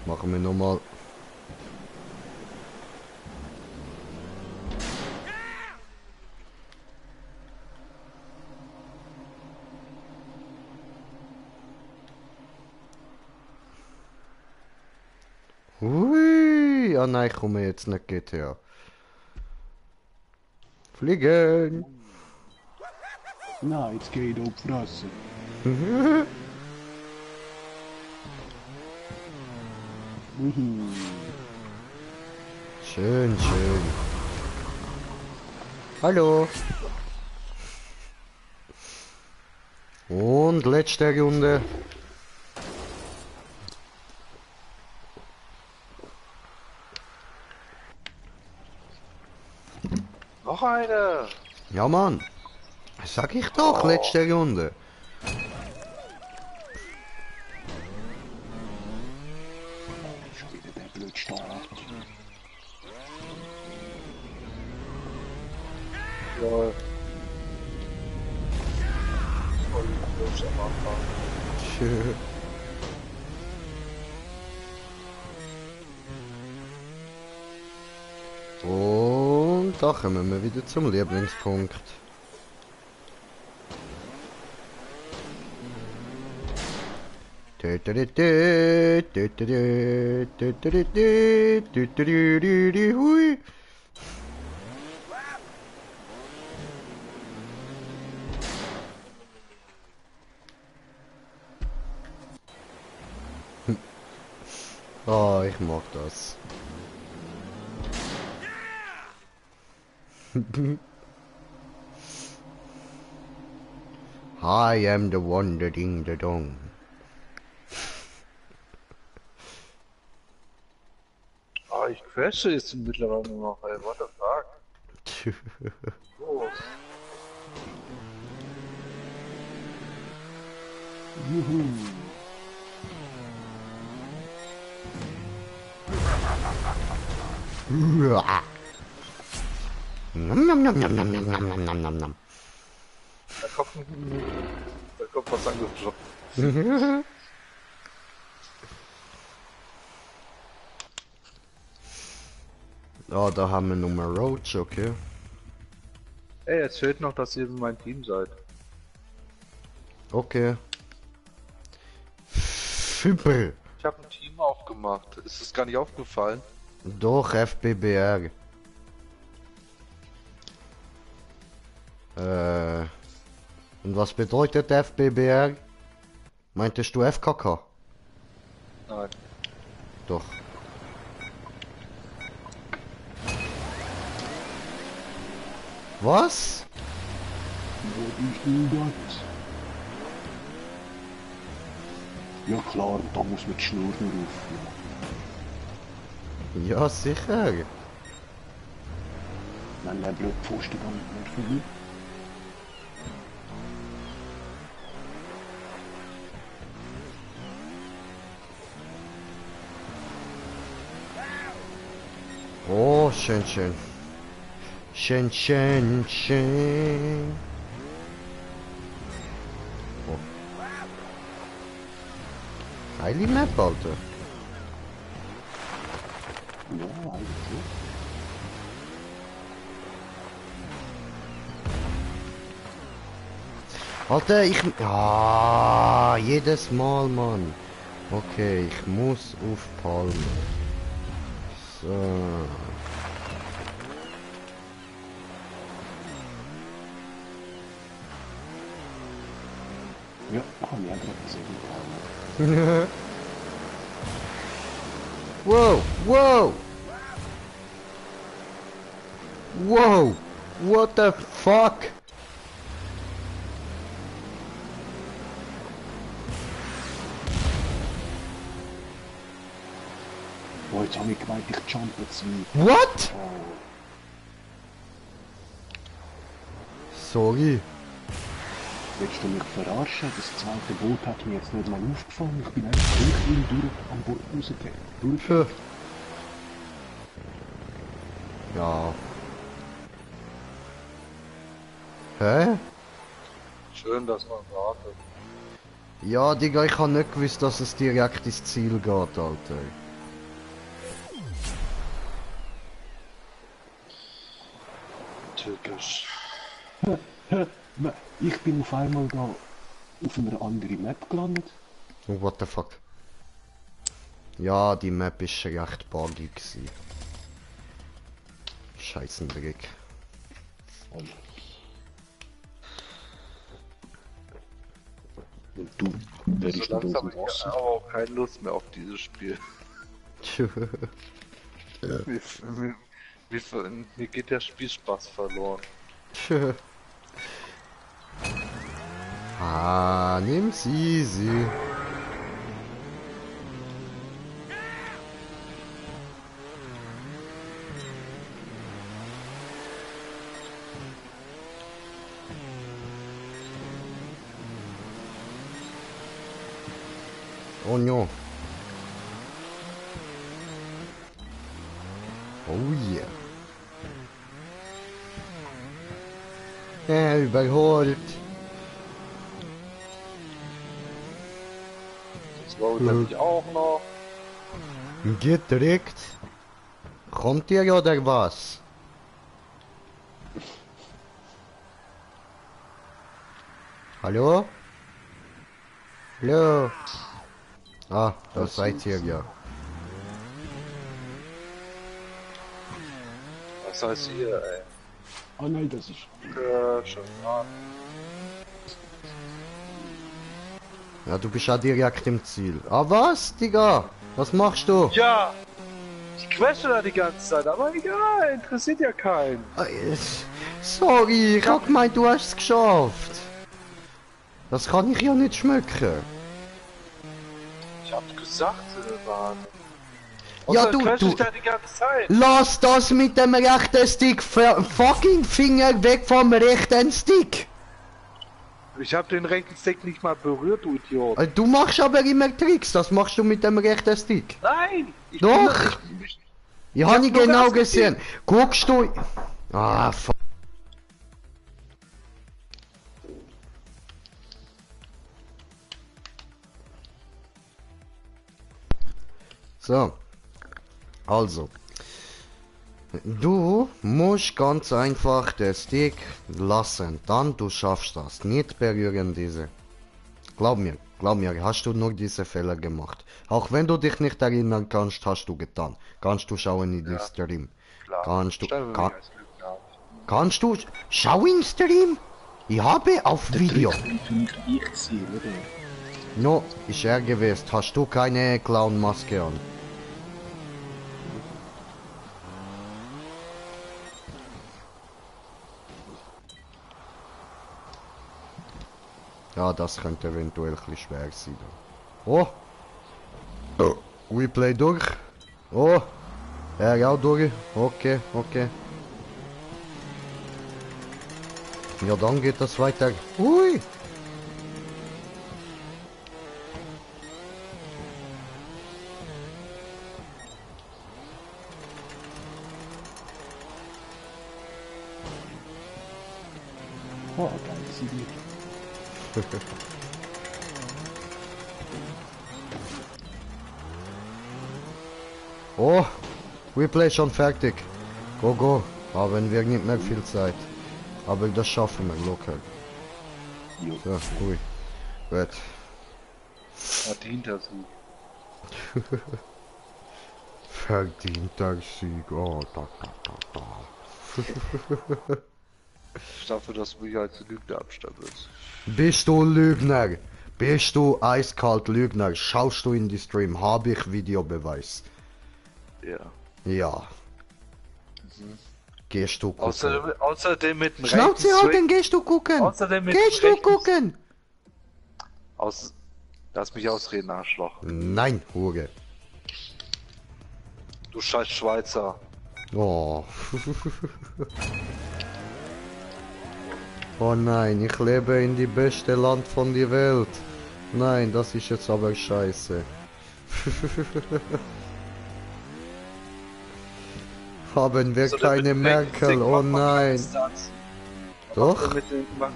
Machen wir nochmal. Hui! Ah nein, ich komme jetzt nicht GTA. Fliegen! Nein, jetzt geht auf die Fresse. Schön, schön. Hallo. Und letzte Runde. Noch eine! Ja, Mann. Sag ich doch, letzte Runde. Schon wieder der blöde Start. Ja. Voll los am Anfang. Schön. Und da kommen wir wieder zum Lieblingspunkt. Hui. Oh, ich mag das. I am the one, the ding, the dong. Ah, ich crashe jetzt mittlerweile noch, ey, what the fuck? Los. Juhu. Nom nom nom nom nom nom nom nom nom nom. Da kommt was angeflogen. Oh, da haben wir Nummer Roach, okay. Ey, jetzt fehlt noch, dass ihr mein Team seid. Okay. Super. Ich habe ein Team aufgemacht. Ist es gar nicht aufgefallen? Doch, FBBR. Und was bedeutet FBBR? Meintest du FKK? Nein. Doch. Was? Wo bist du Gott? Ja klar, da muss man die Schnur nur aufführen. Ja, sicher. Wenn der blöd Pfosten gar nicht mehr vorbei. Oh, schön, schön. Schön, schön, schön. Oh. Geile Map, Alter. Ja, eigentlich. Alter, ich... Ah, jedes Mal, Mann. Okay, ich muss auf Palme. So. Ja, komm, ja, gerade gesehen. Whoa, whoa! Whoa! What the fuck? Oh, jetzt habe ich gemeint, ich jumpe zu weit. What? Oh, Sorry. willst du mich verarschen? Das zweite Boot hat mich jetzt nicht mal aufgefangen. Ich bin einfach durch am Boot rausgegangen. Durch. Ja. Hä? Schön, dass man wartet. Ja, Digga, ich hab nicht gewusst, dass es direkt ins Ziel geht, Alter. Typisch. Ich bin auf einmal da auf einer anderen Map gelandet. Oh, what the fuck? Ja, die Map ist recht buggy gewesen. Scheißendreck. Und du, wer So ist denn da auf langsam, dem ich habe Wasser? aber auch keine Lust mehr auf dieses Spiel. Mir geht der Spielspaß verloren. Ah, nimm's easy. Oh no. Oh yeah. Überholt. Das wollte ich auch noch. Geht direkt. Kommt ihr oder was? Hallo? Hallo? Ah, da seid ihr ja. Was heißt hier, ey? Ah nein, das ist... Schon mal. Ja, du bist ja direkt im Ziel. Ah, was, Digga? Was machst du? Ja! Ich quetsche da die ganze Zeit, aber egal, interessiert ja keinen. Sorry, ich hab gemeint, du hast es geschafft. Das kann ich ja nicht schmecken. Ich hab gesagt, warte. Ja, Außerdem du- quetsche ich du- da die ganze Zeit. Lass das mit dem rechten Stick, fucking Finger weg vom rechten Stick. Ich hab den rechten Stick nicht mal berührt, du Idiot. Du machst aber immer Tricks, das machst du mit dem rechten Stick. Nein! Ich Doch. Ja, hab ich nur genau Gas gesehen. Guckst du... Ah, fuck. So. Also. Du musst ganz einfach den Stick lassen, dann du schaffst das. Nicht berühren diese. Glaub mir, hast du nur diese Fehler gemacht. Auch wenn du dich nicht erinnern kannst, hast du getan. Kannst du schauen in den Stream. Klar. Kannst du, Stellen wir mich als Lügner ab. kannst du, schau im Stream? Ich habe auf Der Video. Trick bin vielleicht ich gewesen, oder? No, ist er gewesen. Hast du keine Clownmaske an? Ja, das könnte eventuell ein bisschen schwer sein. Oh! Replay durch. Oh! Er auch durch. Okay, okay. Ja, dann geht das weiter. Ui! Oh, geil, sie liegt. Oh! Replay schon fertig. Go, go. Aber wir nicht mehr viel Zeit. Aber das schaffen wir locker. Jo. So, ui. Gut. Verdienter Sieg. Verdienter Sieg. Oh, da, da, da, da. Ich dafür, dass du mich als Lügner abstempelst. Bist du Lügner? Bist du eiskalt Lügner? Schaust du in die Stream? Habe ich Videobeweis? Ja. Ja. Gehst du gucken? Außerdem mit dem Schnauze rechten halten, gehst du gucken? Außerdem mit Gehst dem du rechten- gucken? Lass mich ausreden, Arschloch. Nein, Hure. Du scheiß Schweizer. Oh. Oh nein, ich lebe in die beste Land von der Welt. Nein, das ist jetzt aber scheiße. Haben wir Also der keine mit dem rechten Merkel, Stick oh macht man keine nein. Stunts. Doch? Man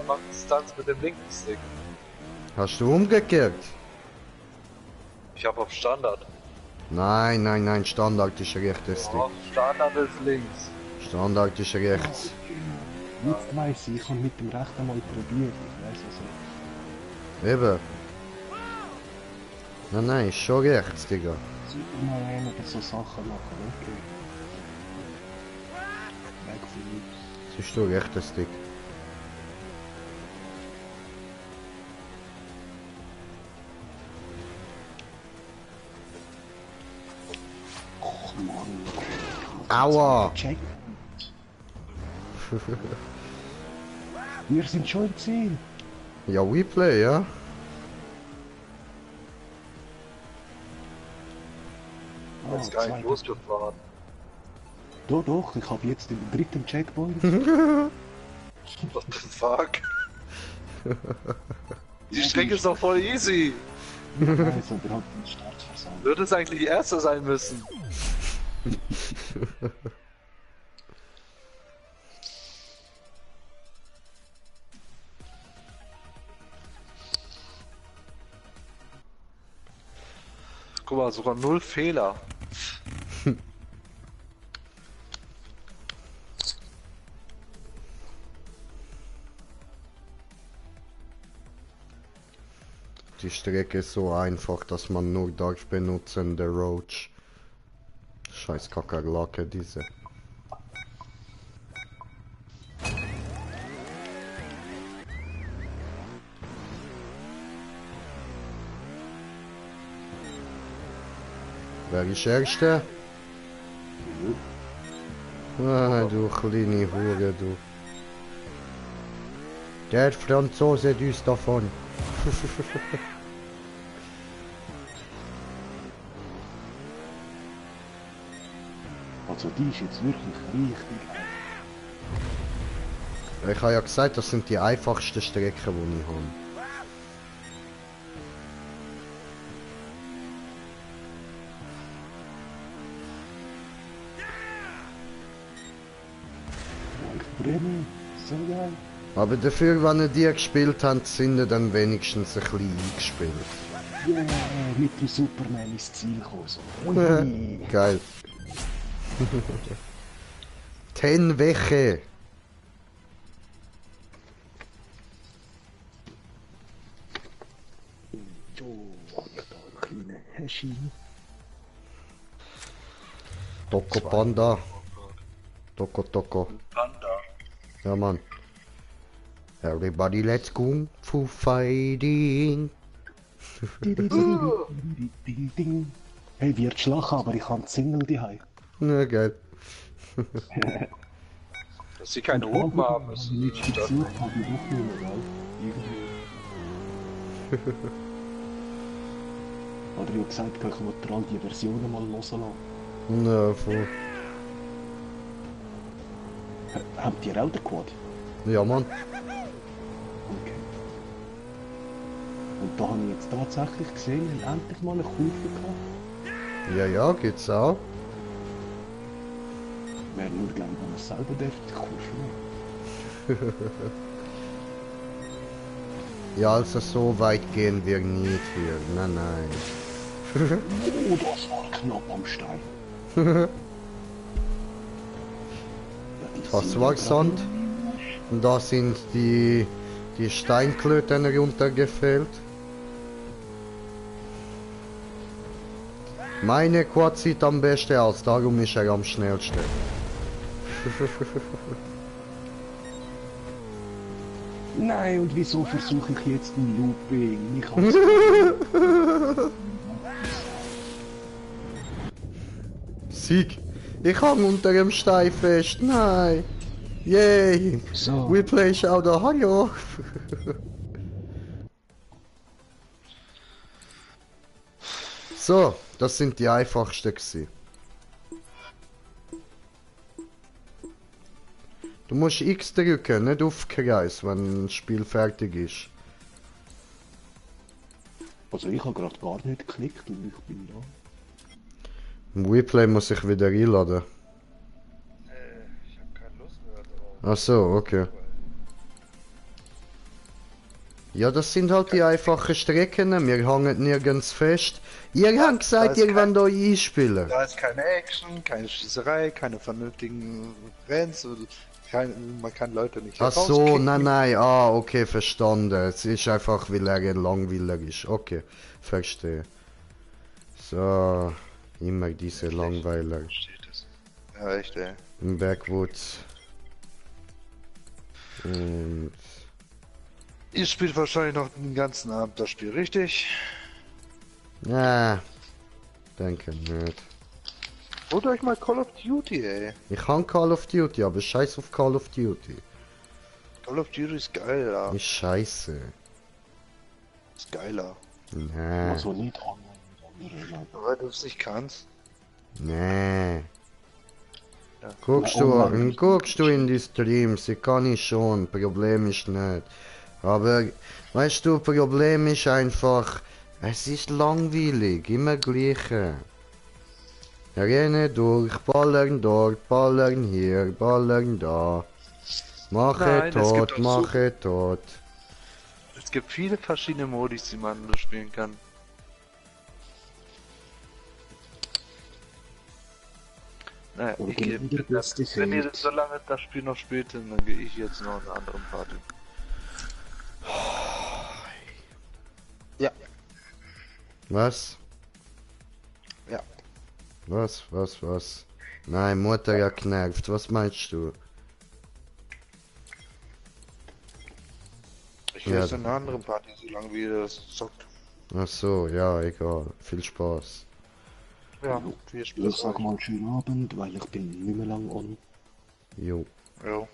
macht Stunts mit dem linken Stick. Hast du umgekehrt? Ich hab auf Standard. Nein, nein, nein, Standard ist rechts. Auf Standard ist links. Standard ist rechts. Jetzt weiss ich habe mit dem rechten mal probiert. Ich weiss also. Eben. Nein, nein, ist schon rechts, Digga. Superman oder so Sachen machen, okay. Weg von mir. Das ist doch rechter Stick. Och Mann. Aua! Check. Wir sind schon im Ziel. Ja, Replay, ja? Ah, Ist gar nicht zweiter- losgefahren. Doch, doch, ich habe jetzt den dritten Checkpoint. What the fuck? Die Strecke ist doch voll easy. Also, der hat den Start versaut. Würde es eigentlich Erster sein müssen. Guck mal, sogar 0 Fehler. Die Strecke ist so einfach, dass man nur darf benutzen, der Roach. Scheiß Kakerlake, diese. Wer ist Erste? Ah, du kleine Hure, du. Der Franzose düst davon. Also, die ist jetzt wirklich richtig. Ich habe ja gesagt, das sind die einfachsten Strecken, die ich habe. Bremen, so geil. Aber dafür, wenn ihr die gespielt habt, sind ihr dann wenigstens ein bisschen eingespielt. Yeah, mit dem Superman ins Ziel gekommen. So. Ui. Geil. Ten Weche. Oh, ja, da, kleine Heschi. Toko Panda. Toko Toko. Panda. Ja, Mann. Everybody let's go for fighting. Hey, wird schlagen, aber ich habe die Single daheim. Na geil. Dass sie keine Hupen haben, ist Die letzte Besuch habe ich doch nicht mehr, gell? Irgendwie. Oder ich habe gesagt, ich wollte all die Versionen mal loslassen. Na, voll. Habt ihr auch den Quad? Ja, Mann. Okay. Und da habe ich jetzt tatsächlich gesehen, wir haben endlich mal eine Kurve gehabt. Ja, ja, geht's auch. Wäre nur, glaube ich, wenn man selber die Kurve machen. Ja, also so weit gehen wir nicht hier. Nein, nein. Oh, das war knapp am Stein. Ja, die Was sind war ja Sand? gerade- Und da sind die Steinklöten runtergefällt. Meine Quad sieht am besten aus, darum ist er am schnellsten. Nein, und wieso versuche ich jetzt ein Looping? Ich hab's Sieg! Ich hang unter dem Stein fest, nein! Yay! so. We play Shouder, hallo! So, das sind die einfachsten gewesen. Du musst X drücken, nicht auf Kreis, wenn das Spiel fertig ist. Also ich habe gerade gar nicht geklickt und ich bin da. Im Replay muss ich wieder einladen. Ich hab keine Lust mehr drauf. Ach so, okay. Ja, das sind halt die einfachen Strecken, wir hängen nirgends fest. Ihr habt gesagt, ist ihr wollt euch einspielen. Da ist keine Action, keine Schießerei, keine vernünftigen Renns, man kann Leute nicht Ach so, herauskicken. nein, okay, verstanden. Es ist einfach, weil er ein Langweiler ist. Okay, verstehe. So, immer diese Langweiler. Steht das. Ja, echt, ey. Im Backwoods. Und... Ihr spielt wahrscheinlich noch den ganzen Abend das Spiel, richtig? Denke nicht. Holt euch mal Call of Duty, ey. Ich kann Call of Duty, aber scheiß auf Call of Duty. Call of Duty ist geil, ja. Ist scheiße. Ist geiler. Nee, Also nicht online. Weil du es nicht kannst. nee. Ja. Guckst du in die Streams, ich kann ich schon, Problem ist nicht. Aber, weißt du, Problem ist einfach, es ist langweilig, immer gleiche. Renne durch, ballern dort, ballern hier, ballern da. Mache Nein, es gibt tot, auch mache tot. Es gibt viele verschiedene Modis, die man da spielen kann. Naja, Und ich gehe, genau der beste wenn ihr Feld. so lange das Spiel noch spielt, dann gehe ich jetzt noch in eine andere Party. Ja. Was? Ja. Was? Nein, Mutter ja genervt, was meinst du? Ich will Ja. jetzt in einer anderen Party, so lange wie ihr das zockt. Ach so, ja, egal. Viel Spaß. Ja, viel Ich Spaß. sag mal schönen Abend, weil ich bin nicht mehr lang Jo. Ja.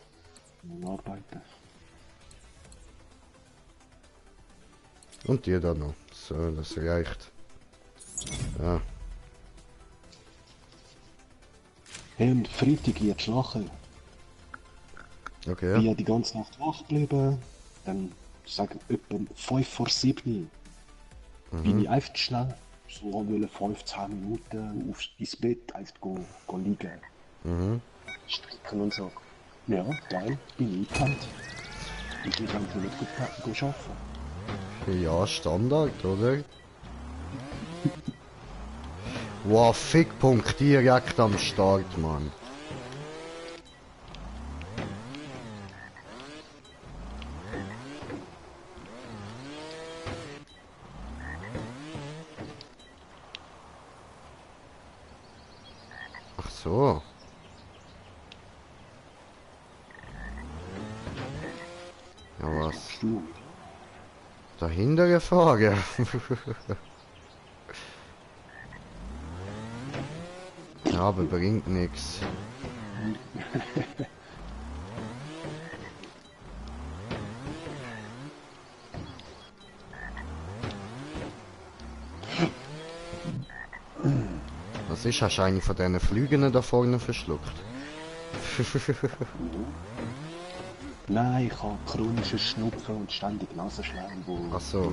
am Arbeiten. Und dir dann noch. So, das reicht. Ja. Hey, und Freitag jetzt schlafen. Okay, Bin ja. ja die ganze Nacht wach geblieben. Dann sagen etwa 5 vor 7 bin ich einfach schnell, so wollte 15 Minuten ins Bett einfach go liegen. Mhm. Stricken und so. Ja, geil, bin ich gekannt. Ich bin dann nicht gut arbeiten. Ja, Standard, oder? Wow, Fickpunkt direkt am Start, Mann. Ach so. Ja, was? Machst du? Dahinter gefahren. Ja, aber bringt nichts. Was ist? Hast du eine von diesen Flügen da vorne verschluckt? Nein, ich habe chronische Schnupfen und ständig Nasenschleim, wo... Ach so.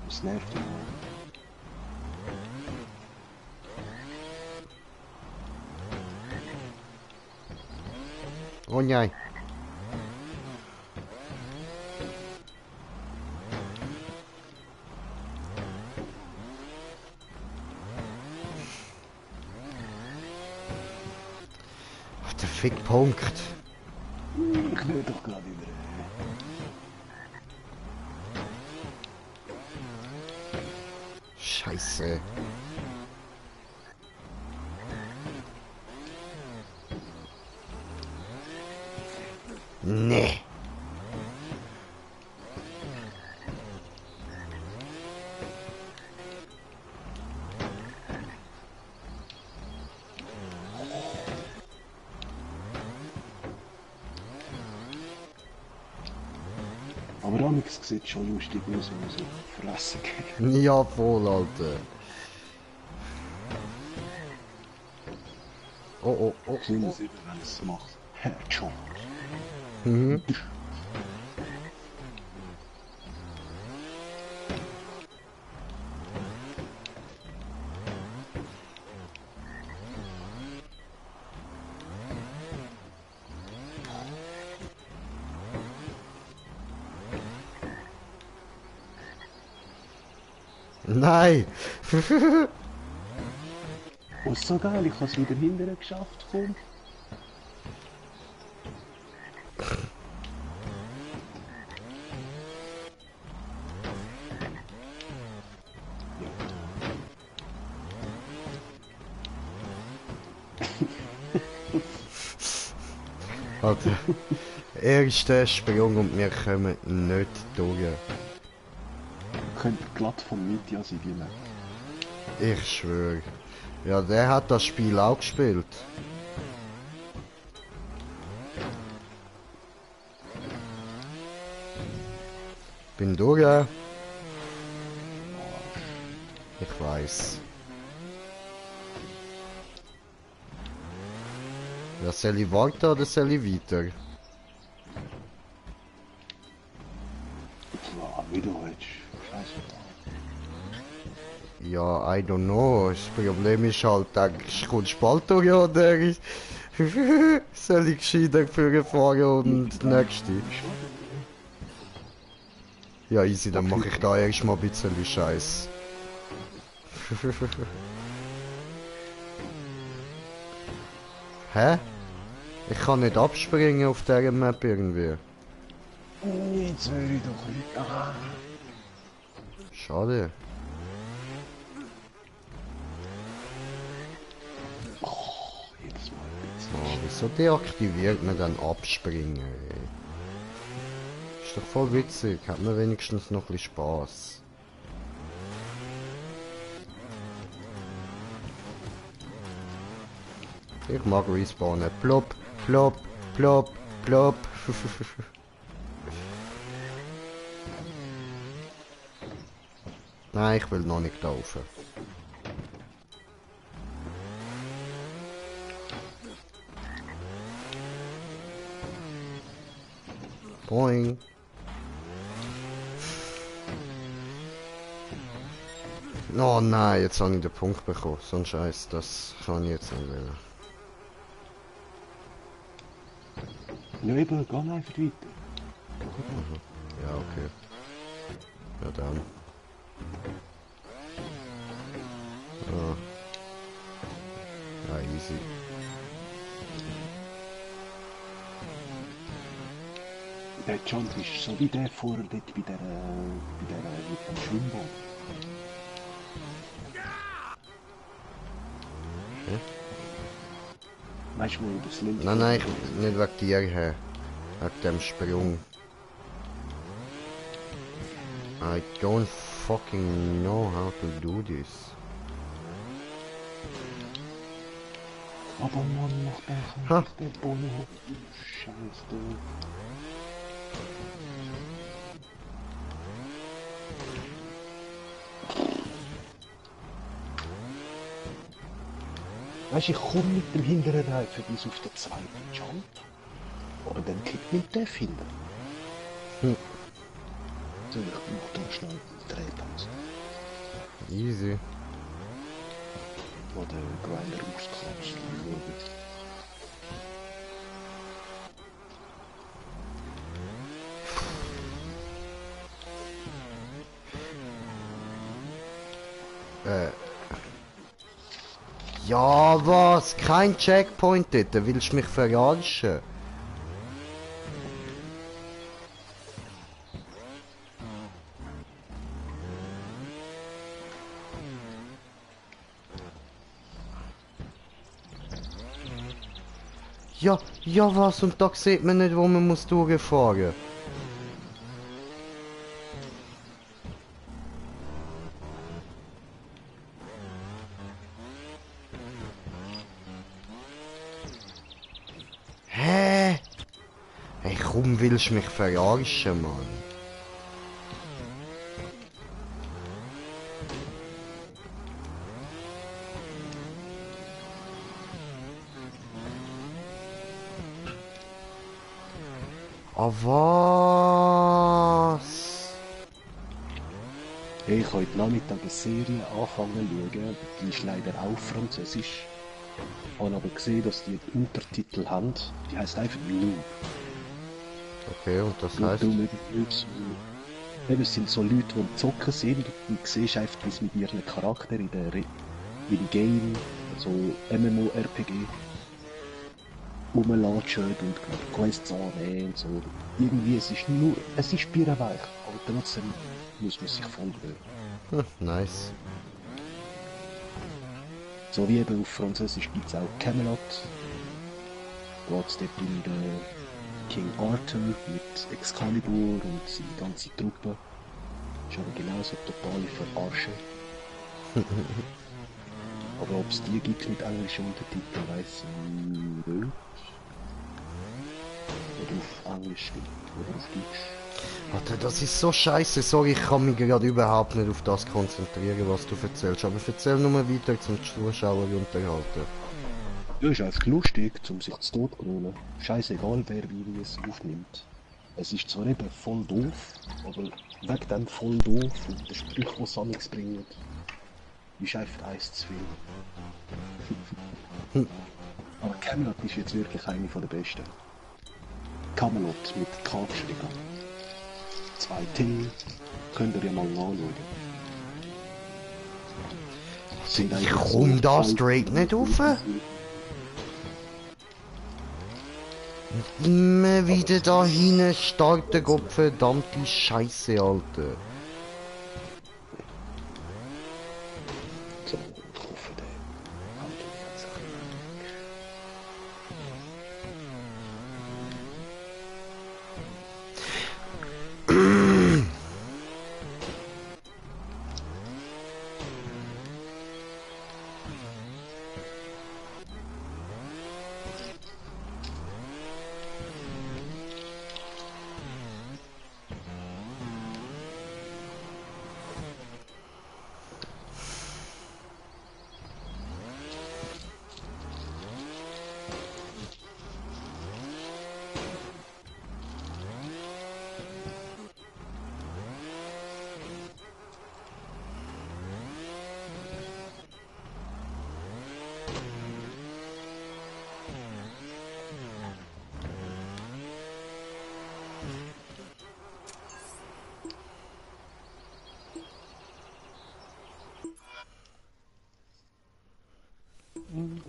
Das nervt mich. Oh nein. Ach, der Fickpunkt. Ich will doch gerade über... Scheiße. Nee. Aber Amix sieht schon lustig aus, wenn man so fressen geht. Ja, voll, Alter. Oh, oh, oh. Sehen Sie, wenn es macht. Headshot. Mhm. Nein! Oh, ist so geil, ich habe es wieder hinterher geschafft, komm. Alter. Erster Sprung und wir kommen nicht durch. Könnte glatt von Mitya sein, die Map. Ich schwöre. Ja, der hat das Spiel auch gespielt. Bin durch. Ich weiß. Ja, soll ich warten oder soll ich weiter? Ja, wie du willst. Scheiße. Ja, I don't know. Das Problem ist halt, denkst du, kommst bald durch oder soll ich gescheiter fahren und nächste? Ja, easy, dann mache ich da erstmal ein bisschen Scheiß. Hä? Ich kann nicht abspringen auf dieser Map irgendwie. Jetzt will ich doch nicht. Ah. Schade. Jedes Mal. Oh, wieso deaktiviert man dann abspringen? Ey? Ist doch voll witzig, hat man wenigstens noch ein bisschen Spaß. Ich mag respawnen. Plop, plop, plop, plop. Nein, ich will noch nicht laufen. Boing. Oh nein, jetzt habe ich den Punkt bekommen. So ein Scheiß, das kann ich jetzt nicht wählen. Ja, eben, geh einfach weiter. Ja, okay. Ja, dann. Ah. Ja, easy. Der Jump ist so wie der vorher dort bei der mit dem Schwimmbad. Weißt du, wo ich das Lind... Nein, nicht wegen dir her. Wegen dem Sprung. I don't fucking know how to do this. Aber Mann, mach Ha. doch der Bono. Scheiße, du. Weißt du, ich komme mit dem hinteren Reifen bis auf den zweiten Jump. Aber dann kickt mich der hinten. Hm. So, ich mach da schnell die Drehpause. Easy. Wo der Grinder rauskommt. Ja, was? Kein Checkpoint dort? Willst du mich verarschen? Ja, was? Und da sieht man nicht, wo man muss durchfahren. Hä? Hey, komm, willst du mich verarschen, Mann? Ah, was? Hey, ich habe heute Nachmittag eine Serie angefangen zu schauen, die ist leider auch französisch. Ich habe aber gesehen, dass die Untertitel haben, die heisst einfach Noob. Okay, und das Noob, heißt? Noob, Noobs. Eben, es sind so Leute, die am Zocken sind und du siehst einfach, wie sie mit ihren Charakter im Game, also MMORPG, rumlatschen und Quests annehmen und so. Irgendwie, es ist bierweich, aber trotzdem muss man sich voll gewöhnen. Nice. So wie eben auf Französisch gibt es auch Camelot. Geht's dort um den King Arthur mit Excalibur und seine ganze Truppe. Ist aber genauso totale Verarsche. Aber ob es die gibt mit englischen Untertiteln, weiss ich nicht. Oder auf Englisch oder auf Deutsch. Alter, das ist so scheiße. Sorry, ich kann mich gerade überhaupt nicht auf das konzentrieren, was du erzählst. Aber erzähl nur mal weiter zum Zuschauer unterhalten. Ja, ist einfach lustig, um sich zu Tod zu gewöhnen. Scheißegal, wer wie es aufnimmt. Es ist zwar eben voll doof, aber wegen dem voll doof und der Spruch, den sie nichts bringen, ist einfach eins zu viel. Aber Camelot ist jetzt wirklich eine der besten. Camelot mit K geschrieben. 2T, könnt ihr ja mal anschauen. Sind Ich eigentlich komm so da zwei- straight nicht rauf. Immer wieder da hinten starten, Gott verdammte Scheiße, Alter. So, ich hoffe, der haut mich jetzt ein bisschen.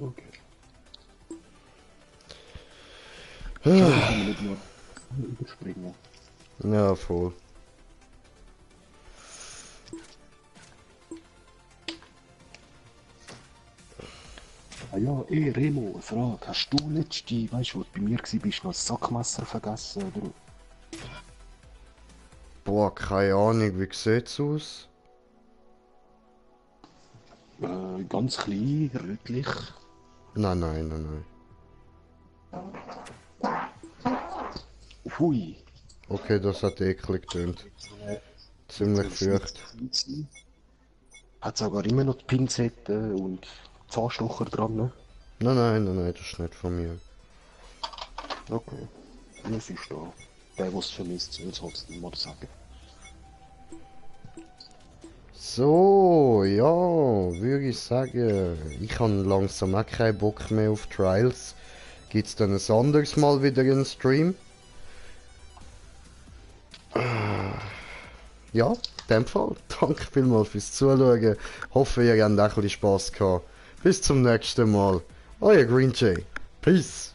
Okay. Kann man nicht nur überspringen. Ja, voll. Ah ja, Remo, eine Frage. Hast du letzte, weißt du, wo du bei mir warst, noch das Sackmesser vergessen, oder? Boah, keine Ahnung, wie sieht's aus? Ganz klein, rötlich. Nein, nein, nein, nein. Hui. Okay, das hat eklig getönt. Ziemlich fürcht. Hat sogar immer noch die Pinzette und Zahnstocher dran, ne? Nein, nein, nein, nein, das ist nicht von mir. Okay. Das ist da. Der, was vermisst, soll es halt mal sagen. So, ja, würde ich sagen, ich habe langsam auch keinen Bock mehr auf Trials. Gibt's dann ein anderes Mal wieder einen Stream? Ja, in dem Fall. Danke vielmals fürs Zuschauen. Hoffe, ihr habt auch ein bisschen Spass gehabt. Bis zum nächsten Mal. Euer Green Jay. Peace.